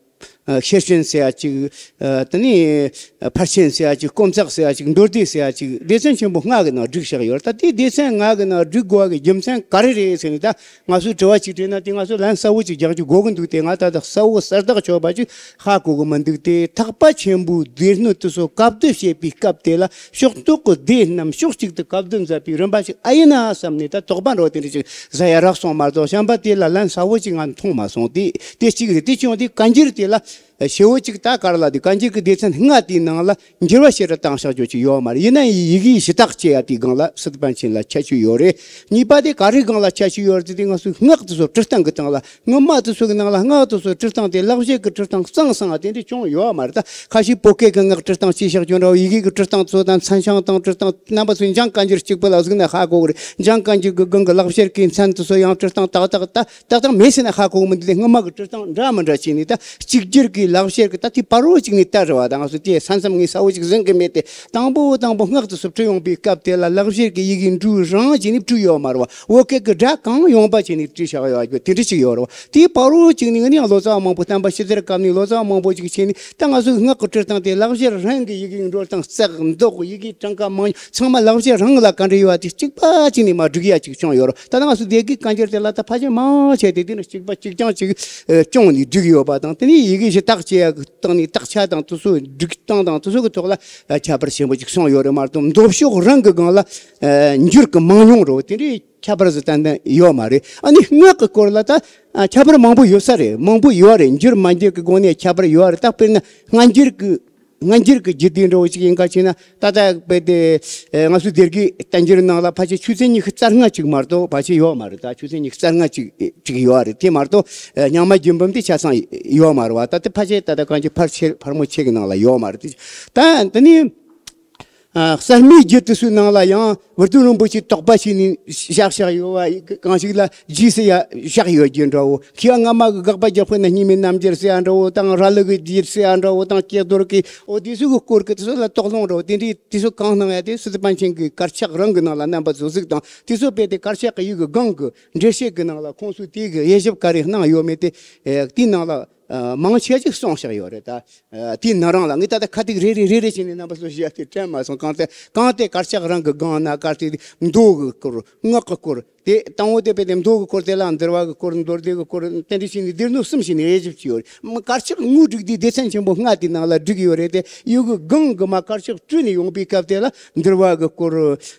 ཨ། ཤེར་ཕྱིན་ཟེར་ཡ་གཅིག་ཨ། དེ་ནས་ཕར་ཕྱིན་ཟེར་ཡ་གཅིག་དཀོན་བརྩེགས་ཟེར་ཡ་གཅིག་མདོ་སྡེ་ཟེར་ཡ་གཅིག་སྡེ་ཚན་ཆེན་པོ་ལྔ་གི་ནང་བསྒྲིགས་བཞག་ཡོད་རེད། ད་དེ་སྡེ་ཚན་ལྔ་གི་ནང་བསྒྲིགས་དགོས་པ་གི་རྒྱུ་མཚན་ག་རེ་རེད་ཟེར་ནས་ད་ང་ཚོས་དྲི་བ་གཅིག་དྲིས་ན། དེ་ང་ཚོས་ལན་གསལ་བོ་གཅིག་རྒྱག་རྒྱུ་དགོས་ཀྱི་འདུག་དེ་ང་ད་ལྟ་གསལ་བོ་གསལ་བརྡ་ཆོད་པ་ཅིག་ཧ་གོ་གི་མི་འདུག་དེ་ཐེག་པ་ཆེན་པོའི་སྡེ་སྣོད་དེ་ཚོ་བཀའ་བསྡུ་བྱེད་པའི་སྐབས་དེ་ལ་ཕྱོགས་གཏོགས་ཀྱི་སྡེ་རྣམས་ཕྱོགས་གཅིག་ཏུ་བཀའ་བསྡུ་མཛད་པའི་རིམ་པ་ཞིག་ཨེ་ཡིན་ན་བསམ་ནས། ད་དོགས་པ་འདྲ་བོ་དེ་འདྲ་ཅིག་ཟ་ཡ་རག་སོང་མ་གཏོགས། གཞན་པ་དེ་ལ་ལན་གསལ་བོ་ཅིག་ང་མཐོང་མ་སོང་། དེ་དེ་གཅིག་རེད། དེ་བྱུང་དེ་བཀའ་འགྱུར་དེ་ལ་ཞེ་བོ་ཅིག་ད་ག་རེ་ལབ་དེ། བཀའ་འགྱུར་གྱི་སྡེ་ཚན་ལྔ་དེའི་ནང་ལ་འགྱུར་བ་ཞེ་དྲག་བཏང་བཞག་རྒྱུ་ཅིག་ཡོད་མ་རེད། ཡིན་ན་ཡང་ཡི་གེའི་ཞུ་དག་བཅས་ཡ་དེའི་སྒང་ལ་སི་ཏུ་པཎ་ཆེན་ལ་ཁྱད་ཆོས་ཡོད་རེད། གཉིས་པ་དེ་ག་རེའི་སྒང་ལ་ཁྱད་ཆོས་ཡོད་རེད་དེ། ང་ཚོའི་སྔགས་དེ་ཚོ་འབྲི་སྟངས་ཀྱི་སྟེང་ལ། སྔོན་མ་དེ་ཚོ་གི་ནང་ལ་སྔགས་དེ་ཚོ་འབྲི་སྟངས་དེ་ལག་བཤེར་གྱི་འབྲི་སྟངས་གཙང་གཙང་དེ་འདྲ་བྱུང་ཡོད་མ་རེད། ད་ཁ་ཤས་བོད་སྐད་ཀྱི་སྔགས་འབྲི་སྟངས་ཅིག་བཞག་རྒྱུ་འདྲ་བོ། ཡི་གེ་གི་འབྲི་སྟངས་ཚོ་དང་མཚན་བྱང་དང་འབྲི་སྟངས། རྣམ་པ་ཚོས་འཇང་བཀའ་འགྱུར་གཅིག་པུ་ལ་གཟིགས་ན་ཧ་གོ་གི་རེད། འཇང་བཀའ་འགྱུར་གྱི་སྒང་གི་ལག་བཤེར་གྱི་མཚན་དེ་ཚོ་ཡང་འབྲི་སྟངས་ཏག་ཏག་ད་ཏག་ཏག་མེད་ཟེར་ན་ཧ་གོ་གི་མི་འདུག་དེ་སྔོན་མ་གི་འབྲི་སྟངས་འདྲ་མི་འདྲ་བྱས་ནས། ད་གཅིག་གྱུར་གྱི་ལག་བཤེར་གྱི་ད་དེ་བར་རོ་གཅིག་ནས་ལྟ་རེ་བ། ད་ང་ཚོ་དེ་ས་མཚམས་ངས་གསལ་བོ་ཅིག་ཟིན་གི་མེད་དེ། དང་པོ་དང་པོ་སྔགས་དེ་ཚོ་བྲིས་ཡོང་པའི་སྐབས་དེ་ལ་ལག་བཤེར་གྱི་ཡི་གེ་འབྲུ་རིང་བྱས་ནས་བྲིས་ཡོད་མ་རེད་བ། བོད་སྐད་ཀྱི་སྒྲ་གང་ཡོང་པ་བྱས་ནས་བྲིས་བཞག་ཡོད་རྒྱུ་དེ་འདྲ་ཅིག་ཡོད་རེད་བ། དེའི་བར་རོ་གཅིག་ནས་ངས་ནི་ལོ་ཙཱ་བ་མང་པོ། བསྟན་པ་ཕྱི་དར་སྐབས་ནས་ལོ་ཙཱ་བ་མང་པོ་ཅིག་བྱས་ནས། ད་ང་ཚོའི་སྔགས་ཀྱི་འབྲི་སྟངས་དེ་ལག་བཤེར་རང་གི་ཡི་གེ་འགྲོ་སྟངས། བརྩེགས་འདོགས། ཡི་གེ་གྲངས་ཀ་མང་ཚང་མ་ལག་བཤེར་རང་ལ་ག་འདྲ་ཡོད་པ་དེ་གཅིག་པ་གཅིག་ནས་མར་བསྒྲིགས་ཡ་ཅིག་བྱུང་ཡོད་རེད། ད་ལྟ་ང་ཚོ་སྡེ་དགེའི་བཀའ་འགྱུར་དེ་ལ་ད་ཕལ་ཆེར་མང་ཆེ་དེ་དེ་ནི་གཅིག་པ་གཅིག་རྐྱང་ཅིག་ཨ། སྐྱོང་ནས་བསྒྲིགས་ཡོད་པ་དང་། དེ་ནས་ཡི་གེ་ཞུ་དག་བྱེད་ཡ་གི་སྟེང་ནས་དག་ཆ་དང་དེ་ཚོ་སྒྲིག་སྟངས་དང་དེ་ཚོ་གི་ཐོག་ལ་ཨ། ཁྱད་པར་ཆེན་པོ་ཅིག་སོང་ཡོད་རེད་མ་གཏོགས། མདོ་ཕྱོགས་རང་གི་སྒང་ལ་ཨ། འགྱུར་གི་མང་ཉུང་རོ་དེ་འདྲའི་ཁྱད་པར་ཟིག་ཏན་ཏན་ཡོད་མ་རེད། ཨ་ནི་སྔགས་ཀྱི་སྐོར་ལ་ད་ཨ། ཁྱད་པར་མང་པོ་ཡོད་ས་རེད། མང་པོ་ཡོད་རེད། འགྱུར་མ་འགྱུར་གི་སྒོ་ནས་ཁྱད་པར་ཡོད་རེད། ད་དཔེར་ན་སྔ་འགྱུར་གི་སྔ་འགྱུར་གྱི་རྒྱུད་སྡེ་འདྲ་བོ་ཅིག་ཡིན་ག་བྱས་ན། ད་ལྟ་དཔེ་དེ་ཨེ། ང་ཚོའི་སྡེ་དགེའི་བསྟན་འགྱུར་ནང་ལ་ཕལ་ཆེར་ཆོས་ཚན་ཉི་ཤུ་རྩ་ལྔ་ཅིག་མ་གཏོགས་ཕལ་ཆེར་ཡོད་མ་རེད། ད་ཆོས་ཚན་ཉི་ཤུ་རྩ་ལྔ་ཅིག་ཅིག་ཡོད་རེད། དེ་མ་གཏོགས་ཨེ། རྙིང་མ་རྒྱུད་འབུམ་དེ་ཆ་ཚང་ཡོད་མ་རེད་བ། ད་དེ་ཕལ་ཆེར་ད་ལྟ་གང་ཅི་ཕལ་ཆེར་ཕལ་མོ་ཆེ་གི་ནང་ལ་ཡོད་མ་རེད། ད་དེ་ནི་ཨ། གསར་མའི་རྒྱུད་དེ་ཚོའི་ནང་ལ་ཡང་བུ་སྟོན་རིན་པོ་ཆེས་དོགས་པ་བྱས་ནས་བཞག་བཞག་ཡོད་པ་གང་ཞིག་ལ་རྗེས་སུ་ཡ་བཞག་ཡོད་རྒྱུ་འདྲ་བོ། མཁས་པ་སྔ་མ་གི་དགག་པ་རྒྱག་ཕོད་ན་སྙིགས་མའི་རྣམ་འགྱུར་ཟེར་ཡ་འདྲ་བོ་དང་། ར་ལུག་གི་རྒྱུད་ཟེར་ཡ་འདྲ་བོ་དང་། ཀྱེ་རྡོར་གྱི་འོ་དེ་ཚོ་གི་སྐོར་གྱི་དེ་ཚོ་ལ་དོགས་སློང་འདྲ་བོ་དེ་འདྲའི་དེ་ཚོ་གང་གནང་ཡ་དེ་སི་ཏུ་པཎ་ཆེན་གྱི་དཀར་ཆག་རང་གི་ནང་ལ་རྣམ་པ་ཚོ་གཟིགས་དང་། དེ་ཚོ་དཔེ་དེ་དཀར་ཆག་གི་ཡི་གེ་སྒང་གི་འགྲེལ་བཤད་ཀྱི་ནང་ལ་ཁོང་ཚོས་དེ་གི་དབྱེ་ཞིབ་ག་རེ་གནང་ཡོད་མེད་དེ་དེའི་ནང་ལ། ཨ། མང་ཆེ་ཅིག་གསུངས་བཞག་ཡོད་རེད། ད་ཨ། དེའི་ནང་རང་ལ་ངས་ད་ལྟ་ཁ་ཐུག་རེ་རེ་རེ་རེ་བྱས་ནས་རྣམ་པ་ཚོ་ཞུ་ཡ་དེ་དྲན་མ་སོང་། གང་ལྟར་གང་ལྟར་དཀར་ཆག་རང་གི་སྒང་ན་ག་རེ་དེ་མདོ་གི་སྐོར། སྔགས་ཀྱི་སྐོར། དེ་དང་པོ་དེ་དཔེ་དེ་མདོ་གི་སྐོར། དེ་ལ་འདུལ་བ་གི་སྐོར། མདོ་སྡེ་གི་སྐོར། དེ་འདྲ་བྱས་ནས་སྡེ་སྣོད་གསུམ་བྱས་ནས་དབྱེ་ཞིབ་བྱས་ཡོད་རེད། མ་དཀར་ཆག་དངོས་བསྒྲིགས་དེ་སྡེ་ཚན་ཆེན་པོ་ལྔ་དེའི་ནང་ལ་བསྒྲིགས་ཡོད་རེད་དེ། ཡི་གེ་སྒང་གི་མ་དཀར་ཆག་སྤྲུལ་ནས་ཡོང་པའི་སྐབས་དེ་ལ་འདུལ་བ་གི་སྐོར།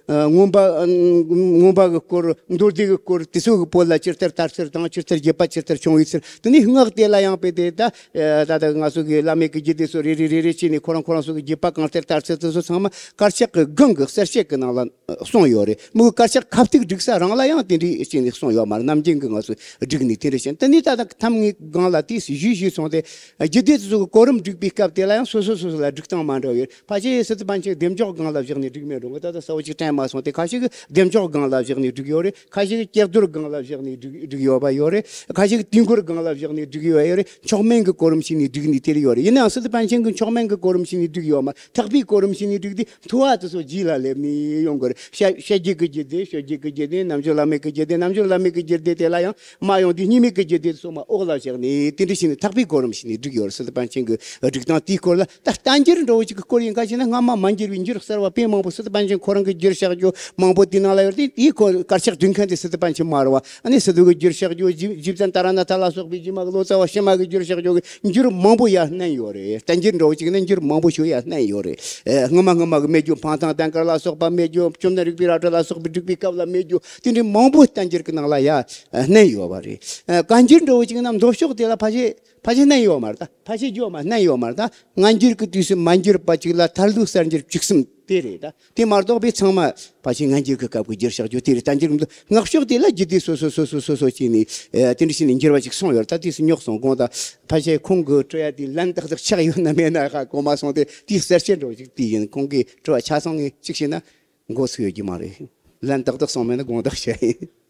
ཨ། མངོན་པ། ཨ། མངོན་པ་གི་སྐོར། མདོ་སྡེ་གི་སྐོར། དེ་ཚོ་གི་བོད་ལ་ཇི་ལྟར་དར་ཚུལ་དང་། ཇི་ལྟར་རྒྱས་པ་ཇི་ལྟར་བྱུང་བའི་ཚུལ། དེ་ནས་སྔགས་དེ་ལ་ཡང་དཔེ་དེ་ད་ཨ། ད་ལྟ་ང་ཚོ་གི་བླ་མེད་ཀྱི་རྒྱུད་སྡེ་ཚོ་རེ་རེ་རེ་རེ་བྱས་ནས་ཁོ་རང་ཁོ་རང་ཚོ་གི་རྒྱས་པ་གང་ལྟར་དར་ཚུལ་དེ་ཚོ་ཚང་མ་དཀར་ཆག་གི་སྒང་གི་གསལ་བཤད་ཀྱི་ནང་ལ་གསུངས་ཡོད་རེད། མོ་གི་དཀར་ཆག་ཁ་ཐུག་བསྒྲིགས་ས་རང་ལ་ཡང་དེ་འདྲའི་བྱས་ནས་གསུངས་ཡོད་མ་རེད། ནམ་རྒྱུན་གྱི་ང་ཚོ་བསྒྲིགས་ནས་དེ་འདྲ་བྱས། དེ་ནས་ད་ལྟ་ཐམ་ངའི་སྒང་ལ་དེ་ཞུས་ཞུས་སོང་སྟེ། རྒྱུད་སྡེ་དེ་ཚོ་གི་གོ་རིམ་བསྒྲིགས་པའི་སྐབས་དེ་ལ་ཡང་སོ་སོ་སོ་སོ་ལ་སྒྲིག་སྟངས་མ་འདྲ་བ་ཡོད། ཕལ་ཆེར་སི་ཏུ་པཎ་ཆེན་བདེ་མཆོག་སྒང་ལ་བཞག་ནས་བསྒྲིགས་མེད་འགྲོ་གི། ད་ལྟ་གསལ་བོ་ཅིག་དྲན་མ་སོང་སྟེ། ཁ་ཤས་ཀྱིས་བདེ་མཆོག་སྒང་ལ་བཞག་ནས་བསྒྲིགས་ཡོད་རེད། ཁ་ཤས་ཀྱིས་ཀྱེ་རྡོར་སྒང་ལ་བཞག་ནས་བསྒྲིགས་བསྒྲིགས་ཡོད་པ་ཡོད་རེད། ཁ་ཤས་ཀྱིས་དུས་འཁོར་སྒང་ལ་བཞག་ནས་བསྒྲིགས་ཡོད་ཡོད་རེད། མཆོག་དམན་གྱི་གོ་རིམ་བྱས་ནས་བསྒྲིགས་ནས་དེ་རེད་ཡོད་རེད། ཡིན་ནའང་སི་ཏུ་པཎ་ཆེན་གྱིས་མཆོག་དམན་གྱི་གོ་རིམ་བྱས་ནས་བསྒྲིགས་ཡོད་མ་རེད། ཐེག་པའི་གོ་རིམ་བྱས་ནས་བསྒྲིགས་དུས་འཐུ་བ་དེ་ཚོ་རྗེས་ལ་སླེབས་ནས་ཡོང་གི་རེད། བཤད་བཤད་རྒྱུད་ཀྱི་རྒྱུད་སྡེ། ཆོས་བརྒྱུད་ཀྱི་རྒྱུད་སྡེ། རྣལ་འབྱོར་བླ་མེད་ཀྱི་རྒྱུད་སྡེ། རྣལ་འབྱོར་བླ་མེད་ཀྱི་རྒྱུད་སྡེ་དེ་ལ་ཡང་མ་ཡོང་དུས་གཉིས་མེད་ཀྱི་རྒྱུད་སྡེ་དེ་ཚོ་མར་འོག་ལ་བཞག་ནས་དེ་འདྲ་བྱས་ནས་ཐེག་པའི་གོ་རིམ་བྱས་ནས་བསྒྲིགས་ཡོད་རེད། སི་ཏུ་པཎ་ཆེན་གྱི་སྒྲིག་སྟངས་དེའི་སྐོར་ལ། ད་བསྟན་འགྱུར་འདྲ་བོ་ཅིག་གི་སྐོར་ཡིན་ག་ཞེ་ན། སྔ་མ་མ་བསྒྱུར་བའི་འགྱུར་གསར་བ་དཔེ་མང་པོ་སི་ཏུ་པཎ་ཆེན་ཁོ་རང་གིས་བསྒྱུར་བཞག་རྒྱུ་མང་པོ་དེའི་ནང་ལ་ཡོད་རེད། དེའི་སྐོར་དཀར་ཆག་སྒྲིག་མཁན་དེ་སི་ཏུ་པཎ་ཆེན་མ་རེད་བ། ཨ་ནི་སི་ཏུ་གིས་བསྒྱུར་བཞག་རྒྱུ། རྗེ་རྗེ་བཙུན་ཏཱ་ར་ནཱ་ཐ་ལ་སོགས་པའི། རྗེ་མ་གི་ལོ་ཙཱ་བ་ཕྱི་མ་གིས་བསྒྱུར་བཞག་རྒྱུ་གི་འགྱུར་མང་པོ་ཡར་བསྣན་ཡོད་རེད། བསྟན་འགྱུར་འདྲ་བོ་ཅིག་ནི་འགྱུར་མང་པོ་ཞིག་ཡར་བསྣན་ཡོད་རེད། ཨེ། སྔ་མ་སྔ་མ་གི་མེད་རྒྱུ། འཕང་ཐང་དན་དཀར་ལ་སོགས་པ་མེད་རྒྱུ། བཅོམ་ལྡན་རིག་པའི་རལ་གྲི་ལ་སོགས་པའི་བསྒྲིགས་པའི་སྐབས་ལ་མེད་རྒྱུ། དེ་འདྲའི་མང་པོ་བསྟན་འགྱུར་གྱི་ནང་ལ་ཡར་བསྣན་ཡོད་པ་རེད། ཨེ། བཀའ་འགྱུར་འདྲ་བོ་ཅིག་ན་མདོ་ཕྱོགས་དེ་ལ་ཕལ་ཆེར་ཕལ་ཆེར་བསྣན་ཡོད་མ་རེད། ད་ཕལ་ཆེར་བསྒྱུར་མ་བསྣན་ཡོད་མ་རེད། ད་སྔ་འགྱུར་གྱི་དུས་སུ་མ་འགྱུར་བ་ཅིག་ལ་ཐར་ལུགས་གསར་འགྱུར་བཅུ་གསུམ་དེ་རེད། ད་དེ་མ་གཏོགས་པའི་ཚང་མ་ཕལ་ཆེར་སྔ་འགྱུར་གྱི་སྐབས་ཀྱི་བསྒྱུར་བཞག་རྒྱུ་དེ་རེད། བསྟན་འགྱུར་མདོ་སྔགས་ཕྱོགས་དེ་ལ་རྒྱུད་སྡེ་སོ་སོ་སོ་སོ་སོ་སོ་བྱས་ནས། ཨེ། དེ་འདྲ་བྱས་ནས་འགྱུར་བ་ཅིག་སོང་ཡོད་རེད། ད་དུས་སུ་ཉོག་སོང་དགོངས་དག། ཕལ་ཆེར་ཁོང་གི་དྲི་བ་དེ་ལན་ཏག་ཏག་ཆགས་ཡོད་ན་མེད་ན་ཧ་གོ་མ་སོང་སྟེ། དེའི་གསལ་བཤད་འདྲ་བོ་ཅིག་དེ་ཡིན། ཁོང་གིས་དྲི་བ་ཆ་ཚང་ངས་གཅིག་བྱས་ན་མགོ་ཚོས་ཡོད་རྒྱུ་མ་རེད། ལན་ཏག་ཏག་སོང་མེད་ན་དགོངས་དག་བྱས་ཡིན།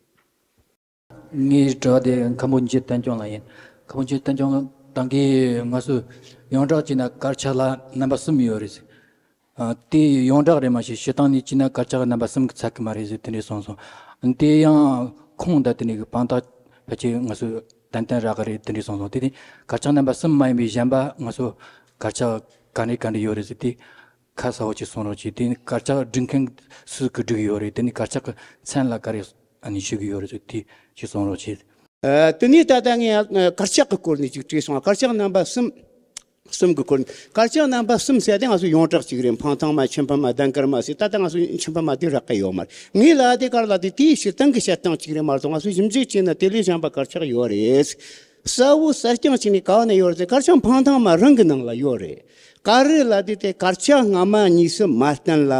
ངའི་དྲི་བ་དེ་མཁན་པོ་འཇིག་རྟེན་སྐྱོང་ལ་ཡིན། མཁན་པོ་འཇིག་རྟེན་སྐྱོང་། ད་གིན་ང་ཚོ་ཡོངས་གྲགས་བྱས་ན་དཀར་ཆག་ལ་རྣམ་པ་གསུམ་ཡོད་རེད། ཨ། དེ་ཡོངས་གྲགས་རེད་མ་གཞི། སྤྱིར་བཏང་ནས་བྱས་ན་དཀར་ཆག་རྣམ་པ་གསུམ་གྱི་ཚད་ཀྱི་མ་རེད་ཟེར་དེ་འདྲས་གསུངས་སོང་། དེ་ཡང་ཁུངས་དང་དེ་འདྲས་ཀྱི་དཔང་རྟགས་ཕལ་ཆེར་ང་ཚོས་ཏན་ཏན་རག་གི་རེད་དེ་འདྲས་གསུངས་སོང་། དེ་ནས་དཀར་ཆག་རྣམ་པ་གསུམ་མ་ཡིན་པའི་གཞན་པ་ང་ཚོ་དཀར་ཆག་ག་འདྲས་ག་འདྲས་ཡོད་རེད་ཟེར་དེ་ཁ་གསལ་བོ་ཅིག་གསུང་རོགས་གྱིས། དེ་ནས་དཀར་ཆག་སྒྲིག་མཁན་སུ་གིས་བསྒྲིགས་ཡོད་རེད། དེ་ནས་དཀར་ཆག་གི་མཚན་ལ་ག་རེ་ཨ་ནི་ཞུ་གི་ཡོད་རེད་ཟེར་དེ་ཅིག་གསུང་རོགས་གྱིས། ཨ། དེ་ནས་ད་ལྟ་ངས་དཀར་ཆག་གི་སྐོར་ནས་ཅིག་དྲིས་སོང་། དཀར་ཆག་རྣམ་པ་གསུམ། གསུམ་གྱི་སྐོར། དཀར་ཆག་རྣམ་པ་གསུམ་ཟེར་དེ་ང་ཚོ་ཡོངས་གྲགས་ཅིག་རེད། འཕང་ཐང་མ། ཆུ་འཕང་མ། དན་དཀར་མ་ཟེར། ད་ལྟ་ང་ཚོ་ཆུ་འཕང་མ་དེ་རག་གི་ཡོད་མ་རེད། ངས་ལབ་དེ་ག་རེ་ལབ་དེ་དེའི་སྤྱིར་བཏང་གི་བཤད་སྟངས་ཅིག་རེད་མ་གཏོགས། ང་ཚོ་ཞིབ་འཇུག་བྱས་ན་དེ་ལས་གཞན་པ་དཀར་ཆག་ཡོད་རེད། གསལ་བོ་གསལ་རྐྱང་བྱས་ནས་ག་བ་ནས་ཡོད་རེད་ཟེར། དཀར་ཆག་འཕང་ཐང་མ་རང་གི་ནང་ལ་ཡོད་རེད། ག་རེ་ལབ་དེ་དེ་དཀར་ཆག་སྔ་མ་གཉིས་སུ་མ་བསྟན་ལ།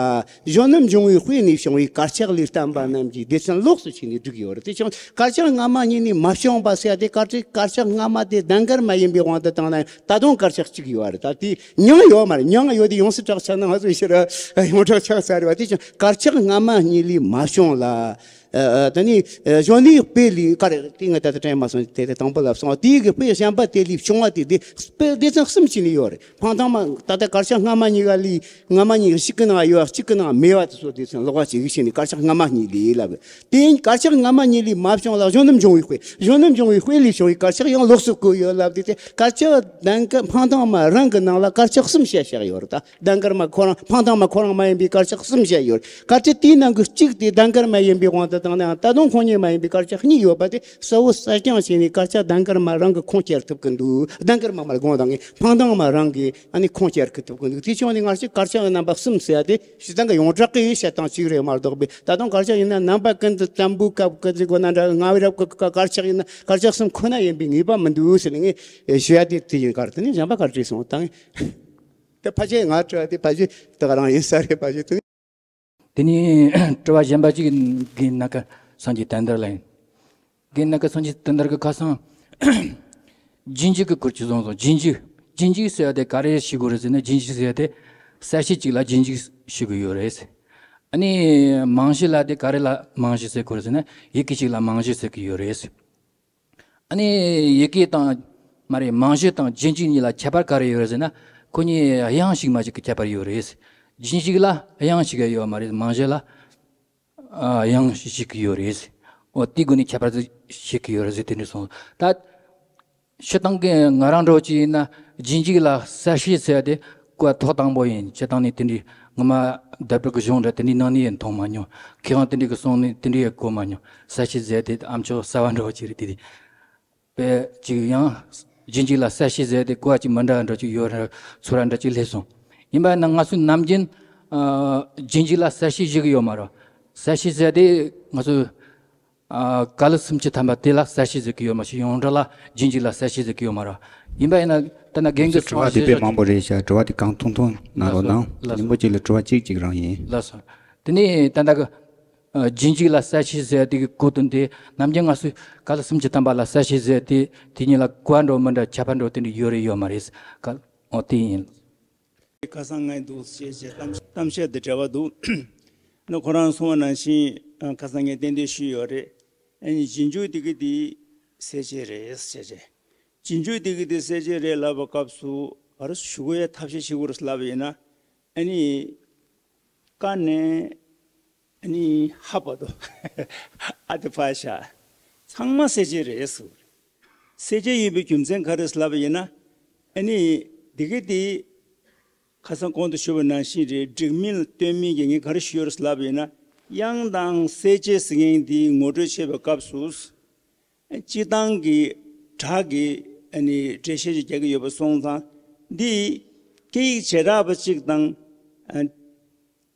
གཞོན་ནུ་འབྱུང་བའི་དཔེ་ནས་བྱུང་བའི་དཀར་ཆག་ལས་བསྟན་པ་རྣམས་ཀྱི་སྡེ་ཚན་ལོགས་སུ་ཕྱེ་ནས་བསྒྲིགས་ཡོད་རེད། དེ་ཕྱིར་དཀར་ཆག་སྔ་མ་གཉིས་ནས་མ་བྱུང་བ་ཟེར་ཡ་དེ། དཀར་ཆག་དཀར་ཆག་སྔ་མ་དེ་དན་དཀར་མ་ཡིན་པའི་དབང་དུ་བཏང་ན་ད་དུང་དཀར་ཆག་གཅིག་ཡོད་རེད། ད་དེ་མྱིང་ཡོད་མ་རེད། མྱིང་ཡོད་དེ་ཡོངས་སུ་གྲགས་ཚར་ན་ང་ཚོ་ཕྱིར་ཡོངས་གྲགས་ཆགས་ཚར་རེད་བ། དེ་ཕྱིར་དཀར་ཆག་སྔ་མ་གཉིས་ལས་མ་བྱུང་ལ། ཨ། ཨ། ད་ནི་ཨ་གཞོན་ནུའི་དཔེ་ལས། ག་རེ་དེ་ངས་ད་ལྟ་དྲན་མ་སོང་། དེ་དེ་དང་པོ་ལབ་སོང་། དེའི་གི་དཔེ་གཞན་པ་དེ་ལས་བྱུང་བ་དེ་དེ་དཔེ་སྡེ་ཚན་གསུམ་བྱས་ནས་ཡོད་རེད། འཕང་ཐང་མ། ད་ལྟ་དཀར་ཆག་སྔ་མ་གཉིས་ཀ་ལས། སྔ་མ་གཉིས་ཀ་གཅིག་གི་ནང་ཡོད། གཅིག་གི་ནང་མེད་པ་དེ་ཚོ་སྡེ་ཚན་ལོགས་པ་གཅིག་བྱས་ནས་དཀར་ཆག་སྔ་མ་གཉིས་ལས་ལབ། དེ་དཀར་ཆག་སྔ་མ་གཉིས་ལས་མ་བྱུང་ལ། གཞོན་ནུ་འབྱུང་བའི་དཔེ། གཞོན་ནུ་འབྱུང་བའི་དཔེ་ལས་བྱུང་བའི་དཀར་ཆག་ཡང་ལོགས་སུ་བཀོད་ཡོད་ལབ་དེ། དེ་དཀར་ཆག་དན་དཀར་འཕང་ཐང་མ་རང་གི་ནང་ལ་དཀར་ཆག་གསུམ་བཤད་བཞག་ཡོད་རེད། ད་དན་དཀར་མ་ཁོ་རང་། འཕང་ཐང་མ་ཁོ་རང་མ་ཡིན་པའི་དཀར་ཆག་གསུམ་བཤད་ཡོད་རེད། དཀར་ཆག་དེའི་ནང་གི་གཅིག་དེ་དན་དཀར་མ་ཡིན་པའི་དབང་དུ་བཏང་ནའང་ད་དུང་ཁོང་གཉིས་མ་ཡིན་པའི་དཀར་ཆག་གཉིས་ཡོད་པ་དེ་གསལ་བོ་གསལ་རྐྱང་བྱས་ནས་དཀར་ཆག་དན་དཀར་མ་རང་གི་ཁུངས་སྐྱེལ་ཐུབ་ཀྱི་འདུག་དན་དཀར་མ་མ་ལ་དགོངས་དག་ངས། འཕང་ཐང་མ་རང་གི་ཨ་ནི་ཁུངས་སྐྱེལ་གི་ཐུབ་ཀྱི་འདུག་དེ་བྱུང་ནས་ང་ཚོས་དཀར་ཆག་གི་རྣམ་པ་གསུམ་ཟེར་ཡ་དེ་སྤྱིར་བཏང་གི་ཡོངས་གྲགས་ཀྱི་བཤད་སྟངས་གཅིག་རེད་མ་གཏོགས་པའི། ད་དུང་དཀར་ཆག་ཡིན་ན་ནང་པ་ཀུན་ཏུ་བཙན་པོའི་སྐབས་ཀྱི་ཟེར་དགོས་ན་འདྲ། རྔ་བའི་རབས་ཀྱི་སྐབས་དཀར་ཆག་ཡིན་ན་དཀར་ཆག་གསུམ་ཁོ་ན་ཡིན་པའི་ངེས་པ་མི་འདུག་ཟེར་ནས་ངས་ཞུ་ཡ་དེ་དེ་ཡིན། ག་རེ་དེ་ནས་གཞན་པ་ག་རེ་དྲིས་སོང་། ད་ངས་དེ་ཕལ་ཆེར་ང་དྲི་བ་དེ་ཕལ་ཆེར་དེ་ག་རང་ཡིན་ས་རེད། ཕལ་ཆེར་དེ། དེ་ནས་དྲི་བ་གཞན་པ་གཅིག་རྒན་ནཱ་ག་སངས་རྒྱས་བསྟན་དར་ལ་ཡིན། རྒན་ནཱ་ག་སངས་རྒྱས་བསྟན་དར་གྱིས་ཁ་སང་རྗེས་འཇུག་གི་སྐོར་ཅིག་གསུངས་སོང་། རྗེས་འཇུག་རྗེས་འཇུག་ཟེར་བ་དེ་ག་རེ་ཞུ་དགོས་རེད་ཟེར་ན། རྗེས་འཇུག་ཟེར་བ་དེ་གསལ་བྱེད་ཅིག་ལ་རྗེས་འཇུག་ཞུ་གི་ཡོད་རེད། ཨ་ནི་རྨང་གཞི་ལ་དེ་ག་རེ་ལ་རྨང་གཞི་ཟེར་དགོས་རེད་ཟེར་ན། ཡི་གེ་ཅིག་ལ་རྨང་གཞི་ཟེར་གི་ཡོད་རེད། ཨ་ནི་ཡི་གེ་དང་། མ་རེད། རྨང་གཞི་དང་རྗེས་འཇུག་གཉིས་ལ་ཁྱད་པར་ག་རེ་ཡོད་རེད་ཟེར་ན། ཁོ་གཉིས་དབྱངས་ཤིག་མ་ཞིག་གི་ཁྱད་པར་ཡོད་རེད། རྗེས་འཇུག་ལ་དབྱངས་ཤིག་ཡོད་མ་རེད། རྨང་གཞི་ལ་ཨ་དབྱངས་ཤིག་ཡོད་རེད། འོ་དེའི་སྒོ་ནས་ཁྱད་པར་ཞིག་ཡོད་རེད་ཟེར་དེ་འདྲ་གསུངས། ད་སྤྱིར་བཏང་གི་ང་རང་འདྲ་བོ་ཅིག་ཡིན་ན་རྗེས་འཇུག་ལ་གསལ་བྱེད་ཟེར་ཡ་དེ་གོ་ཐོག་དང་པོ་ཡིན། སྤྱིར་བཏང་ནས་དེ་འདྲའི་ངོ་མ་བརྡ་སྤྲོད་ཀྱི་གཞུང་འདྲ་དེ་འདྲའི་ནང་ནས་ཡང་མཐོང་མ་མྱོང་། མཁས་དབང་དེ་འདྲའི་གི་གསུང་ནས་དེ་འདྲའི་ཡང་གོ་མ་མྱོང་། གསལ་བྱེད་ཟེར་ཡ་དེ་ཨ་མཆོག་གསར་བ་འདྲ་བོ་ཅིག་རེད། དེ་དེ་དཔེ་ཅིག་ཡང་རྗེས་འཇུག་ལ་གསལ་བྱེད་ཟེར་ཡ་དེ་གོ་བ་ཅིག་མི་འདྲ་འདྲ་ཅིག་ཡོད་རེད། ཚོར་བ་འདྲ་ཅིག་སླེབས་སོང་། ཡིན་པ་ཡིན་ན་ང་ཚོའི་ནམ་རྒྱུན་ཨ་རྗེས་འཇུག་ལ་གསལ་བྱེད་ཞུ་གི་ཡོད་མ་རེད། གསལ་བྱེད་ཟེར་ཡ་དེ་ང་ཚོའི་ཨ་བཀའ་སློབ་སུམ་ཅུ་ཐམ་པ་དེ་ལ་གསལ་བྱེད་ཟེར་གི་ཡོད་མ་ཞིག་ཡོངས་གྲགས་ལ་རྗེས་འཇུག་ལ་གསལ་བྱེད་ཟེར་གི་ཡོད་མ་རེད། ཡིན་པ་ཡིན་ན་ད་ནང་རྒན་གྱིས་དྲི་བ་གསུངས་དེ་དཔེ་མང་པོ་རེད་ཤག་དྲི་བ་དེ་གང་ཐུང་ཐུང་གནང་རོགས་གནང་། ལགས་སོ། རིང་པོ་ཅིག་ལ་དྲི་བ་གཅིག་གཅིག་རང་ཡིན། ལགས་སོ། དེ་ནས་ད་ལྟ་གི་ཨ་རྗེས་འཇུག་ལ་གསལ་བྱེད་ཟེར་དེ་གི་གོ་དོན་དེ་ནམ་རྒྱུན་ང་ཚོས་བཀའ་སློབ་སུམ་ཅུ་ཐམ་པ་ལ་གསལ་བྱེད་ཟེར་དེ་དེ་གཉིས་ལ་གོ་བ་འདྲ་མི་འདྲ་ཁྱད་པར་འདྲ་དེ་འདྲ་ཡོད་རེད་ཡོད་མ་རེད། ག་འོ་དེ་ཡིན། ཁ་སང་ངས་འདུག་ཅེས་བྱས་གཏམ་གཏམ་བཤད་དེ་འབྲེལ་བ་འདུག་ནི་ཁོ་རང་གསུངས་པ་ནང་བཞིན་ཁ་སང་ངས་གཏན་འཁེལ་ཞུས་ཡོད་རེད། ཨ་ནི་རྗེས་འཇུག་དེ་གི་དེ་གསལ་བྱེད་རེད་ཟེར་བྱས། རྗེས་འཇུག་དེ་གི་དེ་གསལ་བྱེད་རེད་ལབ་པའི་སྐབས་སུ་ག་རེ་ཞུ་དགོས་ཡ་ཐབས་ཤེས་བྱེད་དགོས་རེད་ལབ་པ་ཡིན་ན། ཨ་ནི་ཀ་ནས་ཨ་ནི་ཧ་བར་དུ། ཨ་དེ་ཕར་བཞག་ཚང་མ་གསལ་བྱེད་རེད་ཟེར། གསལ་བྱེད་ཡིན་པའི་རྒྱུ་མཚན་ག་རེ་ལབ་པ་ཡིན་ན། ཨ་ནི་དེ་གི་དེ་ཁ་སང་གོང་དུ་ཞུས་པ་ནང་བཞིན་རེད། འགྲིག་མིན་ལ་ལྟོས་མིན་གྱི་ངས་ག་རེ་ཞུས་ཡོད་རེད་ལབ་པ་ཡིན་ན། དབྱངས་དང་གསལ་བྱེད་ཟེར་མཁན་དེ་ངོ་སྤྲོད་བྱེད་པའི་སྐབས་སུ། སྤྱིར་བཏང་གི་སྒྲ་གི་ཨ་ནི་འགྲེལ་བཤད་ཅིག་རྒྱག་གི་ཡོད་པ་སོང་ཙང་། འདི་སྐད་ཡིག་བྱེ་བྲག་པ་གཅིག་དང་ཨ་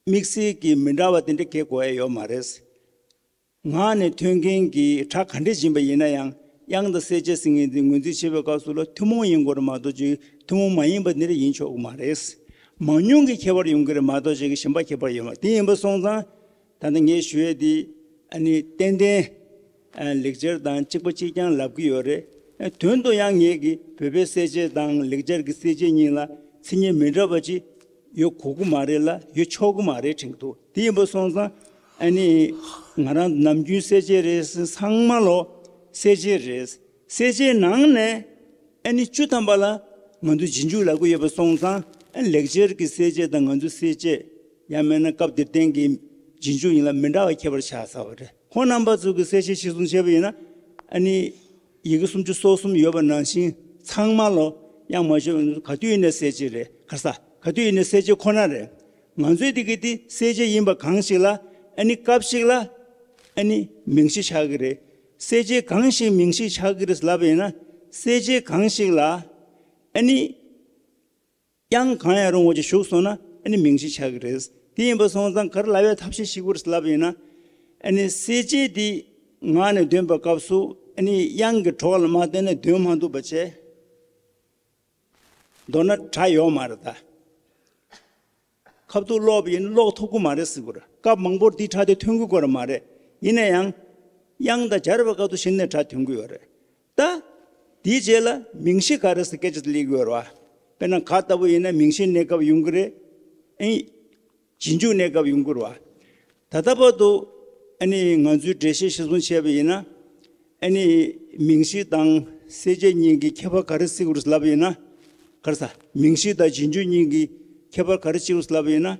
དམིགས་བསལ་གྱི་མི་འདྲ་བ་དེ་འདྲ་གང་ཡང་དགོས་ཡ་ཡོད་མ་རེད། ངག་ནས་ཐོན་མཁན་གྱི་སྒྲ་ག་འདྲས་ཡིན་པ་ཡིན་ན་ཡང་། དབྱངས་དང་གསལ་བྱེད་ཟེར་མཁན་དེ་ངོས་འཛིན་བྱེད་པའི་སྐབས་སུ་ལ་ཐུན་མོང་ཡིན་དགོས་རེད་མ་གཏོགས་ཅིག་ཐུན་མོང་མ་ཡིན་པ་དེ་འདྲ་ཡིན་ཆོག་གི་མ་རེད། མང་ཉུང་གི་ཁྱད་པར་ཡོང་གི་རེད་མ་གཏོགས་ཅིག་གཞན་པ་ཁྱད་པར་ཡོད་མ་རེད། དེ་ཡིན་པ་སོང་ཙང་། ད་ལྟ་ངས་ཞུ་ཡས་དེ་ཨ་ནི་ཏན་ཏན་ཨ་ལེགས་སྦྱར་དང་གཅིག་པ་གཅིག་རྐྱང་ལབ་ཀྱི་ཡོད་རེད། ཨ་དོན་དུ་ཡང་ངེད་ཀྱིས་བོད་པའི་གསལ་བྱེད་དང་ལེགས་སྦྱར་གྱི་གསལ་བྱེད་གཉིས་ལ་མཚན་ཉིད་མི་འདྲ་བ་ཅིག་ཡོད་དགོས་ཀྱི་མ་རེད་ལ་ཡོད་ཆོག་གི་མ་རེད་དྲན་གྱི་འདུག་དེ་ཡིན་པ་སོང་ཙང་ཨ་ནི་ང་རང་ནམ་རྒྱུན་གསལ་བྱེད་རེད་ཟེར། ཚང་མ་ལོ་གསལ་བྱེད་རེད། གསལ་བྱེད་ནང་ནས་ཨ་ནི་བཅུ་ཐམ་པ་ལ་ང་ཚོས་རྗེས་འཇུག་ལབ་ཀྱི་ཡོད་པ་སོང་ཙང་། ཨ་ལེགས་སྦྱར་གྱི་གསལ་བྱེད་དང་ང་ཚོའི་གསལ་བྱེད། ཡང་མིན་ན་སྐབས་དེར་བསྟན་གྱི་རྗེས་འཇུག་གཉིས་ལ་མི་འདྲ་བ་ཁྱད་པར་ཆགས་ཚར་བ་རེད། ཁོང་རྣམ་པ་ཚོ་གི་གསལ་བྱེད་གཞིར་བཟུང་བྱས་པ་ཡིན་ན། ཨ་ནི་ཡི་གེ་སུམ་ཅུ་སོ་གསུམ་ཡོད་པ་ནང་བཞིན་ཚང་མ་ལོ་དབྱངས་མ་ཤོར་བའི་གནས་སུ་ག་དུས་ཡིན་ནའི་གསལ་བྱེད་རེད། ག་ས་ག་དུས་ཡིན་ནའི་གསལ་བྱེད་ཁོ་ན་རེད། ང་ཚོའི་དེ་གི་དེ་གསལ་བྱེད་ཡིན་པ་གང་ཞིག་ལ་ཨ་ནི་སྐབས་ཤིག་ལ་ཨ་ནི་མིང་གཞི་ཆགས་ཀྱི་རེད། གསལ་བྱེད་གང་ཞིག་མིང་གཞི་ཆགས་ཀྱི་རེད་ལབ་པ་ཡིན་ན། གསལ་བྱེད་གང་ཞིག་ལ་ཨ་ནི་དབྱངས་གང་ཡང་རུང་བ་ཅིག་ཞུགས་སོང་ན་ཨ་ནི་མིང་གཞི་ཆགས་ཀྱི་རེད། དེ་ཡིན་པ་སོང་ཙང་ག་རེ་ལབ་ཡ་ཐབས་ཤེས་ཤིག་དགོས་རེད་ལབ་པ་ཡིན་ན། ཨ་ནི་གསལ་བྱེད་དེ་ངག་ནས་འདོན་པའི་སྐབས་སུ་ཨ་ནི་དབྱངས་ཀྱི་གྲོགས་ལ་མ་བརྟེན་ནས་འདོན་མ་ཐུབ་པ་བྱས། མདོར་ན་སྒྲ་ཡོད་མ་རེད་ད། ཁ་ཐུག་ཀློག་པ་ཡིན་ན་ཀློག་ཐུབ་ཀྱི་མ་རེད་ཟེར་གྱི་རེད། སྐབས་མང་པོར་འདིའི་སྒྲ་དེ་ཐོན་གྱི་ཡོད་མ་རེད། ཡིན་ན་ཡང་དབྱངས་དང་སྦྱར་བའི་སྐབས་སུ་གཞི་ནས་སྒྲ་ཐོན་གྱི་ཡོད་རེད། ད་དེའི་རྗེས་ལ་མིང་གཞི་ག་རེ་ཟེར་སྐད་ཆ་དེ་སླེབས་ཀྱི་ཡོད་རེད་བ། དཔེར་ན་ག་ལྟ་བུ་ཡིན་ན་མིང་གཞི་གནས་སྐབས་ཡོང་གི་རེད། ཨེ། རྗེས་འཇུག་གནས་སྐབས་ཡོང་གི་རེད་བ། ད་ལྟ་བར་དུ་ཨ་ནི་ང་ཚོའི་འགྲེལ་བཤད་གཞིར་བཟུང་བྱས་པ་ཡིན་ན། ཨ་ནི་མིང་གཞི་དང་གསལ་བྱེད་གཉིས་ཀྱི་ཁྱད་པར་ག་རེ་བརྩི་དགོས་རེད་ལབ་པ་ཡིན་ན། ག་རེ་ཟ། མིང་གཞི་དང་རྗེས་འཇུག་གཉིས་ཀྱི་ཁྱད་པར་ག་རེ་བརྩི་དགོས་རེད་ལབ་པ་ཡིན་ན།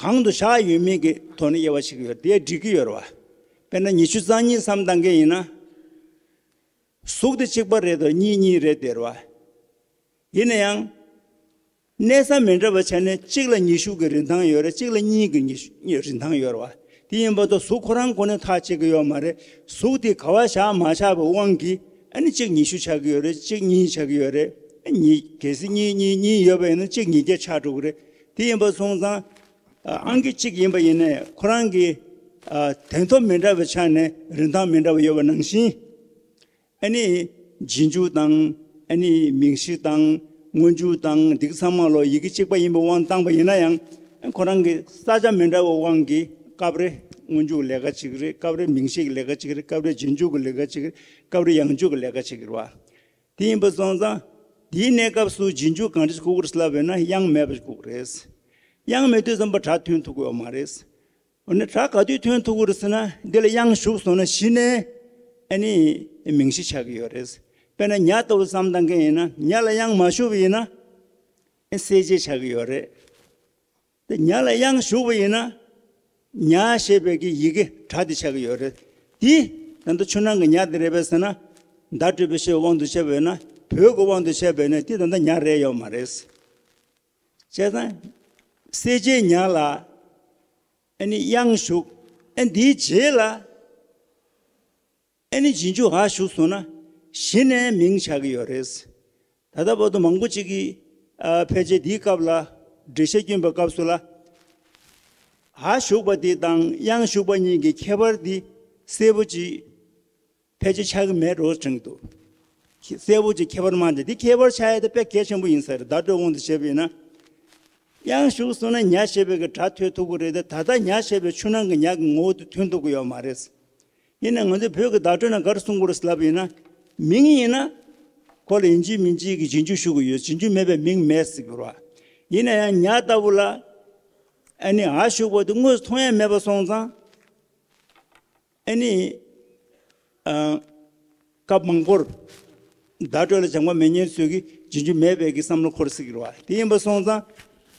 གང་དུ་བཞག་ཡོད་མེད་ཀྱི་ཐོག་ནས་དབྱེ་བ་ཕྱེ་གི་ཡོད་རེད། དེ་འགྲིག་གི་ཡོད་རེད་བ། དཔེར་ན་ཉི་ཤུ་རྩ་གཉིས་བསམ་བཏང་མཁན་ཡིན་ན། གཟུགས་དེ་གཅིག་པ་རེད་དོ། གཉིས་གཉིས་རེད་དེ་རེད་བ། ཡིན་ན་ཡང་། གནས་ས་མི་འདྲ་བའི་ཆ་ནས་གཅིག་ལ་ཉི་ཤུ་གི་རིན་ཐང་ཡོད་རེད། གཅིག་ལ་གཉིས་ཀྱི་ཉི་ཤུ་རིན་ཐང་ཡོད་རེད་བ། དེ་ཡིན་པ་དང་གཟུགས་ཁོ་རང་ཁོ་ནས་ཐག་བཅད་ཀྱི་ཡོད་མ་རེད། གཟུགས་དེ་ག་བ་བཞག་མ་བཞག་པའི་དབང་གིས་ཨ་ནི་གཅིག་ཉི་ཤུ་ཆགས་ཀྱི་ཡོད་རེད། གཅིག་གཉིས་ཆགས་ཀྱི་ཡོད་རེད། གཉིས་གལ་སྲིད་གཉིས་གཉིས་གཉིས་ཡོད་པ་ཡིན་ན་གཅིག་ཉིས་བརྒྱ་ཆགས་འགྲོ་གི་རེད། དེ་ཡིན་པ་སོང་ཙང་ཨང་ཀི་གཅིག་ཡིན་པ་ཡིན་ནའི་ཁོ་རང་གི་དོན་ཐོབ་མི་འདྲ་བའི་ཆ་ནས་རིན་ཐང་མི་འདྲ་བ་ཡོད་པ་ནང་བཞིན། ཨ་ནི་རྗེས་འཇུག་དང་ཨ་ནི་མིང་གཞི་དང་སྔོན་འཇུག་དང་འདི་ག་ཚང་མ་ལོ་ཡི་གེ་གཅིག་པ་ཡིན་པའི་དབང་བཏང་པ་ཡིན་ན་ཡང་ཁོ་རང་གི་ས་ཆ་མི་འདྲ་བའི་དབང་གིས་སྐབས་རེ་སྔོན་འཇུག་ལས་ཀ་གཅིག་རེད། སྐབས་རེ་མིང་གཞི་གི་ལས་ཀ་གཅིག་རེད། སྐབས་རེ་རྗེས་འཇུག་གི་ལས་ཀ་གཅིག་རེད། སྐབས་རེ་ཡང་འཇུག་གི་ལས་ཀ་གཅིག་རེད་བ། དེ་ཡིན་པ་སོང་ཙང་དེའི་གནས་སྐབས་སུ་རྗེས་འཇུག་གང་འདྲ་ཞིག་དགོས་ཀྱི་རེད་ལབ་པ་ཡིན་ན་དབྱངས་མེད་པ་ཞིག་དགོས་ཀྱི་རེད། དབྱངས་མེད་དུས་ཙམ་པ་སྒྲ་ཐོན་ཐུབ་ཀྱི་ཡོད་མ་རེད། འོ་ན་སྒྲ་ག་དུས་ཐོན་ཐུབ་ཀྱི་རེད་ཟེར་ན་འདི་ལ་དབྱངས་ཞུགས་སོང་ན་གཞི་ནས་ཨ་ནི་མིང་གཞི་ཆགས་ཀྱི་ཡོད་རེད། དཔེར་ན་ཉ་ལྟ་བུ་བསམ་བཏང་མཁན་ཡིན་ན་ཉ་ལ་དབྱངས་མ་ཞུགས་པ་ཡིན་ན་ཨ་གསལ་བྱེད་ཆགས་ཀྱི་ཡོད་རེད། དེ་ཉ་ལ་དབྱངས་ཞུགས་པ་ཡིན་ན་ཉ་ཞེས་པའི་གི་ཡི་གེ་སྒྲ་དེ་ཆགས་ཀྱི་ཡོད་རེད། དེ་ད་ལྟ་ཆུ་ནང་གི་ཉ་དེ་རེད་པས་ཟེར་ན་བརྡ་སྤྲོད་པའི་ཤེས་པའི་དབང་དུ་བྱས་པ་ཡིན་ན་བོད་ཀྱི་དབང་དུ་བྱས་པ་ཡིན་ན་དེ་ད་ལྟ་ཉ་རེད་ཡོད་མ་རེད། བྱས་ཙང་གསལ་བྱེད་ཉ་ལ་ཨ་ནི་དབྱངས་ཞུགས། ཨ་འདིའི་རྗེས་ལ་ཨ་ནི་རྗེས་འཇུག་འ་ཞུགས་སོང་ན་གཞི་ནས་མིང་ཆགས་ཀྱི་ཡོད་རེད། ད་ལྟ་བར་དུ་མང་པོ་ཅིག་གིས་ཨ་ཕལ་ཆེར་འདིའི་སྐབས་ལ་འགྲེལ་བཤད་སྐྱོན་པའི་སྐབས་སུ་ལ་འ་ཞུགས་པ་འདི་དང་དབྱངས་ཞུགས་པ་གཉིས་ཀྱི་ཁྱད་པར་འདི་གསལ་པོ་ཅིག་ཕལ་ཆེར་ཆགས་ཀྱི་མེད་འགྲོ་དྲན་གྱི་འདུག་གསལ་པོ་ཅིག་ཁྱད་པར་མ་འདི་འདི་ཁྱད་པར་ཆགས་ཡ་དེ་དཔེ་གལ་ཆེན་པོ་ཡིན་ས་རེད། བརྡ་སྤྲོད་དབང་དུ་བྱས་པ་ཡིན་ན། དབྱངས་ཞུགས་སོང་ན་ཉ་ཞེས་པའི་གི་སྒྲ་ཐོས་ཐུབ་ཀྱི་རེད་དེ་ད་ལྟ་ཉ་ཞེས་པའི་ཆུ་ནང་གི་ཉ་གི་ངོ་བོ་དེ་ཐོན་ཐུབ་ཀྱི་ཡོད་མ་རེད། ཡིན་ན་ང་ཚོས་བོད་ཀྱི་བརྡ་སྤྲོད་ནང་ག་རེ་གསུང་དགོས་རེད་ལབ་པ་ཡིན་ན། མིང་ཡིན་ན་ཁོ་ལ་ཡིན་གཅིག་མིན་གཅིག་གི་རྗེས་འཇུག་ཞུགས་ཀྱི་ཡོད། རྗེས་འཇུག་མེད་པའི་མིང་མེད་ཟེར་གྱི་རེད་བ། ཡིན་ན་ཡང་ཉ་ལྟ་བུ་ལ་ཨ་ནི་འ་ཞུགས་པ་དེ་དངོས་སུ་མཐོང་ཡ་མེད་པ་སོང་ཙང་། ཨ་ནི། ཨ། སྐབས་མང་པོར། བརྡ་སྤྲོད་ལ་སྦྱང་བ་མེད་མཁན་ཚོས་ཀྱི་རྗེས་འཇུག་མེད་པའི་གི་བསམ་བློ་འཁོར་སྲིད་ཀྱི་རེད་བ། དེ་ཡིན་པ་སོང་ཙང་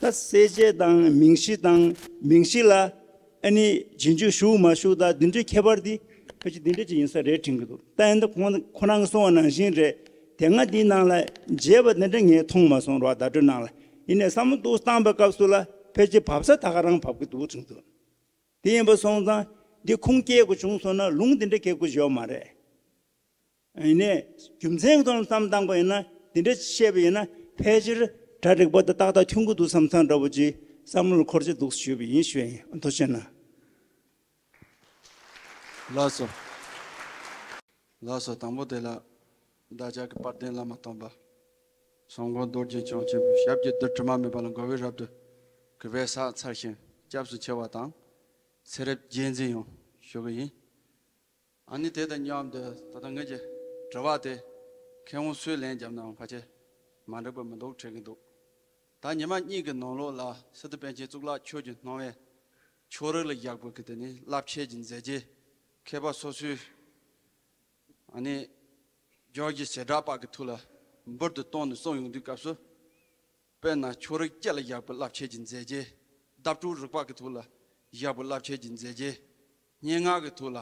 ད་གསལ་བྱེད་དང་མིང་གཞི་དང་མིང་གཞི་ལ་ཨ་ནི་རྗེས་འཇུག་ཞུགས་མ་ཞུགས་དང་འདི་འདྲའི་ཁྱད་པར་འདི་ཕལ་ཆེར་འདི་འདྲ་ཅིག་ཡིན་ས་རེད་དྲན་གྱི་འདུག་ད་ཡིན་ད་ཁོང་ཁོ་རང་གིས་གསུངས་པ་ནང་བཞིན་རེད། དེ་སྔ་འདིའི་ནང་ལ་མཇལ་བ་འདི་འདྲ་ངས་མཐོང་མ་སོང་རེད་བ། བརྡ་སྤྲོད་ནང་ལ། ཡིན་ནའི་བསམ་བློ་ཏོག་ཙམ་བཏང་པའི་སྐབས་སུ་ལ་ཕལ་ཆེར་བབས་ས་ད་ག་རང་བབས་ཀྱི་འདུག་དྲན་གྱི་འདུག་དེ་ཡིན་པ་སོང་ཙང་འདི་ཁུངས་སྐྱེལ་དགོས་བྱུང་སོང་ན་ལུང་འདི་འདྲ་སྐྱེལ་དགོས་ཡོད་མ་རེད། ཡིན་ནའི་རྒྱུ་མཚན་ཐོག་ནས་བསམ་བཏང་པ་ཡིན་ན་འདི་འདྲ་བཤད་པ་ཡིན་ན་ཕལ་ཆེར་སྒྲ་རིག་པ་དང་ཏག་ཏག་མཐུན་གྱི་འདུག་བསམ་བསམ་འདྲ་བོ་ཅིག་བསམ་བློ་ལ་འཁོར་གྱི་འདུག་ཞུས་པ་ཡིན་ཞུ་ཡ་ཡིན། ཐུགས་རྗེ་གནང་། ལགས་སོ། ལགས་སོ། དང་པོ་དེ་ལ་བདག་ཅག་གི་དཔལ་ལྡན་བླ་མ་སྟོན་པ། གསུང་མགོན་རྡོ་རྗེ་འཆང་ཆེན་པོའི་ཞབས་ཀྱི་རྡུལ་དྲི་མ་མེད་པ་ལ་འགོད་པའི་རབ་ཏུ་གུས་པས་ཕྱག་འཚལ་ཞིང་སྐྱབས་སུ་མཆི་བ་དང་། ཚེ་རབས་རྗེས་འཛིན་ཡང་ཞུ་གི་ཡིན། ཨ་ནི་དེ་དང་མཉམ་དུ་ད་ལྟ་ངེད་ཀྱི་དྲི་བ་དེ་མཁས་དབང་སུས་ལན་བརྒྱབ་ནའང་ཕལ་ཆེར་མ་འགྲིག་པ་མི་འདུག་དྲན་གྱི་འདུག་ད་ཉི་མ་གཉིས་ཀྱི་ནང་ལོགས་ལ་སི་ཏུ་པཎ་ཆེན་གཙུག་ལག་ཆོས་ཀྱི་སྣང་བས་ཆོས་རིག་ལ་བཞག་པའི་གི་དེ་ནི་རླབས་ཆེན་གྱི་མཛད་རྗེས་མཁས་པ་སོ་སོའི་ཨ་ནི་ཇོ་བོ་རྗེ་ཟེ་འབྲས་དཔལ་གྱི་ཐུགས་ལ་འབུར་དུ་བཏོན་ནས་གསུངས་ཡོང་དུས་སྐབས་སུ། དཔེར་ན་ཆོས་རིག་སྤྱི་ལ་བཞག་པའི་རླབས་ཆེན་གྱི་མཛད་རྗེས། བརྡ་སྤྲོད་རིག་པ་གི་ཐོག་ལ་བཞག་པའི་རླབས་ཆེན་གྱི་མཛད་རྗེས། སྙན་ངག་གི་ཐོག་ལ།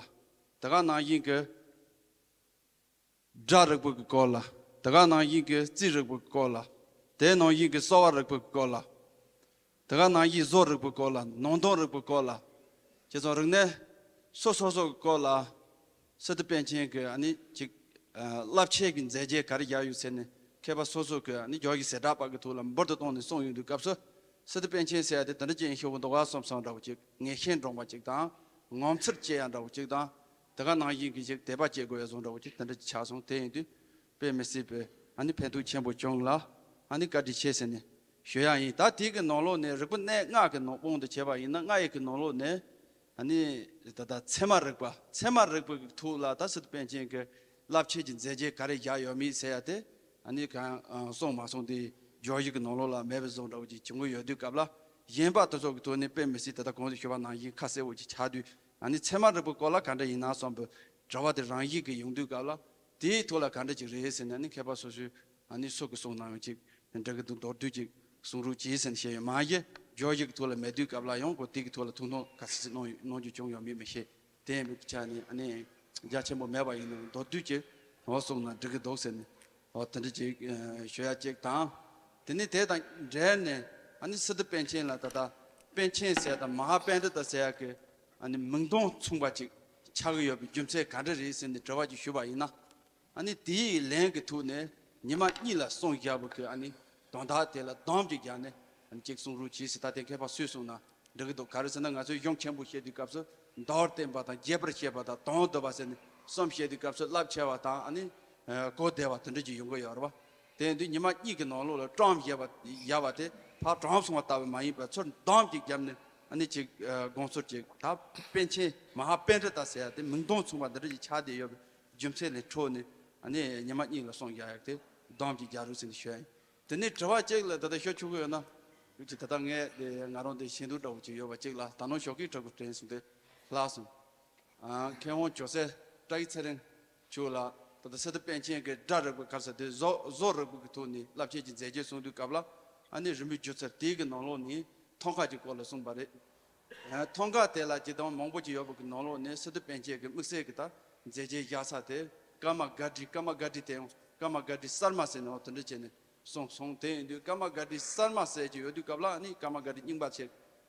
དེ་ག་ནང་བཞིན་གྱི་སྒྲ་རིག་པ་གི་སྐོར་ལ། དེ་ག་ནང་བཞིན་གྱི་རྩིས་རིག་པ་གི་སྐོར་ལ། དེ་ནང་བཞིན་གྱི་གསོ་བ་རིག་པ་གི་སྐོར་ལ། དེ་ག་ནང་བཞིན་བཟོ་རིག་པའི་སྐོར་ལ། ནང་དོན་རིག་པའི་སྐོར་ལ། བྱས་ཙང་རིག་གནས་སོ་སོ་སོ་གི་སྐོར་ལ་སི་ཏུ་པཎ་ཆེན་གྱི་ཨ་ནི་ཅིག་ཨ་རླབས་ཆེན་གྱི་མཛད་རྗེས་ག་རེ་བཞག་ཡོད་ཟེར་ནས་མཁས་པ་སོ་སོ་གི་ཨ་ནི་ཇོ་བོ་རྗེ་ཟེ་འབྲས་དཔལ་གྱི་ཐུགས་ལ་འབུར་དུ་བཏང་ནས་གསུངས་ཡོང་དུས་སྐབས་སུ། སི་ཏུ་པཎ་ཆེན་ཟེར་ཡ་དེ་དེ་འདྲ་ཅིག་ཡིན་ཤོག་གི་འདུག་ག་བསམ་བསམ་འདྲ་བོ་ཅིག་ངེས་ཤེས་འདྲོངས་པ་ཅིག་དང་། ངོ་མཚར་སྐྱེ་ཡ་འདྲ་བོ་ཅིག་དང་། དེ་ག་ནང་བཞིན་གྱི་ཅིག་དད་པ་སྐྱེ་དགོས་ཡ་བཟོ་འདྲ་བོ་ཅིག་དེ་འདྲ་ཅིག་ཆགས་སོང་། དེ་ཡིན་དུས་དཔེ་མི་སྲིད་པའི་ཨ་ནི་ཕན་ཐོགས་ཆེན་པོ་བྱུང་ལ། ཨ་ནི་བཀའ་དྲིན་ཆེ་ཟེར་ནས་ཞུ་ཡ་ཡིན། ད་དེ་གི་ནང་ལོགས་ནས་རིག་པ་གནས་ལྔ་གི་ནང་དཔང་དུ་བྱས་པ་ཡིན་ན་ལྔ་ཡི་གི་ནང་ལོགས་ནས་ཨ་ནི་ད་ལྟ་ཚད་མ་རིག་པ། ཚད་མ་རིག་པ་གི་ཐོག་ལ་ད་སི་ཏུ་པཎ་ཆེན་གྱི་རླབས་ཆེན་གྱི་མཛད་རྗེས་ག་རེ་བཞག་ཡོད་མེད་ཟེར་ཡ་དེ་ཨ་ནི་གང་གསུངས་མ་སོང་དེ་བརྗོད་གཞི་གི་ནང་ལོགས་ལ་མེད་པའི་བཟོ་འདྲ་བོ་ཅིག་བྱུང་གི་ཡོད་དུས་སྐབས་ལ། གཞན་པ་དེ་ཚོ་གི་ཐོག་ནས་དཔེ་མི་སྲིད་དེ་ལྟར་གོང་དུ་ཞུས་པ་ནང་བཞིན་ཁ་གསལ་བོ་ཅིག་ཆགས་དུས། ཨ་ནི་ཚད་མ་རིག་པའི་སྐོར་ལ་ག་འདྲ་ཡིན་ན་བསམ་པའི་དྲི་བ་དེ་རང་བཞིན་གྱིས་ཡོང་དུས་སྐབས་ལ། དེའི་ཐོག་ལ་ག་འདྲ་ཅིག་རེད་ཟེར་ན་ནི་མཁས་པ་སོ་སོའི་ཨ་ནི་སུ་གི་གསུང་གནང་ཡོང་ཅིག་འགྲིག་གི་འདུག་མདོར་བསྡུས་ཅིག་གསུང་རོགས་གྱིས་ཟེར་ནས་བཤད་ཡོད་མ་གཞི་བརྗོད་གཞི་གི་ཐོག་ལ་མེད་དུས་སྐབས་ལ་ཡང་ཁོ་དེ་གི་ཐོག་ལ་ཐུགས་སྣང་ག་ཚོད་ཅིག་གནང་གནང་རྒྱུ་བྱུང་ཡོད་མེད་མི་ཤེས། དེ་ཡིན་པའི་ཆ་ནས་ཨ་ནི་རྒྱ་ཆེན་པོ་མེད་པ་ཡིན་ནའང་མདོར་བསྡུས་ཅིག་འོ་གསུངས་ན་འགྲིག་གི་འདུག་ཟེར་ནས་འོ་དེ་འདྲ་ཅིག་ཨ་ཞུ་ཡ་ཅིག་དང་། དེ་ནས་དེ་དང་འབྲེལ་ནས་ཨ་ནི་སི་ཏུ་པཎ་ཆེན་ལ་ད་ལྟ་པཎ་ཆེན་ཟེར་དང་མ་ཧཱ་པཎྜི་ཏ་ཟེར་ཡ་གི་ཨ་ནི་མིང་དོན་མཚུངས་པ་ཅིག་ཆགས་ཀྱི་ཡོད་པའི་རྒྱུ་མཚན་ག་འདྲ་རེད་ཟེར་ནས་དྲི་བ་ཅིག་ཞུས་པ་ཡིན་ན། ཨ་ནི་དེའི་ལན་གྱི་ཐོག་ནས་ཉི་མ་གཉིས་ལ་གསུངས་བཞག་པ་གི་ཨ་ནི་དོན་དག་དེ་ལ་སྡོམ་ཅིག་བརྒྱབ་ནས་ཨ་ནི་ཅིག་གསུང་རོགས་གྱིས་ཟེར། ད་དེ་མཁས་པ་སུས་གསུངས་ན་འགྲིག་གི་འདུག་ག་རེ་ཟེར་ན་ང་ཚོས་གཞུང་ཆེན་པོ་བཤད་དུས་སྐབས་སུ་མདོར་བསྟན་པ་དང་རྒྱས་པར་བཤད་པ་དང་དོན་བསྡུ་བ་ཟེར་ནས་གསུམ་བཤད་དུས་སྐབས་སུ་རླབས་ཆེ་བ་དང་ཨ་ནི་གོ་བདེ་བ་དེ་འདྲ་ཅིག་ཡོང་གི་ཡོད་རེད་བ། དེ་ཡིན་དུས་ཉི་མ་གཉིས་ཀྱི་ནང་ལོགས་ལ་བཀྲམ་བཞག་པ་བཞག་པ་དེ་ཕར་བཀྲམ་སོང་བ་ལྟ་བུ་མ་ཡིན་པར་ཚུར་སྡོམ་ཅིག་བརྒྱབ་ནས་ཨ་ནི་ཅིག་དགོངས་ཚུལ་ཅིག་ད་པཎ་ཆེན་མ་ཧཱ་པཎྜི་ཏ་ཟེར་ཡ་དེ་མིང་དོན་མཚུངས་པ་འདི་འདྲ་ཅིག་ཆགས་བསྡད་ཡོད་པའི་རྒྱུ་མཚན་ལས་འཕྲོས་ནས་ཨ་ནི་ཉི་མ་གཉིས་ལ་གསུངས་བཞག་ཡ་དེ་སྡོམ་ཅིག་རྒྱག་རོགས་ཟེར་ནས་ཞུ་ཡ་ཡིན། དེ་ནས་དྲི་བ་གཅིག་ལ་ད་ལྟ་ཤོད་ཆོག་གི་ཡོད་ན། ཡོད་ཀྱི་ད་ལྟ་ངས་དེ་ང་རང་དེ་ཤེས་འདུག་འདྲ་བོ་ཅིག་ཡོད་པ་གཅིག་ལ་ད་ནང་ཞོགས་ཀས་དྲི་བ་དྲན་སོང་དེ་ལྷག་སོང་། ཨ་མཁས་དབང་ཇོ་སྲས་བཀྲ་ཤིས་ཚེ་རིང་མཆོག་ལ་ད་ལྟ་སི་ཏུ་པཎ་ཆེན་གྱི་སྒྲ་རིག་པ་ག་རེ་ཟེར་དེ་བཟོ་བཟོ་རིག་པ་གི་ཐོག་ནས་རླབས་ཆེན་གྱི་མཛད་རྗེས་གསུངས་དུས་སྐབས་ལ་ཨ་ནི་རི་མོའི་སྒྱུ་རྩལ་དེའི་གི་ནང་ལོགས་ནས་ཐང་ཀ་གི་སྐོར་ལ་གསུངས་པ་རེད། ཐང་ཀ་དེ་ལ་སྤྱིར་བཏང་མང་པོ་ཅིག་ཡོད་པ་གི་ནང་ལོགས་ནས་སི་ཏུ་པཎ་ཆེན་གྱི་དམིགས་བསལ་གྱི་ད་མཛད་རྗེས་བཞག་ས་དེ་ཀརྨ་སྒར་ཌི། ཀརྨ་སྒར་ཌི་དེ་ཡང་ཀརྨ་སྒར་ཌི་གསར་མ་ཟེར་ནས་འོ་དེ་འདྲ་བྱས་ནས་གསུངས་སོང་། དེ་ཡིན་དུས་ཀརྨ་སྒར་ཌི་གསར་མ་ཟེར་གྱི་ཡོད་དུས་སྐབས་ལ་ནི་ཀརྨ་སྒར་ཌི་རྙིང་པ་ཆེ་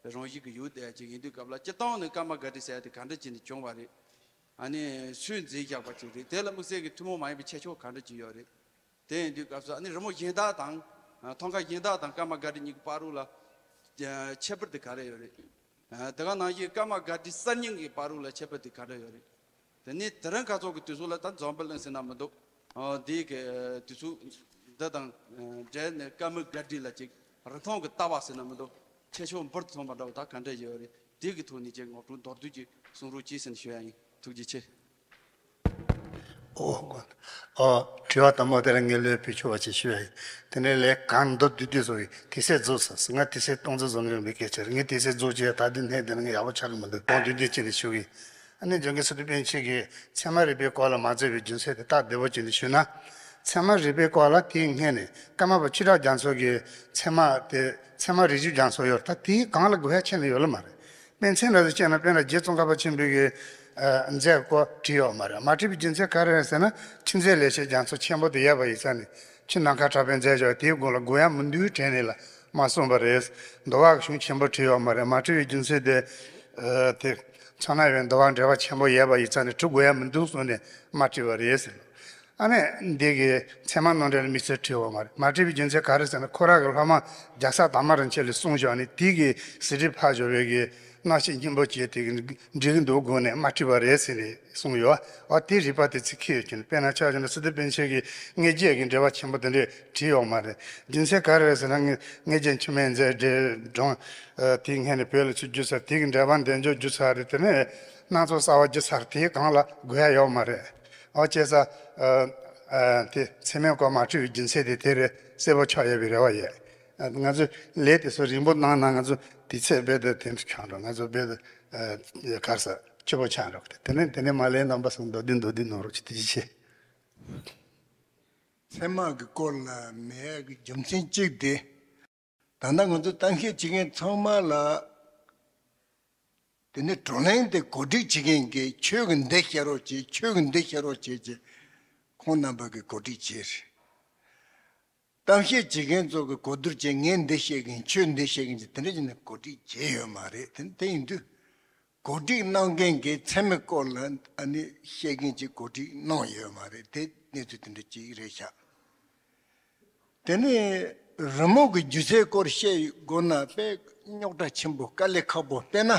རང་བཞིན་གྱི་ཡོད་བསྡད་ཅིག་ཡིན་དུས་སྐབས་ལ་སྤྱིར་བཏང་ནས་ཀརྨ་སྒར་ཌི་ཟེར་ཡ་དེ་ག་འདྲ་བྱས་ནས་བྱུང་བ་རེད། ཨ་ནི་སུས་མཛད་བཞག་པ་ཅིག་རེད། དེ་ལ་དམིགས་བསལ་གྱི་ཐུན་མོང་མ་ཡིན་པའི་ཁྱད་ཆོས་ག་འདྲ་ཅིག་ཡོད་རེད། དེ་ཡིན་དུས་སྐབས་སུ་ཨ་ནི་རི་མོ་གཞན་དག་དང་ཐང་ཀ་གཞན་དག་དང་ཀརྨ་སྒར་ཌི་གཉིས་ཀྱི་བར་དུ་ལ་ཁྱད་པར་དེ་ག་རེ་ཡོད་རེད། དེ་ག་ནང་བཞིན་ཀརྨ་སྒར་ཌི་གསར་རྙིང་གི་བར་དུ་ལ་ཁྱད་པར་དེ་ག་འདྲ་ཡོད་རེད། དེ་ནས་དེ་རིང་ཁ་སང་གི་དུས་ཚོད་ལ་ད་འཛམ་བུ་གླིང་ཟེར་ན་མི་འདུག་འདི་གི་དུས་ཚོད་འདི་དང་འབྲེལ་ནས་ཀརྨ་སྒར་ཌི་ལ་ཅིག་རིན་ཐང་གི་ལྟ་བ་ཟེར་ན་མི་འདུག་ཁྱད་ཆོས་འབུར་དུ་ཐོན་པ་འདྲ་བོ་ད་ག་འདྲ་ཡོད་རེད། དེ་གི་ཐོག་ནས་ཅིག་ངོ་སྤྲོད་མདོར་བསྡུས་ཅིག་གསུང་རོགས་གྱིས་ཟེར་ནས་ཞུ་ཡ་ཡིན། ཐུགས་རྗེ་ཆེ། ཨོ་ཨོ། དྲི་བ་དང་པོ་དེ་ལ་ངས་ལན་ཕུལ་ཆོག་པ་ཅིག་ཞུ་ཡ་ཡིན། དེ་ནས་ལན་གང་མདོར་བསྡུས་བསྡུས་བཟོ་ཡིན། དུས་ཚོད་རྫོགས་སོང་། ང་དུས་ཚོད་སྟོང་ཚོ་བཟོ་ངེས་མི་སྐད་ཆ་རེད། ངས་དུས་ཚོད་རྫོགས་བྱས་ད་འདི་ནས་འདི་ལ་ངས་ཡག་པོ་ཆགས་ཀྱི་མི་འདུག་མདོར་བསྡུས་བསྡུས་ཅིག་ནས་ཞུ་གི་ཡིན། ཨ་ནི་འཇོན་གི་སི་ཏུ་པཎ་ཆེན་གྱིས་ཚད་མ་རིག་པའི་སྐོར་ལ་མ་མཛད་པའི་རྒྱུ་མཚན་དེ་སྟབས་བདེ་པོ་བྱས་ནས་ཞུས་ན། ཚད་མ་རིག་པའི་སྐོར་ལ་དེའི་སྔོན་ནས་ཀརྨ་པ་ཆོས་གྲགས་རྒྱ་མཚོ་གི་ཚད་མ་དེ་ཚད་མ་རིག་བྱེད་རྒྱ་མཚོ་ཡོད་རེད། ད་དེའི་སྒང་ལ་དགོས་ཡ་ཁྱོན་ནས་ཡོད་ལ་མ་རེད། དཔེ་མཚོན་འདྲ་ཞིག་བྱས་ན། དཔེར་ན་རྗེ་ཙོང་ཁ་པ་ཆེན་པོའི་གི་ཨ་མཛད་སྐོར་བྲིས་ཡོད་མ་རེད། མ་བྲིས་པའི་རྒྱུ་མཚན་ག་རེ་རེད་ཟེར་ན། མཁྱེན་བརྩེ་ལེགས་བཤད་རྒྱ་མཚོ་ཆེན་པོ་དེ་ཡོད་པ་ཡིན་ཙང་ནས། ཁྱེད་ནམ་མཁའ་གྲགས་པའི་མཛད་བྱ་དེའི་སྒང་ལ་དགོས་ཡ་མི་འདུག་དྲན་ནས་ལ་མ་གསུངས་པ་རེད། འདུལ་བ་གི་གཞུང་ཆེན་པོ་བྲིས་ཡོད་མ་རེད། མ་བྲིས་པའི་རྒྱུ་མཚན་དེ་ཨ་དེ་ཕྱག་ན་ཡོད་འདུལ་བ་འགྲེལ་པ་ཆེན་པོ་ཡོད་པ་ཡིན་ཙང་ནས་བྲི་དགོས་ཡ་མི་འདུག་གསུངས་ནས་མ་བྲིས་པ་རེད་ཟེར། ཨ་ནི་འདི་གི་ཚད་མ་ནོར་འདྲེན་ལ་དམིགས་བསལ་བྲིས་ཡོད་མ་རེད། མ་བྲིས་པའི་རྒྱུ་མཚན་ག་རེ་ཟེར་ན། ཁོ་རང་གི་སློབ་མ་རྒྱལ་ཚབ་དར་མ་རིན་ཆེན་ལ་གསུངས་བཞག་ནས། དེ་གི་ཟིན་བྲིས་ཕབ་བཞག་པའི་གི་རྣམ་ཤེས་སྙིང་པོ་བཅས་དེ་གི་འགྲིག་གི་འདུག་དགོངས་ནས་མ་བྲིས་པ་རེད་ཟེར་ནས་གསུངས་ཡོད། འོ་དེ་རིགས་པ་དེ་ཚིག་ཁེལ་ཡོད་ཀྱི་ནི། དཔེར་ན་ཆ་བཞག་ན་སི་ཏུ་པཎ་ཆེན་གྱི་མངོན་བརྗོད་ཀྱི་འགྲེལ་པ་ཆེན་པོ་དེ་འདྲས་བྲིས་ཡོད་མ་རེད། རྒྱུ་མཚན་ག་རེ་རེད་ཟེར་ན། མངོན་མངོན་བརྗོད་འཆི་མེད་མཛད་འགྲེལ་སྒྲོམ་ཨ་དེའི་སྔོན་ནས་བོད་ལ་ཚུར་བསྒྱུར་ཚར། དེ་གི་འགྲེལ་པ་འདོན་ཆོག་བསྒྱུར་ཚར་རེད། དེ་ནས་སྣ་ཚོགས་གསར་པ་བསྒྱུར་ཚར། དེའི་སྒང་ལ་དགོས་ཡ་ཡོད་མ་རེད། འོ་བྱས་ཙང་ཨ་ཨ་དེ་ཚད་མའི་སྐོར་མ་བྲིས་པའི་རྒྱུ་མཚན་དེ་དེ་རེད། གསལ་པོ་ཆགས་ཡོད་པའི་རེ་བ་ཡོད། ཨ་ང་ཚོས་ལས་དེ་ཚོ་རིང་པོ་གནང་ན། ང་ཚོ་དུས་ཚོད་རྦད་དེ་དེ་འདྲ་ཆགས་འགྲོ། ང་ཚོ་རྦད་དེ་ཨ་ག་རེ་ཟེར། སྐྱོ་པོ་ཆགས་འགྲོ། དེ་ནས་དེ་ནས་མ་ལས་རྣམ་པ་ཚོ་མདོར་བསྡུས་མདོར་བསྡུས་གནང་རོགས་གྱིས། ཐུགས་རྗེ་ཆེ། ཚད་མ་གི་སྐོར་ལ་མེད་ཀྱི་རྒྱུ་མཚན་གཅིག་དེ། ད་ལྟ་ང་ཚོ་གཏམ་བཤད་བྱེད་མཁན་ཚང་མ་ལ། དེ་ནས་བགྲོ་གླེང་དེ་གོ་སྒྲིག་བྱེད་མཁན་གྱིས། ཁྱོད་ཀྱིས་འདི་བཤད་རོགས་བྱེད། ཁྱོད་ཀྱིས་འདི་བཤད་རོགས་བྱེད་ཅེས་ཁོང་རྣམ་པ་གིས་གོ་སྒྲིག་བྱས་རེད། གཏམ་བཤད་བྱེད་མཁན་ཚོ་གིས་གོ་བསྡུར་བྱས། ངས་འདི་བཤད་མཁན། ཁྱོད་འདི་བཤད་མཁན་ཅེས་དེ་འདྲ་བྱས་ནས་གོ་སྒྲིག་བྱས་ཡོད་མ་རེད། དེ་དེ་ཡིན་དུས་གོ་སྒྲིག་གནང་མཁན་གྱིས་ཚད་མའི་སྐོར་ལ་ཨ་ནི་བཤད་མཁན་ཅིག་གོ་སྒྲིག་གནང་ཡོད་མ་རེད། དེ་གནས་ཚུལ་དེ་འདྲ་ཅིག་རེད་ཤག་དེ་ནས་རི་མོ་གི་སྒྱུ་རྩལ་སྐོར་བཤད་དགོས་ན་དཔེ་རྙོག་དྲ་ཆེན་པོ། དཀའ་ལས་ཁག་པོ། དཔེར་ན་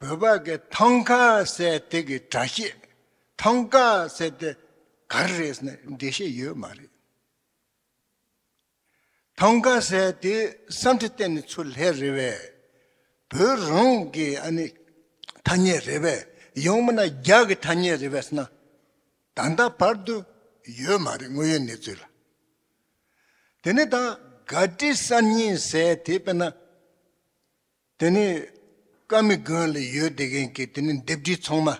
བོད་པ་གི་ཐང་ཀ་ཟེར་དེ་གི་སྒྲ་བཤད། ཐང་ཀ་ཟེར་དེ་ག་རེ་རེད་ཟེར་ན་འགྲེལ་བཤད་ཡོད་མ་རེད། ཐང་ཀ་ཟེར་དེ་སེམས་ཁྲལ་གཏན་ནས་ཚུར་སླེབས་རེད་པས། བོད་རང་གི་ཨ་ནི་ཐ་སྙད་རེད་པས། ཡང་མིན་ན་རྒྱ་གི་ཐ་སྙད་རེད་པས་ཟེར་ན། ད་ལྟ་བར་དུ་ཡོད་མ་རེད། དངོས་ཡོད་གནས་ཚུལ་ལ། དེ་ནས་ད་དགའ་བྲིས་གསར་རྙིང་ཟེར་དེ། དཔེར་ན་དེ་ནས་ཀ་མི་དགོན་ལ་ཡོད་བསྡད་མཁན་གྱི་དེ་ནས་ལྡེབས་བྲིས་ཚང་མ་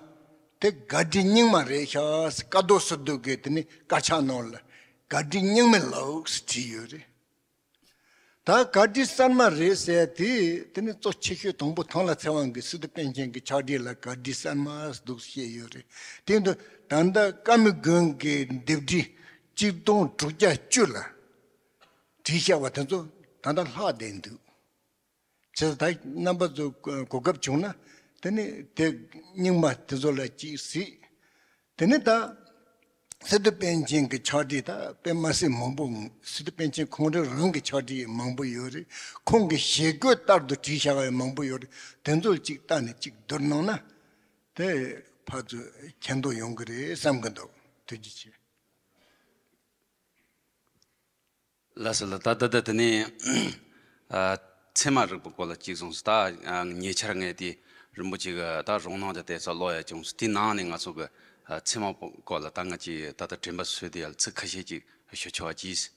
དེ་དགའ་བྲིས་རྙིང་མ་རེད་ཤག། ཀ་རྡོ་སི་ཏུ་གི་དེ་ནས་དཀར་ཆག་ནང་ལ་དགའ་བྲིས་རྙིང་མ་ལོགས་བྲིས་ཡོད་རེད། ད་དགའ་བྲིས་གསར་མ་རེད་ཟེར་དེ། དེ་ནི་གཙོ་ཆེ་ཤོས་དང་པོ་དང་བླངས་ཚེ་དབང་གིས་སི་ཏུ་པཎ་ཆེན་གྱི་ཕྱག་བྲིས་ལ་དགའ་བྲིས་གསར་མ་འདུག་བཤད་ཡོད་རེད། དེ་འདུག་ད་ལྟ་ཀ་མི་དགོན་གྱི་ལྡེབས་བྲིས་གཅིག་སྟོང་དྲུག་བརྒྱ་བཅུ་ལ་བྲིས་བཞག་པ་དེ་ཚོ་ད་ལྟ་ལྷག་བསྡད་འདུག་བྱས་ཙང་ད་རྣམ་པ་ཚོ་གོ་སྐབས་བྱུང་ན་དེ་ནི་དེ་རྙིང་མ་དེ་ཚོ་ལ་ཅིག་གཟིགས། དེ་ནས་ད་སི་ཏུ་པཎ་ཆེན་གྱི་ཕྱག་བྲིས་ད་དཔེ་མ་སྲིད་མང་པོ། སི་ཏུ་པཎ་ཆེན་ཁོང་རང་རང་གི་ཕྱག་བྲིས་མང་པོ་ཡོད་རེད། ཁོང་གི་ཞལ་བཀོད་ལྟར་དུ་བྲིས་བཞག་པའི་མང་པོ་ཡོད་རེད། དེ་ཚོ་ཅིག་བལྟས་ནས་ཅིག་བསྡུར་གནང་ན་དེ་ཕར་ཚུར་མཁྱེན་རྟོགས་ཡོང་གི་རེད་བསམ་གི་འདུག་ཐུགས་རྗེ་ཆེ། ལགས་སོ་ལགས། ད་ད་ད་དེ་ནས་ཨ་ཚད་མ་རིག་པའི་སྐོར་ལ་གཅིག་གསུངས་སོང་། ད་ཨ་ཉེ་ཆར་ངས་དེ་རིན་པོ་ཆེ་གི་ད་རོགས་སྣང་དང་བལྟས་ཚོ་ཀློག་ཡ་བྱུང་སོང་། དེའི་ནང་ནས་ང་ཚོ་གི་ཨ་ཚད་མ་སྐོར་ལ་ད་ང་ཅིག་ད་ལྟ་དྲན་པ་གསོས་དེ་ཡ་ལ་ཚིག་ཁ་ཤས་ཅིག་ཞུ་ཆོག་པ་གྱིས།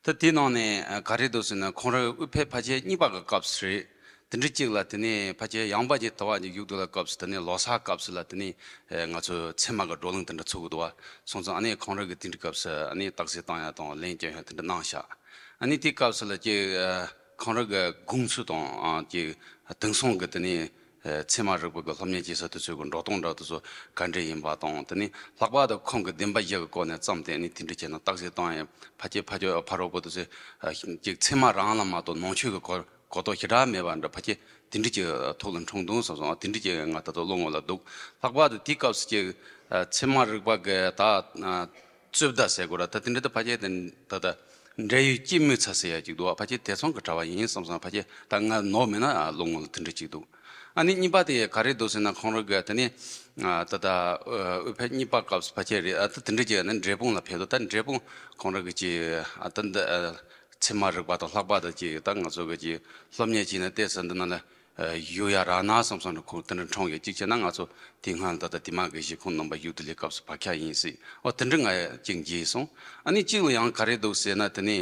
ད་དེའི་ནང་ནས་ཨ་ག་རེ་འདུག་ཟེར་ན། ཁོང་རང་དབུས་ཕལ་ཕལ་ཆེར་གཉིས་པ་གི་སྐབས་སུ་རེད། དེ་འདྲ་གཅིག་ལ་དེ་ནས་ཕལ་ཆེར་ཡངས་པ་ཅིག་དུ་བ་ཅིག་བཞུགས་འདུག་ལ་སྐབས་སུ། དེ་ནས་ལོ་གསར་སྐབས་སུ་ལ་དེ་ནས་ཨེ་ང་ཚོ་ཚད་མ་གི་བགྲོ་གླེང་དེ་འདྲ་ཚུགས་ཀྱི་འདུག་བ། སོང་ཙང་ཨ་ནི་ཁོང་རང་གིས་དེ་འདྲའི་སྐབས་སུ་ཨ་ནི་རྟགས་གསལ་བཏང་ཡ་དང་ལན་སྐྱོན་ཡ་དེ་འདྲ་གནང་ཤག་ཨ་ནི་དེའི་སྐབས་སུ་ལ་ཅིག་ཨེ་ཁོང་རང་གི་དགོངས་ཚུལ་དང་ཨ་ཅིག་དེང་སང་གི་དེ་ནས་ཨེ་ཚད་མ་རིག་པ་གི་སློབ་གཉེར་བྱེད་ས་དེ་ཚོའི་གི་འགྲོ་སྟངས་འདྲ་དེ་ཚོ་ག་འདྲ་ཡིན་པ་དང་། དེ་ནས་ལྷག་པར་དུ་ཁོང་གི་བདེན་པ་བཞི་གི་སྐོར་ནས་བརྩམས་ཏེ་ཨ་ནི་དེ་འདྲ་བྱས་ན་རྟགས་གསལ་བཏང་ཡ་ཕལ་ཆེར་ཕ་ཕྱོགས་ཕ་རོལ་པོ་དེ་ཚོས་ཨ་ཅིག་ཚད་མ་རང་ལ་མ་གཏོགས་ནང་ཆོས་ཀྱི་སྐོར་གོ་རྟོགས་ཞེ་དྲག་མེད་པ་འདྲ་ཕལ་ཆེར་དེ་འདྲ་ཅིག་ཐུགས་ལ་འཁྲུངས་འདུག་བསམ་སོང་། དེ་འདྲ་ཅིག་ང་ད་ལྟ་བློ་ངོ་ལ་འདུག་ལྷག་པར་དུ་དེའི་སྐབས་སུ་ཅིག་ཨ་ཚད་མ་རིག་པ་གི་ད་ཨ་རྩོད་ཟླ་ཟེར་དགོས་ར། ད་དེ་འདྲ་ད་ཕལ་ཆེར་དེ་ད་ད་འབྲེལ་ཡོད་སྐྱེད་མོས་ཚལ་ཟེར་ཡ་ཅིག་འདུག་བ། ཕལ་ཆེར་དེ་ཚང་གི་གྲྭ་པ་ཡིན་བསམ་སོང་། ཕལ་ཆེར་ད་ང་ནོར་མེད་ན་ཨ་བློ་ངོ་ལ་དེ་འདྲ་ཅིག་འདུག་ཨ་ནི་གཉིས་པ་དེ་ག་རེ་འདུག་ཟེར་ན། ཁོང་རང་གི་དེ་ནི་ཨ་ད་ད་ཨ་དབུས་ཕལ་གཉིས་པ་སྐབས་སུ་ཕལ་ཆེར་རེད། ཨ་ད་དེ་འདྲ་ཅིག་ཨ་ནི་འབྲས་སྤུངས་ལ་ཕེབས་འདུག་ད་འབྲས་སྤུངས་ཁོང་རང་གི་ཅིག་ཨ་ད་འདི་ཨ་ཚད་མ་རིག་པ་དང་ལྷག་པར་དུ་ཅིག་ད་ང་ཚོ་གི་ཅིག་སློབ་གཉེར་བྱས་ན་ཏོག་ཙམ་འདི་ནང་ལ་ཨ་ཡོད་ཡ་རག་ན་བསམ་སོང་ནས་ཁོང་དེ་འདྲ་འཁྲུངས་ཡོད། གཅིག་བྱས་ན་ང་ཚོ་དེ་སྔ་ད་ལྟ་དེ་མ་གི་གཞིས་ཁོང་རྣམ་པ་བཞུགས་དེ་ལས་སྐབས་སུ་བག་ཆགས་ཡིན་སྲིད། འོ་དེ་འདྲ་ང་ཅིག་འགྱེལ་སོང་། ཨ་ནི་གཅིག་ལ་ཡང་ག་རེ་འདུག་ཟེར་ན། དེ་ནི་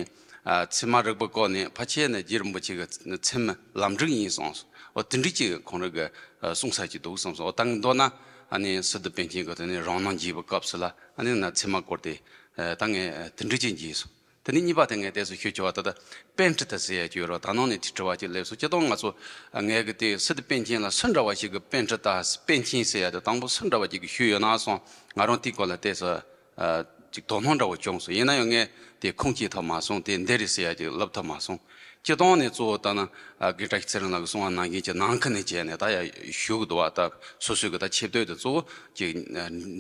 ཨ་ཚད་མ་རིག་པའི་སྐོར་ནས་ཕལ་ཆེར་ནི་རྗེ་རིན་པོ་ཆེ་གི་ཚད་མ་ལམ་འབྲས་ཡིན་སོང་། འོ་དེ་འདྲ་ཅིག་ཁོང་རང་གི་ཨ་གསུང་ས་ཅིག་འདུག་བསམ་སོང་། འོ་ད་མདོར་ན་ཨ་ནི་སི་ཏུ་པཎ་ཆེན་གི་དེ་ནི་རང་སྣང་འགྱེད་པའི་སྐབས་སུ་ལ་ཨ་ནི་ན་ཚད་མ་སྐོར་དེ་ ཨ། ད་ངས་དེ་འདྲ་ཅིག་བགྱིས་སོང་། དེ་ནས་གཉིས་པ་དེ་ངས་དེ་ཚོ་ཞུ་ཆོག་པ། ད་ལྟ་པཎྜི་ཏ་ཟེར་ཡ་ཅིག་ཡོད་རེད་བ། ད་ནང་ནས་དེ་དྲི་བ་ཅིག་སླེབས་སོང་། སྤྱིར་བཏང་ང་ཚོ་ངས་གི་དེ་སི་ཏུ་པཎ་ཆེན་ལ་སུ་འདྲ་བ་ཞིག་གི་པཎྜི་ཏ་པཎ་ཆེན་ཟེར་ཡ་དེ་དང་པོ་སུ་འདྲ་བ་ཅིག་གི་ཞུས་ཡོད་ན་སོང་། ང་རང་དེའི་སྐོར་ལ་ཏོག་ཙམ་ཅིག་དོ་སྣང་འདྲ་བོ་བྱུང་སོང་། ཡིན་ན་ཡང་ངས་དེ་ཁུངས་སྐྱེལ་ཐུབ་མ་སོང་། དེ་འདི་རེད་ཟེར་ཡ་ཅིག་ལབ་ཐུབ་མ་སོང་། སྤྱིར་བཏང་ནས་གཙོ་བོ་ལྟ་ན་ཨ་དགེ་བཀྲ་ཤིས་ཚེ་རིང་ལགས་ཀྱིས་གསུངས་པ་ནང་བཞིན་གྱི་ནང་ཁུལ་ནས་བྱས་ནས་ད་ཡ་ཞུ་གི་འདུག་བ། ད་སོ་སོའི་གི་ད་ཆེ་བསྟོད་དེ་གཙོ་བོ་ཅིག་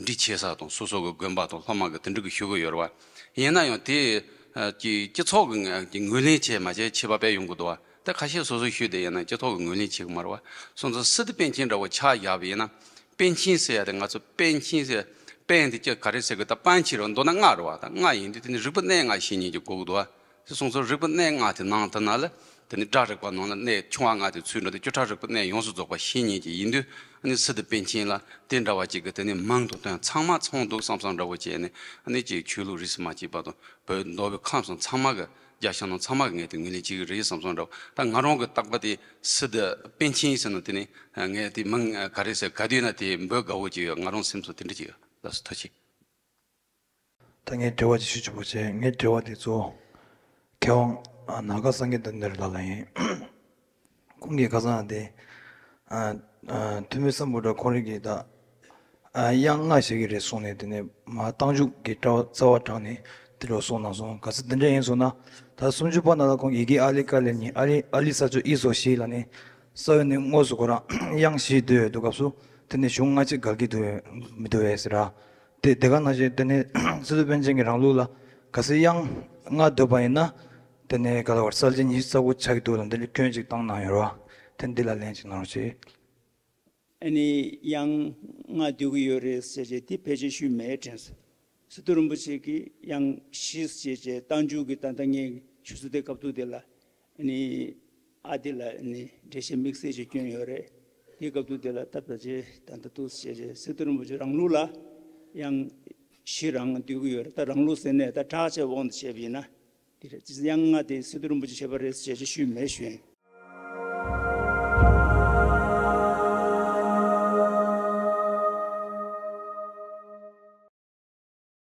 འདི་ཆེ་ས་དང་སོ་སོ་གི་དགོན་པ་དང་སློབ་མ་གི་དེ་འདྲ་གི་ཞུ་གི་ཡོད་རེད་བ། ཡིན་ན་ཡང་དེ་ཨ་ཅིག་སྤྱི་ཚོགས་གི་ངོས་ལེན་བྱས་མ་བྱས་ཁྱད་པར་དཔེ་ཡོང་གི་འདུག་བ། ད་ཁ་ཤས་སོ་སོའི་ཞུ་དེ་ཡིན་ན་སྤྱི་ཚོགས་ཀྱི་ངོས་ལེན་བྱེད་ཀྱི་མ་རེད་བ། སོང་ཙང་སི་ཏུ་པཎ་ཆེན་འདྲ་བོ་ཆ་བཞག་པ་ཡིན་ན། པཎ་ཆེན་ཟེར་ཡ་དེ་ང་ཚོ་པཎ་ཆེན་ཟེར། པཎ་དེ་ཅི་ག་རེ་ཟེར་གི། ད་པཎ་ཆེན་རེད། མདོར་ན་ལྔ་རེད་བ། ད་ལྔ་ཡིན་དུས་དེ་ནི་རིག་པ་གནས་ལྔ་བཤད་མཁན་གྱི་གོ་གི་འདུག་བ། དེ་སོང་ཙང་རིག་པ་གནས་ལྔ་དེ་ནང་དུ་ན་ལ་དེ་ནི་སྒྲ་རིག་པ་ནང་ལ་གནས་ཆུང་བ་ལྔ་དེ་ཚུད་འགྲོ་དེ་བཅུ་ཕྲག་རིག་པ་གནས་ཡོངས་སུ་རྫོགས་པ་བཤད་མཁན་གྱི་ཡིན་དུས། ཨ་ནི་སི་ཏུ་པཎ་ཆེན་ལ་དེ་འདྲ་བ་ཅིག་གི་དེ་ནི་མིང་དང་དོན་ཚང་མ་ཚང་འདུག་བསམ་བསམ་འདྲ་བོ་བྱས་ནས། ཨ་ནི་ཅིག་ཆོས་ལུགས་རིས་སུ་མ་ཆད་པ་དང་བོད་མདོ་དབུས་ཁམས་གསུམ་ཚང་མ་གི་རྒྱ་ཤར་ནང་ཚང་མ་གི་ངས་དེ་ངོས་ལེན་བྱེད་ཀྱི་རེད་བསམ་བསམ་འདྲ་བོ། ད་ང་རང་གི་བརྟག་པ་དེ་སི་ཏུ་པཎ་ཆེན་ཟེར་ན་དེ་ནི་ངས་དེ་མིང་ག་རེ་ཟེར་ག་དུས་ན་དེ་འབོད་དགའ་བོ་ཅིག་ཡོད། ང་རང་སེམས་སུ་དེ་འདྲ་ཅིག་ཡོད། ལགས་སོ། ཐུགས་རྗེ་ཆེ། ད་ངས་དྲི་བ་ཅིག་ཞུ་ཆོག་པ་བྱས། ངའི་དྲི་བ་དེ་གཙོ་བོ་མཁས་དབང་ཨ་ནཱ་ག་སངས་རྒྱས་བསྟན་འཛིན་ལགས་ལ་ཡིན། ཁོང་གིས་ཁ་སང་དེ་ཨ་ཨ་ཐོན་མི་སམ་བྷོ་ཊ་ཁོང་རང་གིས་ད་ཨ་དབྱངས་ལྔ་བཤད་ཀྱི་རེད་གསུངས་ནས། དེ་ནས་མར་རྟགས་འཇུག་གི་རྩ་བ་རྩ་བ་དྲངས་ནས་དེ་འདྲ་གསུངས་གནང་སོང་། ག་ཚོད་དེ་འདྲ་ཡིན་སོང་ན། ད་སུམ་ཅུ་པ་ནང་ལ་ཁོང་ཡི་གེ་ཨ་ལི་ཀ་ལི་གཉིས། ཨ་ལི་ཨ་ལི་ས་ཆོག་ཨི་སོགས་བཞི་ལ་ནི་ས་བོན་ནི་དངོས་སུ་ཁོ་རང་དབྱངས་བཞི་འདུས་ཡོད་དུས་སྐབས་སུ་དེ་ནི་གཞུང་སྔ་ཕྱི་འགལ་གྱི་འདུག་མི་འདུག་བས་ཟེར་ར། དེ་དེ་ག་ནང་བཞིན་དེ་ནི་སི་ཏུ་པཎ་ཆེན་གྱི་རང་ལུགས་ལ་གལ་སྲིད་དབྱངས་ལྔ་འདོད་པ་ཡིན་ན། དེ་ནི་ག་ལ་བར་གསལ་བྱེད་ཉི་ཤུ་རྩ་དགུ་ཆགས་ཀྱི་འདུག་ལ། འདི་ལ་སྐྱོན་ཅིག་བཏང་གནང་ཡོད་རེད་བ། དེ་འདི་ལ་ལན་ཅིག་གནང་རོགས་བྱེད། ཨ་ནི་དབྱངས་ལྔ་འདུས་ཀྱི་ཡོད་རེད་ཟེར་བྱས་དེ་ཕལ་ཆེར་ཞུས་མེད་དྲན་སོང་། སི་ཏུ་རིན་པོ་ཆེ་གིས་དབྱངས་བཞི་ཟེར་བྱས་རྟགས་འཇུག་གི་ད་ལྟ་ངས་ཞུ་ཚུལ་དེ་སྐབས་ཐོག་དེ་ལ། ཨ་ནི་ཨ་དེ་ལ་ཨ་ནི་འགྲེལ་བཤད་དམིགས་བསལ་ཅིག་བསྐྱོན་ཡོད་རེད། དེའི་སྐབས་དུས་དེ་ལ་ད་ལྟ་ཅེ་ད་ལྟ་དུས་ཅེ་ཅེ་སི་ཏུ་རིན་པོ་ཆེ་རང་ལུགས་ལ་དབྱངས་བཞི་རང་འདུས་ཀྱི་ཡོད་རེད། ད་རང་ལུགས་ཟེར་ནས་ད་གྲགས་ཆེ་དབང་དུ་བྱས་པ་ཡིན་ན་དེ་རེད། དབྱངས་ལྔ་དེ་སི་ཏུ་རིན་པོ་ཆེ་མཆེད་པ་རེད་ཅེས་ཅེ་ཞུས་མེད་ཞུས།